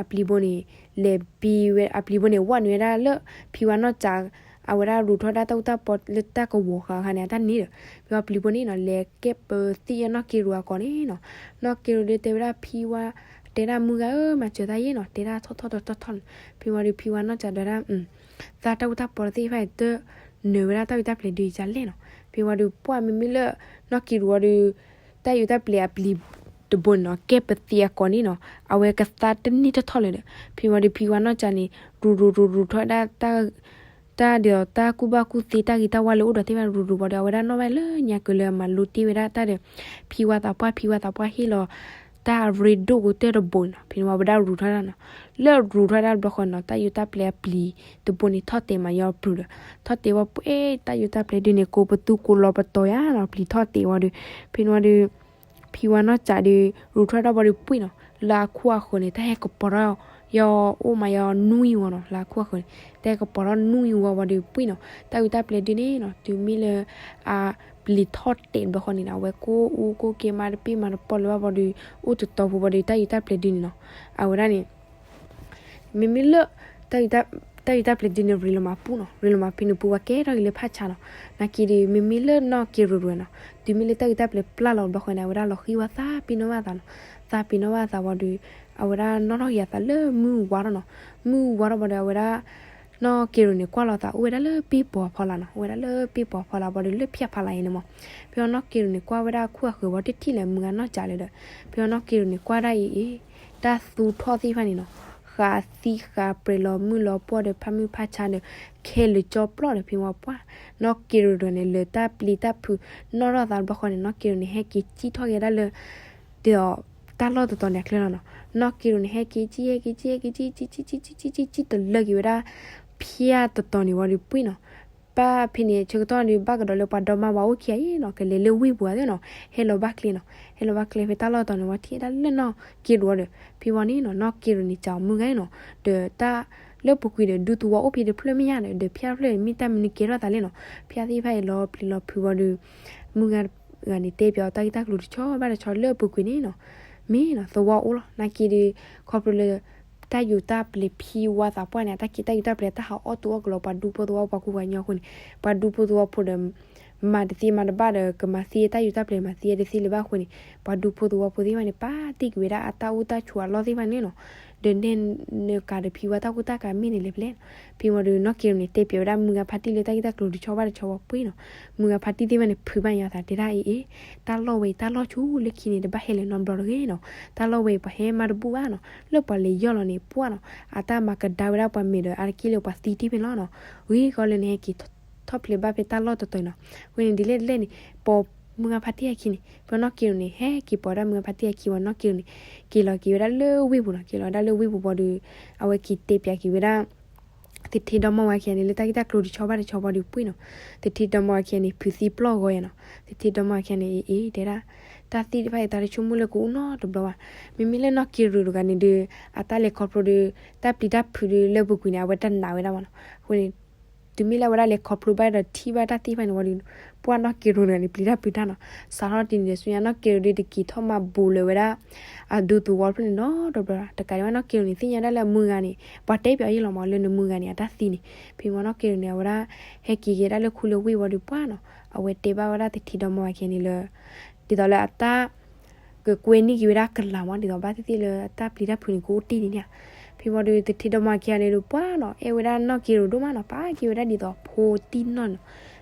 အပျံၤဘိန့ၣ် လဲၤဘံဝဲ အပျံၤဘိန့ၣ် ဝဲနုာ်ဝဲဒၣ်လၢ ဖံဝါနီၢ်စး အဝဲဒၣ်ရူၤထီၣ်ဒၣ်တၢ်အူတၢ်ပီလၢတၢ်ကဝီၤဃာ်အခါန့ၣ် အတၢ်န့ၣ်ဒီး ဖဲဝံၤပျံၤဘိန့ၣ်နီၤ လဲၤကဲပသံၣ်အနီၢ်က့ၤရိၤအကိာ်န့ၣ်နီၤ. နီၢ်က့ၤရိၤဒုးတဲဝဲဒၣ်ဖံဝါ တဲဒၣ်မုၢ်ဂၤဧၢ မၤစၢၤသးယဲနီၤ တဲဒၣ်ထီၣ်ထီၣ်ထီၣ်ထီၣ်ထီၣ်န့ၣ်. ဖဲဝံၤဒီးဖံဝါနီၢ်စးဒွးဒၣ် သးတၢ်အူတၢ်ပီတသ့ၣ်တဖၣ်န့ၣ် တနၢၤဝဲဒၣ်တၢ်ယူးတၢ်ပျဲၤဒုးယလဲၣ်နီၤ. ဖဲဝံၤဒီးပှၢ်မ့မ့ၢ်လၢ နီၢ်က့ၤရိၤဝံၤဒီး တၢ်ယူးတၢ်ပျဲၤအပျံၤတဘိန့ၣ်နီၤ ကဲပသံၣ်အကိာ်န့ၣ်နီၤ အဝဲကသါတန့ၢ်ထီၣ်ထီၣ်လၢၤဒီး ဖဲဝံၤဒီးဖံဝါနီၢ်စးန့ၣ် ရူၤရူၤရူၤရူၤထီၣ်ဝဲဒၣ်တၢ် တၢ်ဒီးတၢ်ကူၣ်ဘၣ်ကူၣ်သ့တၢ်ဂ့ၤတၢ်ဝါလၢအိၣ်ဒီးသ့ၣ်တဖၣ်ရူၤရူၤဘၣ်ဒီး အဝဲဒၣ်နီၣ်ဝဲလၢညါကလၢအမၤလိတ့ၢ်ဝဲဒၣ်တၢ်ဒီး ဖံဝါသးပှၢ် ဖံဝါသးပှၢ်ဟ့ၣ်လီၤ တၢ်အရ့ဒိၣ်ကတၢၢ်တဘိန့ၣ်နီၤ. ဖဲန့ၣ်ဝံၤဝဲဒၣ်ရူၤထီၣ်ဒၣ်နီၤ. လၢရူၤထီၣ်ဒၣ်တဘျီဃီနီၤ တၢ်ယိၤတၢ်ပျဲၤအပျံၤတဘိန့ၣ်ထီၣ်တဲာ်မးယီၤပြူၤဒီး ထီၣ်တဲာ်ဝဲပှဲၤ တၢ်ယိၤတၢ်ပျဲၤဒုန့ၣ် ကိးပသူကိးလီၤပတီၤယါနီၤ ပျံၤထီၣ်တဲာ်ဝံၤဒီး ဖဲန့ၣ်ဝံၤဒီး ဖံဝါနီၢ်ကးဒီး ရူၤထီၣ်ဒၣ်ဝံၤဒီးပှ့ၤနီၤ လၢအခိၣ်အဃၢၤန့ၣ် တၢ်ဟဲကပီၤထီၣ် ယီၤအိၣ်မးယီၤနွံဝံၤနီၤ လၢအခိၣ်အဃၢၤန့ၣ် တၢ်ဟဲကပီၤထီၣ်နွံဝံၤဝံၤဒီးပှ့ၤနီၤ တၢ်ယိၤတၢ်ပျဲၤဒုန့ၣ်နီၤ တုၤမ့ၢ်လၢ အပျံၤထီၣ်တဲာ်တဘျီဃီန့ၣ်နီၤ အဝဲကိၢ်အူကိၢ်က့ၤမးတပ့ၢ်မးတပီၢ်လၢၤဘၣ်ဝံၤဒီး အိၣ်တတီၤဖိဝံၤဒီး တၢ်ယိၤတၢ်ပျဲၤဒုန့ၣ်နီၤ အဝဲဒၣ်န့ၣ် မ့မ့ၢ်လၢ တၢ်ယိၤတၢ်ပျဲၤဒုန့ၣ် ရ့လိာ်မးပူၤနီၤ ရ့လိာ်မးဖဲန့ၣ်ပူၤဝဲကဲထီၣ်က့ၤလၢဖးဆါနီၤ. နာ်က့ဒီး မ့မ့ၢ်လၢနီၢ်က့ၤရူၤရူၤနီၤ တုၤမ့ၢ်လၢတၢ်ယိၤတၢ်ပျဲၤပျၢ်လီၤတဘျီဃီန့ၣ် အဝဲဒၣ်လီၤဃံၣ်ဝဲသးပ့ၤနီၣ်ဘၣ်သးနီၤ. သးပ့ၤနီၣ်ဘၣ်သးဝံၤဒီး အဝဲဒၣ်နီၣ်ထီၣ်က့ၤအသးလၢမုၢ်ဝါထီၣ်နီၤ. မုၢ်ဝါထီၣ်ဝံၤဒီး အဝဲဒၣ် နီၢ်က့ၤရူၤန့ၣ် ကွၢ်လီၤသး အိၣ်ဝဲဒၣ်လၢပ့ၢ်ပီၤအဖီလာ်နီၤ အိၣ်ဝဲဒၣ်လၢပ့ၢ်ပီၤအဖီလာ်ဝံၤဒီး လၢဖၠၣ်ဖီလာ်အံၤန့ၣ်မး ဖဲအီၤနီၢ်က့ၤရူၤန့ၣ် ကွၢ်ဝဲဒၣ်အခိၣ်အဃၢၤဝံၤတထံၣ်လၢၤမုၢ်ဂၤနီၢ်ကးလၢၤဒီး ဖဲအီၤနီၢ်က့ၤရူၤန့ၣ် ကွၢ်ဒၣ်အံၤအံၤ တၢ်သူထီၣ်သ့ၣ်တဖၣ်န့ၣ်နီၤ ဃးသံဃးပြဲၤလီၤမုၢ်လီၤပှီၢ်ဒီး ဖးမုၢ်ဖးဆါဒီး ခဲလၢာ်ကၠီပျီဒီး ဖဲမးပှၢ် နီၢ်က့ၤရူၤဒီးန့ၣ် လၢတၢ်ပျံၤတၢ်ဖုး နီၣ်ထီၣ်သးတဘျီဃီန့ၣ် နီၢ်က့ၤရူၤန့ၣ် ဟဲက့ၤစံၣ်ထီၣ်က့ၤဒၣ်လၢ ဒီးတၢ်လီၢ်တတီၤန့ၣ်အချၢလီၤနီၤ. နီၢ်က့ၤရူၤန့ၣ် ဟဲက့ၤစံၣ် ဟဲက့ၤစံၣ် ဟဲက့ၤစံၣ် စံၣ် စံၣ် စံၣ် စံၣ် စံၣ် တလၢက့ၤဝဲဒၣ် ဖၠၣ်တတီၤန့ၣ်ဝံၤဒီးပှ့ၤနီၤ. ဘၣ်ဖဲန့ၣ် ဆၢကတီၢ်ဒီး ဘၣ်ကဒီးလၢပှၤဒီမါဝၤအိၣ်ခံဂၤအံၤနီၤ ကလဲၤလၢဝ့ၢ်ပူၤသ့ၣ်နီၤ ဟဲလီၤဘၣ်ကျဲနီၤ ဟဲလီၤဘၣ်ကျဲဖဲတၢ်လီၢ်တတီၤန့ၣ်ဝံၤ ထံၣ်ဝဲဒၣ်လၢနီၢ်က့ၤရူၤဒီး ဖဲဝံၤန့ၣ်နီၤ နီၢ်က့ၤရူၤန့ၣ် စံးအီၤမုၢ်ဂၤအံၤနီၤ ဒီးတၢ်လၢပူၤကွံာ်ဒီး ဒူသဝီအိၣ်ဖဲတဖျၢၣ်မ့ၢ်ညါဒီး ဒီးဖၠၣ်တဖျၢၣ်န့ၣ် မ့ၢ်တၢ်မနုၤကဲထီၣ်သးလဲၣ်နီၤ ဖၠၣ်သ့ၣ်တဖၣ်အံၤလီၤပျံၤလီၤဖုးဝံၤဒီး မုၢ်ဂၤတဂၤန့ၣ် တဲပၠးအီၤတၢ်ဂ့ၢ်တၢ်ကျိၤတဆီဘၣ်တဆီလၢအပူၤကွံာ်န့ၣ်နီၤ မ့ၢ်နီၤ သဝီအိၣ်လီၤ နာ်က့ဒီး ခီဖျိလၢ တၢ်ယိၤတၢ်ပျဲၤဖံဝါသးပှၢ်န့ၣ် အတၢ်က့ၤတၢ်ယိၤတၢ်ပျဲၤတၢ်ဟးအီၣ်တူၢ်အီၣ်ကလီၤ ပှၤဒူဖိသဝီပှၤကူပှၤကညီအဃိန့ၣ် ပှၤဒူဖိသဝီဖိဒီး မၤတသ့မၤတဘၣ်ဒီး ကမၤသံတၢ်ယိၤတၢ်ပျဲၤမၤသံတသ့လၢၤဘၣ်အဃိန့ၣ် ပှၤဒူဖိသဝီဖိသ့ၣ်တဖၣ်န့ၣ် ပာ်တ့ၢ်က့ၤဝဲဒၣ်အတၢ်အိၣ်တၢ်ဆိးအလီၢ်သ့ၣ်တဖၣ်န့ၣ်နီၤ ဒီးနဲၣ်နကးဒီးဖံဝါတၢ်ကူတၢ်ကၤမ့ၢ်န့ၣ်လဲၣ်ဖဲလဲၣ်နီၤ ဖဲဝံၤဒီးနီၢ်က့ၤရူၤန့ၣ် တဲပၠးဝဲဒၣ်မုၢ်ဂၤဖါတံၢ်လၢတၢ်ဂ့ၢ်တၢ်ကျိၤတဆီဘၣ်တဆီဝံၤပှ့ၤနီၤ မုၢ်ဂၤဖါတံၢ်သ့ၣ်တဖၣ်န့ၣ် ဖုးဘၣ်ယသးတဲဒၣ်အံၤအံၤ တၢ်လီၢ်ဝဲအံၤ တၢ်လီၢ်ဆူလၢခံန့ၣ် တဘၣ်ဟဲလၢၤနီတဘျီတဂ့ၤနီၤ တၢ်လီၢ်ဝဲအံၤ ပှၤဟဲမၤတဘူၣ်ဘၣ်နီၤ လၢပှၤလဲၤယီၢ်လီၤန့ၣ် ပှၢ်နီၤ အတၢ်မၤကဒါဝဲဒၣ်ပှၤမဲာ်ဒီး အါတက့ၢ်လၢပှၤသံတ့ၢ်ဖဲလီၤနီၤ ဂ့ၤဂီၤလၢနဟဲက့ၤထီၣ်ဖျဲးဘၣ်ဖဲတၢ်လီၢ်တတီၤနီၤ အဃိန့ၣ် ဒ်လဲၣ်ဒ်လဲၣ်န့ၣ် ပိာ်မုၢ်ဂၤဖါတံၢ်အခံန့ၣ် ဖဲနီၢ်က့ၤရူၤန့ၣ် ဟဲက့ၤပိာ်ဒၣ်မုၢ်ဂၤဖါတံၢ်အခံဝံၤ နီၢ်က့ၤရူၤန့ၣ် က့ၤလီၤက့ၤဝဲဒၣ်လၢဝ့ၢ်ပူၤနီၤ က့ၤလီၤဝဲဒၣ်လၢဝ့ၢ်ပူၤဝံၤဒီး အဝဲက့ၤတဲပၠးက့ၤဝဲဒၣ် သထ့ဒီမါဝၤခံဂၤန့ၣ် လၢတၢ်ဂ့ၢ်တၢ်ကျိၤတဆီဘၣ်တဆီဝံၤဒီးပှ့ၤနီၤ သထ့ဒီမါဝၤခံဂၤန့ၣ် ဖုးသံပျီၢ်ဂီၤယါနီၤ သထ့ဒီမါဝၤခံဂၤန့ၣ် အ့ၣ် တဲဒၣ် တၢ်သံတဖၣ်အံၤ သးတဆိကမိၣ်လၢကအိၣ်နီတဘျီဘၣ် မ့မ့ၢ်လၢနီၢ်က့ၤရူၤတဂၤန့ၣ်ဒီး အတၢ်လဲၤခီဖျိဒီး တၢ်ပျံၤတၢ်ဖုးဒီးလၢပူၤကွံာ်န့ၣ် အဝဲတနာ်ဝဲဒၣ်ဘၣ်နီၤ အဃိန့ၣ် တုၤမ့ၢ်လၢအဝဲဒၣ်လဲၤခီဖျိဘၣ်ဒီးထံၣ်ဘၣ်တၢ်သ့ၣ်တဖၣ်န့ၣ်ဝံၤဒီး ပှၢ်နီၢ်က့ၤရူၤန့ၣ်န့ၣ် ပျံၤတၢ်ဖုးတၢ်နီၤ စးထီၣ်တနံၤဒီးဆူညါ နီၢ်က့ၤရူၤဒီးတက့ၤထီၣ်မၤဘူးလၢၤဝဲဒၣ် အဒူသဝီတဖျၢၣ်န့ၣ်နီတဘျီဘၣ် တကးဒံးဘၣ် နီၢ်က့ၤရူၤန့ၣ် သ့ၣ်ညါဒၣ်လၢအမုၢ်ဂၤန့ၣ် ပှၤတဲပၠးအီၤယဲလီၤမး လၢနမုၢ်ဂၤန့ၣ် အတၢ်သံန့ၣ် ဖဲမးနီၢ်က့ၤရူၤန့ၣ် အဝဲဒၣ် ဟဲက့ၤက့ၤဒၣ်လၢခူလၢဝ့ၢ်ဝံၤဒီးပှၢ်နီၤ အဝဲတဲဘၣ်ဝဲဒၣ်သထ့ဒီမါဝၤခံဂၤန့ၣ်လၢ ဒ်သိးလၢအတၢ် ကကွဲန့ၢ်က့ၤဝဲဒၣ်ကလၤမး ဒ်သိးဘၣ်သ့ၣ်သ့ၣ်လၢတၢ်ပျံၤတၢ်ဖုးန့ၣ် ကအိၣ်တ့ၢ်ဒ်န့ၣ်ဧါ ဖဲဝံၤဒီးသထ့ဒီမါဝၤခံဂၤန့ၣ်ဒီးပှၢ်နီၤ အဲၣ်ဝဲဒၣ်နီၢ်က့ၤရူၤဒိၣ်မးနီၤ ပာ်က့ၤဝဲဒၣ်ဒ်သိးဖိတံၢ်နီၢ်နီၤ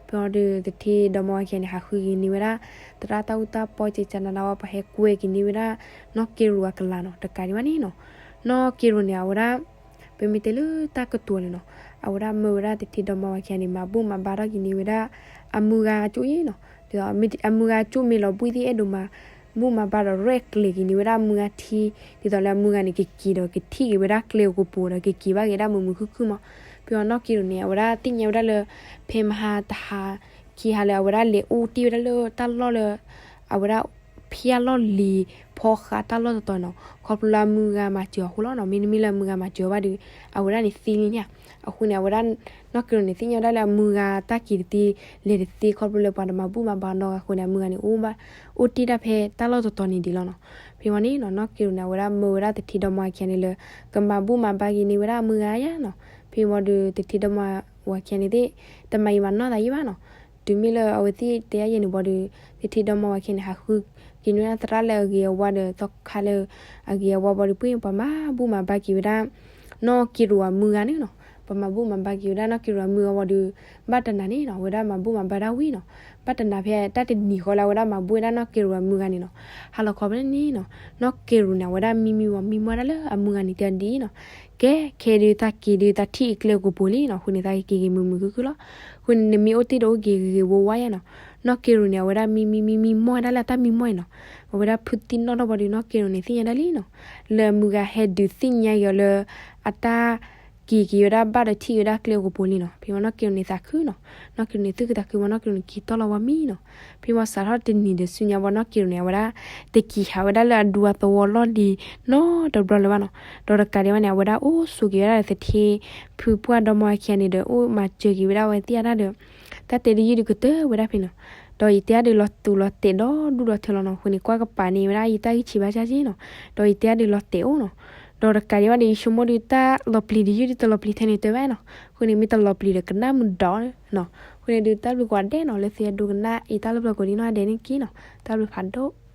ဖဲဝံၤဒီးသထ့ဒီမါဝၤခံဂၤန့ၣ် ဟးဃုက့ၤန့ၢ်ဝဲဒၣ် သရၣ်တၢ်အူတၢ်ပီ ကကနါနါဝဲ ပှၤဟဲကွဲက့ၤန့ၢ်ဝဲဒၣ် နီၢ်က့ၤရူၤအကလၤနီၤ တကးဒံးဘၣ်န့ၣ်နီၤ နီၢ်က့ၤရူၤန့ၣ် အဝဲဒၣ် ပမ့ၢ်တဲလၢတၢ်ကတိၤန့ၣ်နီၤ အဝဲဒၣ်မၢဝဲဒၣ်သထ့ဒီမါဝၤခံဂၤန့ၣ် မၤဘူၣ်မၤဘါထီၣ်က့ၤန့ၢ်ဝဲဒၣ် အမုၢ်ဂၤကၠိအံၤနီၤ ဒ်သိးအမုၢ်ဂၤကၠိမ့ၢ်လီၤဘှံးသ့ၣ်အဲၣ်ဒိးမၤ ဘူၣ်မၤဘါဒီးရဲၣ်ကျဲၤက့ၤန့ၢ်ဝဲဒၣ်မုၢ်ဂၤထံ ဒ်သိးလၢအမုၢ်ဂၤန့ၣ် ကက့ၤဒီးကထံၣ်က့ၤဝဲဒၣ်ကျဲအိၣ်ကပူၤဒီး ကက့ၤဘၣ်က့ၤဒၣ်မုာ်မုာ်ခုၣ်ခုၣ်မး ဖဲအီၤနီၢ်က့ၤရူၤန့ၣ် အဝဲဒၣ်သ့ၣ်ညါဝဲဒၣ်လၢ ဖဲမဟါတဟါ ခံဟါလၢအဝဲဒၣ်လဲၤအိၣ်တ့ၢ်ဝဲဒၣ်လၢတၢ်လီၢ်လၢ အဝဲဒၣ် ဖၠၣ်လီၢ်လံၤဖီဃးတၢ်လီၢ်တတီၤနီၤ ခီဖျိလၢအမုၢ်ဂၤမၤစၢၤအီၤအဃိလီၤနီၤ မ့တမ့ၢ်လၢအမုၢ်ဂၤမၤစၢၤဘၣ်ဒီး အဝဲဒၣ်န့ၣ်သံလံန့ၣ်ဧါ အဃိန့ၣ် အဝဲဒၣ် နီၢ်က့ၤရူၤန့ၣ် သ့ၣ်ညါဝဲဒၣ်လၢအမုၢ်ဂၤတၢ်က့ၤတသ့ လဲၤတသ့ ခီဖျိလၢပှၤတမၤဘူၣ်မၤဘါနီတဂၤအဃိန့ၣ် အမုၢ်ဂၤန့ၣ် အိၣ်ဘၣ် အိၣ်တ့ၢ်တၢ်ဖဲတၢ်လီၢ်တတီၤန့ၣ်ဒံးလီၤနီၤ ဖဲဝံၤန့ၣ်နီၤ နီၢ်က့ၤရူၤန့ၣ် အဝဲဒၣ်မၢဝဲဒၣ်သထ့ဒီမါဝၤခံဂၤန့ၣ်လၢ ကမၤဘူၣ်မၤဘါက့ၤန့ၢ်ဝဲဒၣ်အမုၢ်ဂၤယါနီၤ ဖဲဝံၤဒီး သထ့ဒီမါဝၤခံဂၤန့ၣ်သ့ၣ် တမၤယံာ်မၤနီၢ်သးယံာ်ဘၣ်နီၤ တုၤမ့ၢ်လၢအဝဲသ့ၣ်တဲယါယဲၢ်န့ၣ်ဝံၤဒီး သထ့ဒီမါဝၤခံဂၤန့ၣ် ဟးဃုက့ၤန့ၢ်ဝဲဒၣ်သရၣ်လၢအဂ့ၤအဝါဒီး သီခါလၢအဂ့ၤအဝါဝံၤဒီး ပှ့ၤပှၤမၤဘူၣ်မၤဘါက့ၤဝဲဒၣ် နီၢ်က့ၤရူၤအမုၢ်ဂၤန့ၣ်နီၤ ပှၤမၤဘူၣ်မၤဘါက့ၤဝဲဒၣ်နီၢ်က့ၤရူၤအမုၢ်ဂၤဝံၤဒီး ဘၣ်တနၤန့ၣ်နီၤ အဝဲဒၣ်မၤဘူၣ်မၤဘါဒၣ်ဝံၤနီၤ ဘၣ်တနၤဖဲတၢ်တနံၤဃီလၢအဝဲဒၣ်မၤဘူၣ်ဝဲဒၣ်နီၢ်က့ၤရူၤအမုၢ်ဂၤန့ၣ်နီၤ ဟါလီၤခီဖဲန့ၣ်နီၤ နီၢ်က့ၤရူၤန့ၣ် အဝဲဒၣ်မံမံဝဲမံမွဲဒၣ်လၢအမုၢ်ဂၤန့ၣ်တဲဒ်အံၤနီၤ ကဲခဲဒုး သးက့ၤဒုး သးထံၣ်အံၤကျဲအိၣ်ကပိာ်လံနီၤ. အဃိန့ၣ် သးက့ၤက့ၤမုာ်မုာ်ခုၣ်ခုၣ်လီၤ. အဃိန့ၣ် နမ့ၢ်အိၣ်တ့ၢ်ဒီးအိၣ်က့ၤဂ့ၤဂ့ၤဝါဝါယါနီၤ. နီၢ်က့ရိၤန့ၣ် အဝဲဒၣ်မံမံမံမံမီၢ်ဝဲဒၣ်လၢ အတၢ်မံမီၢ်အံၤနီၤ. အဝဲဒၣ်ဖုသံနီၣ်ထီၣ်ဘီဒုး နီၢ်က့ရိၤန့ၣ် သ့ၣ်ညါဒၣ်လံနီၤ. လၢအမုၢ်ဂၤဟဲဒုးသ့ၣ်ညါက့ၤအီၤလၢ အတၢ်က့ၤက့ၤဝဲဒၣ်ဘၣ်ဒီးထံၣ်က့ၤဝဲဒၣ်ကျဲအိၣ်ကပိာ်လံနီၤ. ဖဲမ့ၢ်နီၢ်က့ရိၤန့ၣ်သးခုနီၤ. နီၢ်က့ရိၤန့ၣ် သူၣ်ခုသးခုမ့ၢ် နီၢ်က့ရိၤန့ၣ် က့ၤတီၢ်လီၤဝဲမံနီၤ. ဖဲမ့ၢ်စးထီၣ်တနံၤဒီးဆူညါဘီ နီၢ်က့ရိၤန့ၣ် အဝဲဒၣ် တက့ၤဟးဝဲဒၣ်လၢအဒူအသဝီလီၢ်လံၤနီတဘျီလၢၤဘၣ်နီၤ. ဒီးတကးဒံးဘၣ်န့ၣ် အဝဲဒၣ်အိၣ်ဆိးက့ၤဝဲဒၣ်ဒီးသထ့ဖုပှၢ်ဒီမါဝၤခံဂၤန့ၣ်ဒီး အိၣ်မၤစၢၤက့ၤဝဲဒၣ်ဝဲသ့ၣ်အတၢ်ဒီး တၢ်တဲတယုၢ်ဒုးကတၢၢ်ဝဲဒၣ်ဖဲနီၤ. ဒီးယတဲအါဒုးလီၤတူာ်လီၤတဲာ်ဒီဒူၣ်ဒီထၢလီၤနီၤ. အဃိန့ၣ် ကွၢ်ကပၤန့ၣ်ဝဲဒၣ် ယတၢ်ဂံၢ်ဆံးဘၣ်ဆၣ်က့နီၤ. ဒီးယတဲအါဒုးလီၤတဲာ်အိၣ်နီၤ. ဒီးတကးဒံးဘၣ်ဒီး ယဆိကမိၣ်ဒုး တၢ်လီၤပျံၤတယုၢ်ဒုး တလီၤပျံၤထဲန့ၣ်တဲဝဲနီၤ. အဃိန့ၣ် မ့ၢ်တလီၤပျံၤဒီး ကနၣ်မုာ်ဒီးနီၤ. အဃိန့ၣ်ဒုး တၢ်ဘျုးကိးဂၤဒဲးနီၤ လၢသုဟဲဒိကနၣ်အံၤ တၢ်လၢပျၢၤကိးဒံနီၢ်ဂၤဒဲးန့ၣ်က့နီၤ. တၢ်ဘျုးဖးဒိၣ်.